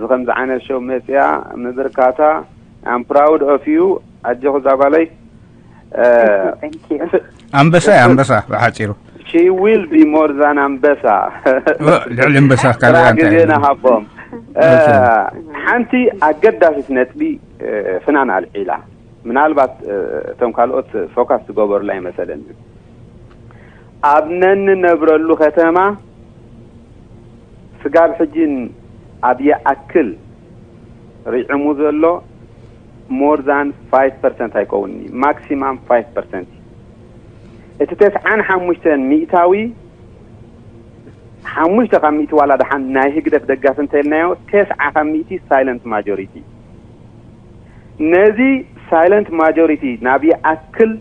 ዝኸምዚ ዓይነት ሾው መፅያ ምብርካታ I'm proud of you። ኣጆኹ እዛ ጓለይ። ኣንበሳ እያ፣ ኣንበሳ ብሓፂሩ። She will be more than ኣንበሳ። ልዕሊ ኣንበሳ ካልእ ስራሕ እንታይ ግዜ እዩ? ንሃቦም። ሓንቲ ኣገዳሲት ነጥቢ ፍናን ኣልዒላ፣ ምናልባት እቶም ካልኦት ፎካስ ዝገበሩላ ይመሰለኒ። ኣብ ነንነብረሉ ከተማ ስጋብ ሕጂ ኣብ ይኣክል ሪዕሙ ዘሎ more than five percent ኣይከውን፣ ማክሲማም five percent። እቲ ተስዓን ሓሙሽተን ሚእታዊ ሓሙሽተ ካብ ሚእቲ ዋላ ደሓን ናይ ህግደፍ ደጋፊ እንተልናዮ፣ ተስዓ ካብ ሚእቲ ሳይለንት ማጆሪቲ። ነዚ ሳይለንት ማጆሪቲ ናብ ይኣክል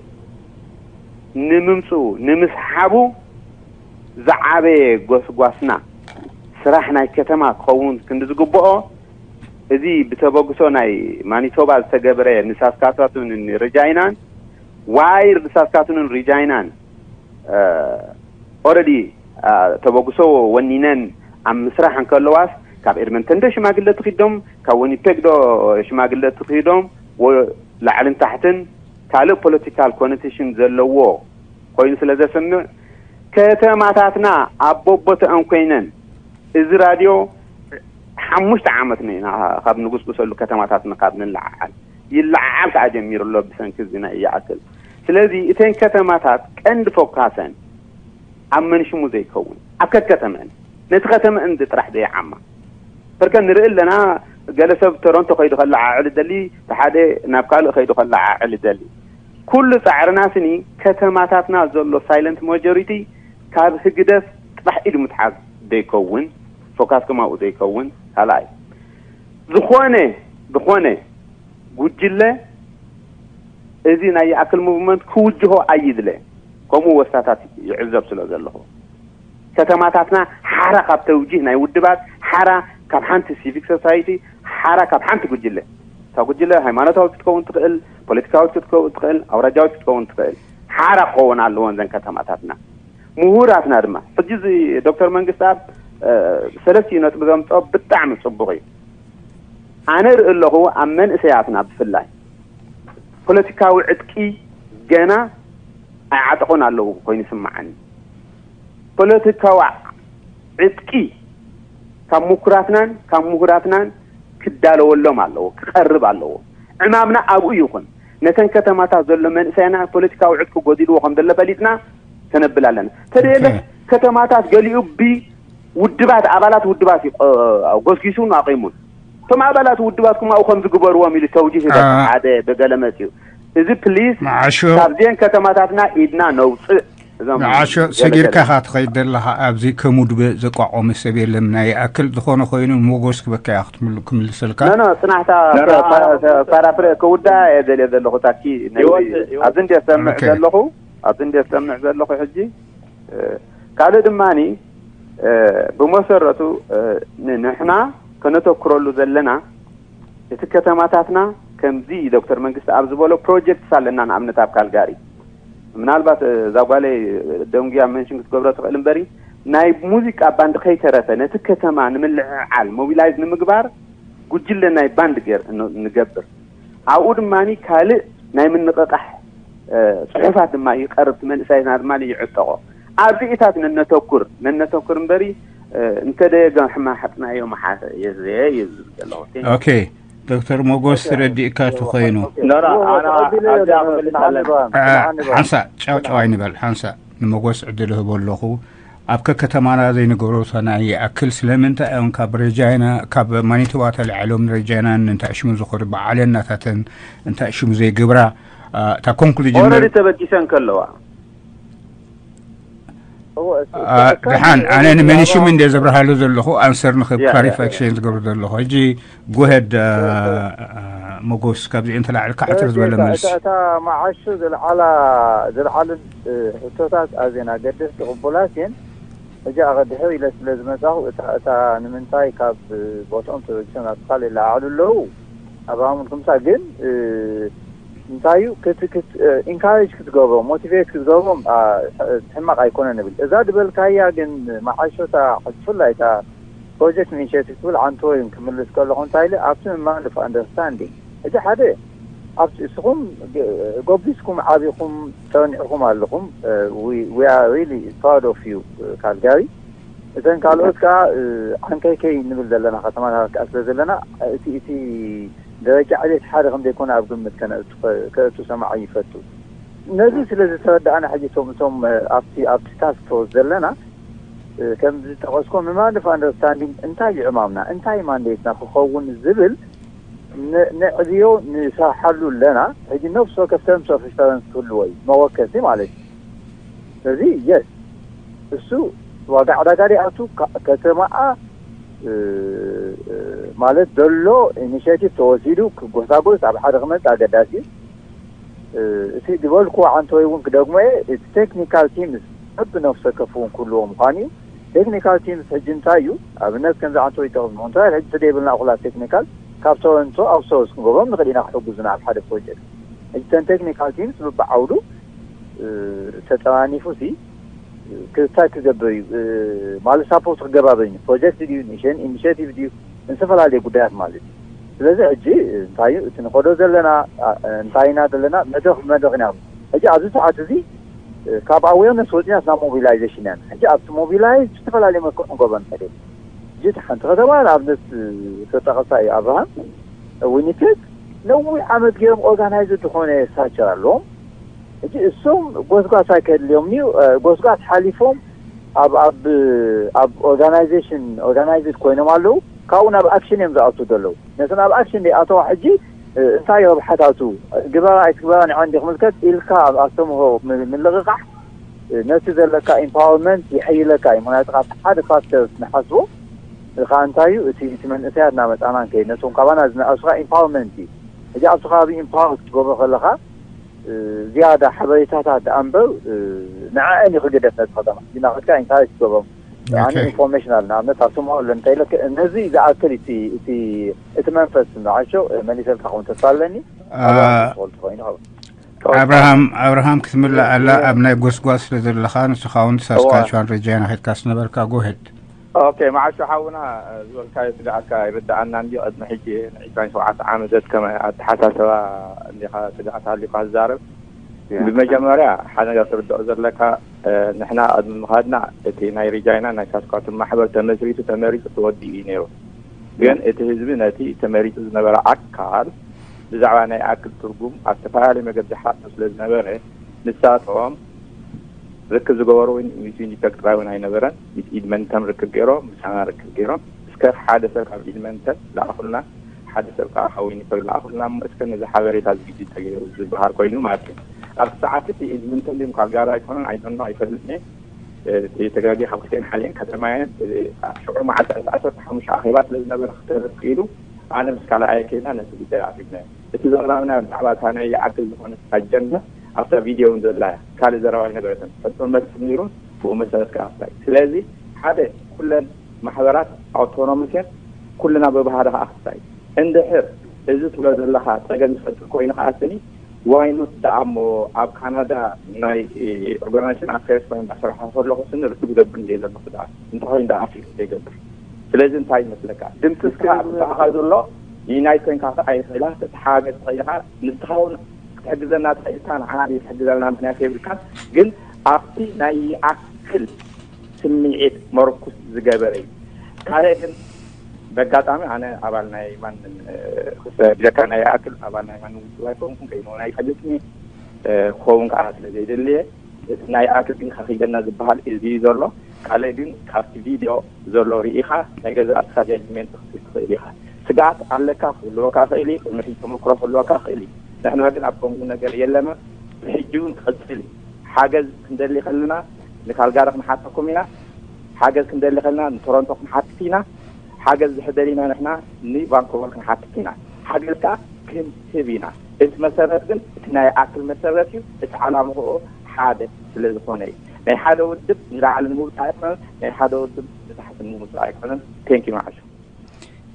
ንምምፅኡ ንምስሓቡ ዝዓበየ ጎስጓስና ስራሕ ናይ ከተማ ክኸውን ክንዲ ዝግብኦ፣ እዚ ብተበግሶ ናይ ማኒቶባ ዝተገብረ ንሳስካቱንን ሪጃይናን ዋይር ንሳስካቱንን ሪጃይናን ኦረዲ ተበግሶ ወኒነን ኣብ ምስራሕ እንከለዋስ ካብ ኤድመንተን ዶ ሽማግለ ትኺዶም፣ ካብ ወኒፔግ ዶ ሽማግለ ትኺዶም፣ ላዕልን ታሕትን ካልእ ፖለቲካል ኮነቴሽን ዘለዎ ኮይኑ ስለ ዘስምዕ፣ ከተማታትና ኣብ ቦቦተአን ኮይነን እዚ ራድዮ ሓሙሽተ ዓመት ኢና ካብ ንጉስጉሰሉ ከተማታትና ካብ ንለዓዓል፣ ይለዓዓል ከዓ ጀሚሩ ኣሎ ብሰንኪ እዚ ናይ ይኣክል። ስለዚ እተን ከተማታት ቀንዲ ፎካሰን ኣብ መንሽሙ ዘይከውን ኣብ ከከተመን ነቲ ከተመን ጥራሕ ዘይዓማ። በርከ ንርኢ ኣለና። ገለ ሰብ ቶሮንቶ ከይዱ ከለዓዕል ደሊ፣ ሓደ ናብ ካልእ ከይዱ ከለዓዕል ደሊ። ኩሉ ፃዕርና ስኒ ከተማታትና ዘሎ ሳይለንት ማጆሪቲ ካብ ህግደፍ ጥራሕ ኢዱ ምትሓዝ ዘይከውን፣ ፎካስ ከማኡ ዘይከውን ካልኣይ ዝኾነ ዝኾነ ጉጅለ እዚ ናይ ይኣክል ሙቭመንት ክውጅሆ ኣይድለ። ከምኡ ወስታታት ይዕዘብ ስለ ዘለኹ ከተማታትና ሓራ ካብ ተውጂህ ናይ ውድባት፣ ሓራ ካብ ሓንቲ ሲቪክ ሶሳይቲ፣ ሓራ ካብ ሓንቲ ጉጅለ፣ እታ ጉጅለ ሃይማኖታዊት ክትከውን ትኽእል፣ ፖለቲካዊት ክትከውን ትኽእል፣ ኣውራጃዊት ክትከውን ትኽእል፣ ሓራ ክኸውን ኣለዎን ዘን ከተማታትና። ምሁራትና ድማ ሕጂ እዚ ዶክተር መንግስት ኣብ ሰለስቲኡ ነጥቢ ዘምፅኦ ብጣዕሚ ፅቡቕ እዩ። ኣነ ርኢ ኣለኹ ኣብ መንእሰያትና ብፍላይ ፖለቲካዊ ዕጥቂ ገና ኣይዓጠቑን ኣለዉ ኮይኑ ይስምዓኒ። ፖለቲካዊ ዕጥቂ ካብ ምኩራትናን ካብ ምሁራትናን ክዳለወሎም ኣለዎ፣ ክቐርብ ኣለዎ። ዕማምና ኣብኡ ይኹን። ነተን ከተማታት ዘሎ መንእሰያና ፖለቲካዊ ዕጥቂ ጎዲልዎ ከም ዘሎ ፈሊጥና ተነብል ኣለና። ተደየለ ከተማታት ገሊኡ ብውድባት ኣባላት ውድባት እዩ ጎስጊሱን ኣቂሙን። እቶም ኣባላት ውድባት ኩማኡ ከም ዝግበርዎም ኢሉ ተውጂህ ይገብር ሓደ ብገለ መፅኡ። እዚ ፕሊስ መዓሾ ካብዚአን ከተማታትና ኢድና ነውፅእ። እዞም መዓሾ ገለ ሰጊርካ ገለ ካ ትኸይድ ዘለኻ ኣብዚ ከሙድበ ዘቋቆመ ሰብ የለን። ናይ ይኣክል ዝኾነ ኮይኑ ሞጎስ ክበካ እያ ክትምል- ክምልሰልካ። ኖ ኖ ፅናሕታ ፓራፍሬ ክውዳ እየ ደልየ ዘለኹ ታኪ ነዚ ይወድ- ይወድ- ኣብዚ እንደ ሰምዕ ኦኬ። ዘለኹ ኣብዚ እንደ ሰምዕ ዘለኹ ሕጂ ካልእ ድማኒ ብመሰረቱ ንሕና ከነተኩረሉ ዘለና እቲ ከተማታትና ከምዚ ዶክተር መንግስቲ ኣብ ዝበሎ ፕሮጀክትስ ኣለና። ንኣብነት ኣብ ካልጋሪ ምናልባት እዛ ጓለይ ደንጉያ መንሽን ክትገብሮ ትኽእል እምበሪ ናይ ሙዚቃ ባንድ ከይተረፈ ነቲ ከተማ ንምልዕዓል ሞቢላይዝ ንምግባር ጉጅለ ናይ ባንድ ገር ንገብር። ኣብኡ ድማ ካልእ ናይ ምንቕቓሕ ፅሑፋት ድማ ይቐርብ። መንእሰያትና ድማ ይዕጠቖ። ኣብዚኢታት ነነተኩር ነነተኩር እምበሪ እንተ ደየጋሕማ ሓጥናዮ መሓሰ የዝየ እዩ ዝብል ዘለኹ። ኦኬ ዶክተር ሞጎስ ረዲእካ ተኮይኑ ኖራ ኣና ኣብዚኣ ክምልስ ኣለና። ሓንሳ ጫው ጫው ኣይንበል። ሓንሳ ንመጎስ ዕድል ህቦ ኣለኹ። ኣብ ከከተማና ዘይንገብሮ ሰናይ ይኣክል። ስለምንታይ እዮም ካብ ረጃይና፣ ካብ ማኒቶባ ተላዒሎም ንረጃይናን እንታይ ሽሙ ዝኾዱ በዓልናታትን እንታይ ሽሙ ዘይገብራ? እታ ኮንክሉጅን ኦረዲ ተበጊሰን ከለዋ። ደሓን ኣነ ንመኒሽም እንደ ዘብርሃሉ ዘለኹ፣ ኣንሰር ንክብ ክላሪፋክሽን ዝገብሩ ዘለኹ። ሕጂ ጎሄድ መጎስ ካብዚ እንተላዕልካ ሕፅር ዝበለ መልስ። እታ መዓሹ ዝለዓላ ዝለዓሉ ሕቶታት ኣዝየን ኣገደስቲ ቅቡላት እየን። ሕጂ ኣቐድሐ ኢለ ስለ ዝመጻኹ እታ እታ ንምንታይ ካብ ቦትኦም ተበጊሶም ናብ ካልእ ይለዓሉ ኣለዉ? ኣባሃሙን ክምሳ ግን እንታይ እዩ ኢንካሬጅ ክትገብሮም ሞቲቬት ክትገብሮም ሕማቕ ኣይኮነን እብል። እዛ ዝበልካያ ግን መዓሾታ ብፍላይ እታ ፕሮጀክት ኢኒሽቲቭ ትብል ዓንቶ እዩ ክምልስ ከለኹ እንታይ ኢለ ኣብቲ ምማልፍ ኣንደርስታንዲንግ እቲ ሓደ ኣብቲ እስኹም ጎቢስኩም ዓቢኹም ጸኒዕኹም ኣለኹም። We are really proud of you ካልጋሪ። እተን ካልኦት ከዓ ዓንከይከይ ንብል ዘለና ከተማታት ከዓ ስለ ዘለና እቲ እቲ ደረጃ ዕቤት ሓደ ከም ዘይኮነ ኣብ ግምት ከእቱ ሰማዒ ይፈቱ። ነዚ ስለ ዝተረዳእና ሕጂ እቶም እቶም ኣብቲ ኣብቲ ታስክ ፎርስ ዘለና ከም ዝጠቐስኮ ምማንፍ ኣንደርስታንዲንግ እንታይ እዩ ዕማምና እንታይ ማንዴትና ክኸውን ዝብል ነዕብዮ ንሰርሓሉ ኣለና። ሕጂ ነፍሲ ወከፍ ተርምስ ኦፍ ሪፈረንስ ክህልዎ እዩ መወከሲ ማለት እዩ። ስለዚ የስ እሱ ዋጋ ዕዳጋ ደይኣቱ ከተማኣ ማለት ዘሎ ኢኒሽቲቭ ተወሲዱ ክጎሳጎስ ኣብ ሓደ ክመፅእ ኣገዳሲ እዩ። እቲ ዝበልኩዎ ዓንተወይ እውን ክደግሞ እየ እቲ ቴክኒካል ቲምስ በብነፍሲ ወከፍ እውን ክህልዎ ምዃኑ እዩ። ቴክኒካል ቲምስ ሕጂ እንታይ እዩ ኣብነት ከምዚ ዓንተወይ ይጠቕም ምንታይ ሕጂ ተደይብልና ኩላ ቴክኒካል ካብ ቶሮንቶ ኣብ ሶርስ ክንገብሮም ንኽእል ኢና ክሕግዙና ኣብ ሓደ ፕሮጀክት። ሕጂ ተን ቴክኒካል ቲምስ ብብዓውዱ ተጠናኒፉ ሲ ክስታይ ክገብር እዩ ማለት ሳፖርት ክገባበር እዩ ፕሮጀክት ድዩ ኢኒሽቲቭ ድዩ ዝተፈላለዩ ጉዳያት ማለት እዩ። ስለዚ ሕጂ እንታይ እዩ እቲ ንኸዶ ዘለና እንታይ ኢና ዘለና መድረኽ መድረኽ ኢና። ሕጂ ኣብዚ ሰዓት እዚ ካብ ኣዌርነስ ወፂና ናብ ሞቢላይዜሽን ኢና። ሕጂ ኣብቲ ሞቢላይዝ ዝተፈላለዩ መልክዕ ክንገብሮ ንኽእል። ሕጂ እቲ ሓንቲ ከተማ ንኣብነት ተጠቐሳ እዩ ኣብርሃም ዊኒፔግ ነዊሕ ዓመት ገይሮም ኦርጋናይዝ ዝኾነ ስትራክቸር ኣለዎም። ሕጂ እሶም ጎስጓስ ኣይከድልዮም እዩ ጎስጓስ ሓሊፎም ኣብ ኣብ ኣብ ኦርጋናይዜሽን ኦርጋናይዝድ ኮይኖም ኣለዉ። ካብኡ ናብ ኣክሽን እዮም ዝኣቱ ዘለዉ። ነቲ ናብ ኣክሽን ደይኣተዋ ሕጂ እንታይ ረብሓታቱ ግበራ ኣይትግበራ ንዐ እንዲ ክምልከት ኢልካ ኣብ ኣስተምህሮ ምልቕቓሕ ነቲ ዘለካ ኢምፓወርመንት ይሐይለካ እዩ። ምክንያቱ ካብ ሓደ ፋክተር ንሓስቦ ከዓ እንታይ እዩ እቲ እቲ መንእሰያት እናመፃና ንከይድ ነቶም ካባና ዝነኣሱካ ኢምፓወርመንት እዩ። ሕጂ ኣብቲ ከባቢ ኢምፓወር ክትገብሮ ከለካ ዝያዳ ሓበሬታታት ደኣ እምበር ንዐአን እዩ ክግደፍ ነቲ ከተማ ናኸድካ ኢንካሬጅ ትገብሮም ኣነ ኢንፎርሜሽናል ንኣብነት ኣብ ስምዖ ኣሎ እንታይ ኢለ ነዚ ዝኣክል እቲ እቲ እቲ መንፈስ ንዓሾ መሊሰልካ ክውን ተስፋ ኣለኒ። ትኾይኑ ኣብርሃም ኣብርሃም ክትምላእ ኣላ ኣብ ናይ ጎስጓስ ስለ ዘለኻ ንስኻ እውን ሳስካችዋን ሬጅያ ናኸድካ ስነበርካ ጎሄድ። ኦኬ መዓሾ ሓውና ዝበልካዮ ስጋኣካ ይርዳኣና እንዲ ቅድሚ ሕጂ ን27 ዓመት ዘድከመ ኣተሓሳሰባ እንዲኻ ስጋኣት ሃልዩካ ዝዛረብ። ብመጀመርያ ሓደ ነገር ትርድኦ ዘለካ ንሕና ቅድሚ ምኻድና እቲ ናይ ሪጃይና ናይ ሳስኳቱን ማሕበር ተመስሪቱ ተመሪፁ ተወዲኡ እዩ ነይሩ። ግን እቲ ህዝቢ ነቲ ተመሪፁ ዝነበረ ኣካል ብዛዕባ ናይ ኣክል ትርጉም ኣብ ዝተፈላለዩ መገዲ ሓቶ ስለ ዝነበረ ንሳቶም ርክብ ዝገበሩ ወይ ሚስ ዊኒፐግ ጥራይ እውን ኣይነበረን። ሚስ ኢድመንተን ርክብ ገይሮም፣ ምሳና ርክብ ገይሮም። እስከ ሓደ ሰብ ካብ ኢድመንተን ለኣኹልና፣ ሓደ ሰብ ከዓ ካብ ዊኒፐግ ለኣኹልና እሞ እስከ ነዚ ሓበሬታ ዝግጅት ተገይሩ ዝበሃል ኮይኑ ማለት እዩ። ኣብቲ ሰዓት እቲ ኢድመንተን ድም ካልጋሪ ኣይኮነን ኣይፈኖ ኣይፈልጥን እየ። ተጋጊ ካብ ክልቲኤን ሓሊኤን ከተማየን ሽዑ መዓልቲ ዕለት ዓሰርተ ሓሙሽተ ኣኼባ ስለ ዝነበረ ክተረፍ ክኢሉ ኣነ ምስ ካልኣየ ከይድና ነቲ ጉዳይ ኣፍሪድናዮ። እቲ ዘቕረብናዮ ብዛዕባ እታ ናይ ይኣክል ዝኾነት ኣጀንዳ ኣብታ ቪድዮ እውን ዘላ እያ። ካልእ ዘረባ ኣይነበረትን። ሕቶን መልስን ነይሩን ብኡ መሰረት ከኣ ክስታይ። ስለዚ ሓደ ኩለን ማሕበራት ኣውቶኖመስ እየን። ኩልና ብባህሪ ከኣ ክስታይ። እንድሕር እዚ ትብሎ ዘለኻ ጸገም ዝፈጥር ኮይኑ ከኣ ስኒ ዋይኖት ደኣ እሞ ኣብ ካናዳ ናይ ኦርጋናይዜሽን ኣፌርስ ኮይነ እንዳሰርሐ ከለኹ ስኒ ርክብ ይገብር እንደ ዘለኹ ደኣ እንተኾይኑ ደኣ ኣፍሪካ ዘይገብር ስለዚ እንታይ ይመስለካ ድምፂ እስካ ብኣኻ ዘሎ ዩናይት ኮይንካ ክዓ ይኽእላ ተተሓጋገዝ ትኽእል ኢኻ ንስኻ እውን ክትሕግዘና ትኽእል ኢልካ ንዓና ዘይትሕግዘልና ምክንያት የብልካን ግን ኣብቲ ናይ ይኣክል ስምዒት መርኩስ ዝገበረ እዩ ካልእ ግን በጋጣሚ ኣነ ኣባል ናይ ማንም ብጀካ ናይ ይኣክል ኣባል ናይ ማንም ውድብ ኣይኮንኩን ከይኑ ናይ ፈልጥኒ ክኸውን ከዓ ስለ ዘይደልየ ናይ ኣክል ግን ከኺደና ዝበሃል እዚ እዩ ዘሎ ካልእ ግን ካብቲ ቪድዮ ዘሎ ርኢኻ ናይ ገዛእትኻ ጀጅመንት ክትህብ ትኽእል ኢኻ። ስግኣት ኣለካ ክህልወካ ክእል እዩ፣ ቅድሚ ሕጂ ተመክሮ ክህልወካ ክእል እዩ። ንሕና ግን ኣብ ከምኡ ነገር የለና። ብሕጂ እውን ክቕፅል እዩ። ሓገዝ ክንደሊ ከለና ንካልጋሪ ክንሓተኩም ኢና። ሓገዝ ክንደሊ ከለና ንቶሮንቶ ክንሓትት ኢና። ሓገዝ ዝሕደል ኢና ንሕና ንቫንኮቨር ክንሓትት ኢና። ሓገዝ ከዓ ክንህብ ኢና። እቲ መሰረት ግን እቲ ናይ ኣክል መሰረት እዩ። እቲ ዓላምኡ ሓደ ስለ ዝኾነ እዩ። ናይ ሓደ ውድብ ንላዕሊ ንምውፃእ ኣይኮነን፣ ናይ ሓደ ውድብ ንታሕቲ ንምውፃእ ኣይኮነን። ቴንኪ ማዓሾ።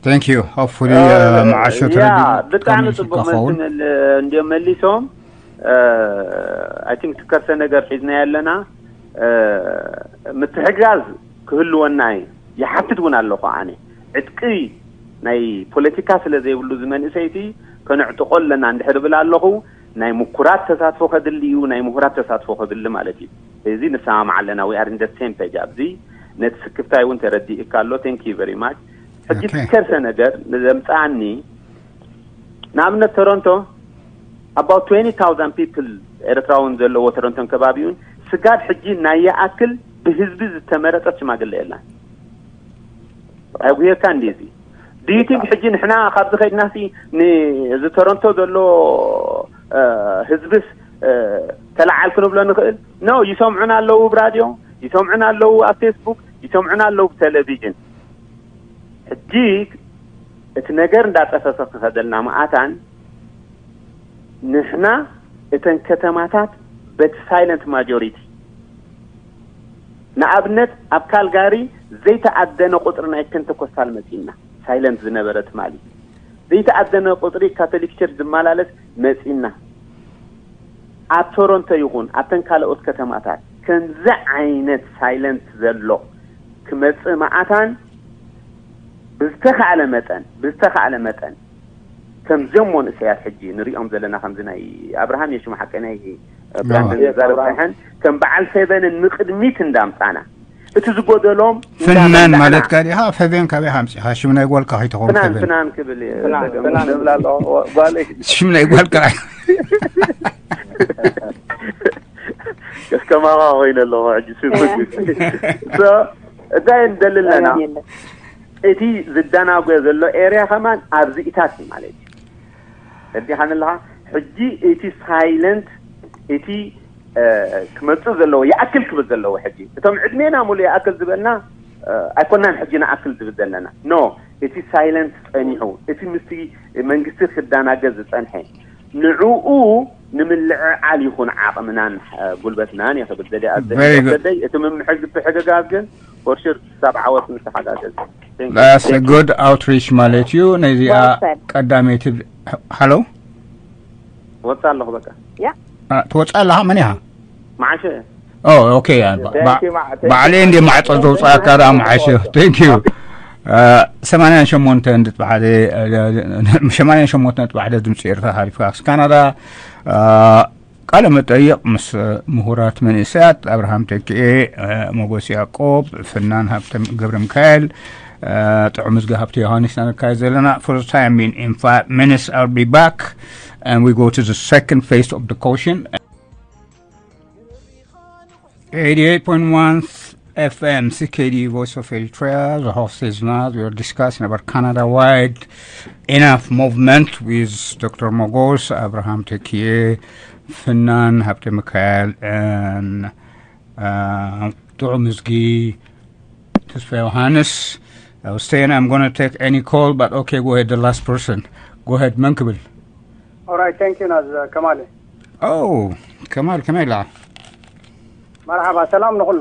Thank you. Hopefully Uh, መዓሾ yeah, ተረዲኡ ብጣዕሚ ከመልሱ ጽቡቅ ከኸውን። መልሲ መል- እንዲዮም መሊሶም። I think ትከርሰ ነገር ሒዝና ያለና ምትሕጋዝ ክህልወና እዩ። ይሓትት እውን ኣለኹ ኣነ። ዕጥቂ ናይ ፖለቲካ ስለ ዘይብሉ ዝመንእሰይቲ ከነዕጥቆ ኣለና እንድሕር ብል ኣለኹ፣ ናይ ምኩራት ተሳትፎ ከድሊ እዩ፣ ናይ ምሁራት ተሳትፎ ከድሊ ማለት እዩ። እዚ ንሰማማዕ ኣለና። We are in the same page ኣብዚ። ነቲ ስክፍታይ እውን ተረዲእካ ኣሎ። Thank you very much። ሕጂ Okay. ከርሰ ነገር ንዘምፃኣኒ ንኣብነት ቶሮንቶ about twenty thousand people ኤርትራውን ዘለዎ ቶሮንቶን ከባቢውን ስጋድ ሕጂ ናይ ይኣክል ብህዝቢ ዝተመረጠት ሽማግለ የላን። ኣጉየካ እንዲ እዚ ዲቲንግ ሕጂ ንሕና ካብዚ ከይድናሲ ንዚ ቶሮንቶ ዘሎ ህዝብስ ተለዓል ክንብሎ ንኽእል? ኖ፣ ይሰምዑና ኣለዉ ብራድዮ፣ ይሰምዑና ኣለዉ ኣብ ፌስቡክ፣ ይሰምዑና ኣለዉ ብቴሌቪዥን። ሕጂ እቲ ነገር እንዳጠፈፈ ክኸደልና መኣታን ንሕና እተን ከተማታት በቲ ሳይለንት ማጆሪቲ፣ ንኣብነት ኣብ ካልጋሪ ዘይተኣደነ ቁፅሪ ናይ ፔንተኮስታል መፂና፣ ሳይለንት ዝነበረ ትማሊ ዘይተኣደነ ቁፅሪ ካቶሊክ ቸርች ዝመላለስ መፂና። ኣብ ቶሮንቶ ይኹን ኣብተን ካልኦት ከተማታት ከምዚ ዓይነት ሳይለንት ዘሎ ክመፅእ መኣታን ብዝተኻእለ መጠን ብዝተኻእለ መጠን ከምዚኦም መንእሰያት ሕጂ ንሪኦም ዘለና ከምዚ ናይ ኣብርሃም የሽሙ ሓቂ ናይ ብራንደን ኣዎ። ዝዛረብ ሳይሐን ከም በዓል ፌቨንን ንቅድሚት እንዳምፃና እቲ ዝጎደሎም ፍናን እንዳመላእና ማለት ጋር ኢኻ። ፌቨን ካበይ ሃምፂኻ? ሽም ናይ ጓልካ ከይትኸውን ፍናን ፌቨን ፍናን ክብል እየ ፍናን ጸገም ፍናን ዝብል። እብላ ኣለኹ ጓለይ ሽም ናይ ጓልካ ከማኻ ኮይነ ኣለኹ ሕጂ ስም So፣ እንታይ ንደሊ ኣለና? እቲ ዝደናጎ ዘሎ ኤርያ ከማን ኣብዚኢታት እዩ ማለት እዩ። ተረዲኻኒ ኣለኻ? ሕጂ እቲ ሳይለንት እቲ ክመፅእ ዘለዎ ይኣክል ክብል ዘለዎ ሕጂ እቶም ዕድሜና ሙሉ ይኣክል ዝበልና ኣይኮናን ሕጂ ንኣክል ዝብል ዘለና። ኖ፣ እቲ ሳይለንት ፀኒሑ፣ እቲ ምስቲ መንግስቲ ክደናገ ዝፀንሐ ንዕኡ ንምልዕዓል ይኹን ዓቕምናን ጉልበትናን እየ ክብል ደደ ኣዘደይ እቲ ምምሕግቲ ሕግጋዝ ግን ወርሽር ክሳብ ዓወት ንተሓጋገዝ። That's a good outreach ማለት እዩ። ነዚኣ ቀዳመይቲ። ሃሎ፣ ወፃ ኣለኹ በቃ። ትወፃ ኣለኻ? መን ኢኻ? መዓሸ። ኦኬ። ባዕለይ እንደ ማዕፆ ዘውፃእካ ደኣ መዓሸ። Thank you። ሰማንያን ሸሞንተ ነጥቢ ሓደ፣ ሰማንያን ሸሞንተ ነጥቢ ሓደ ድምፂ ኤርትራ ሓሊፍካ ካናዳ። ቃለ መጠይቕ ምስ ምሁራት መንእሰያት ኣብርሃም ተኪኤ፣ ሞጎስ ያዕቆብ፣ ፍናን ሃብተ ገብረ ሚካኤል፣ ጥዑም እዝጊ ሃብተ ዮሃንስ ኢና ነካየድ ዘለና። For the time being, in five minutes I'll be back and we go to the second phase of the caution. Eighty-eight point one F M, C K D, Voice of Eritrea. The host is Naz. We are discussing about Canada Wide Enough movement with Doctor Mogos, Abraham Tekie, Finan Habte Mikhail, and uh, ጥዑም እዝጊ ተስፋ ዮሃንስ። I was saying I'm going to take any call, but okay, go ahead, the last person. Go ahead, መን ክብል? All right, thank you ናዝ ከማል። Oh, ከማል ከመይ ኢላ? መርሓባ፣ ሰላም ንኹሉ።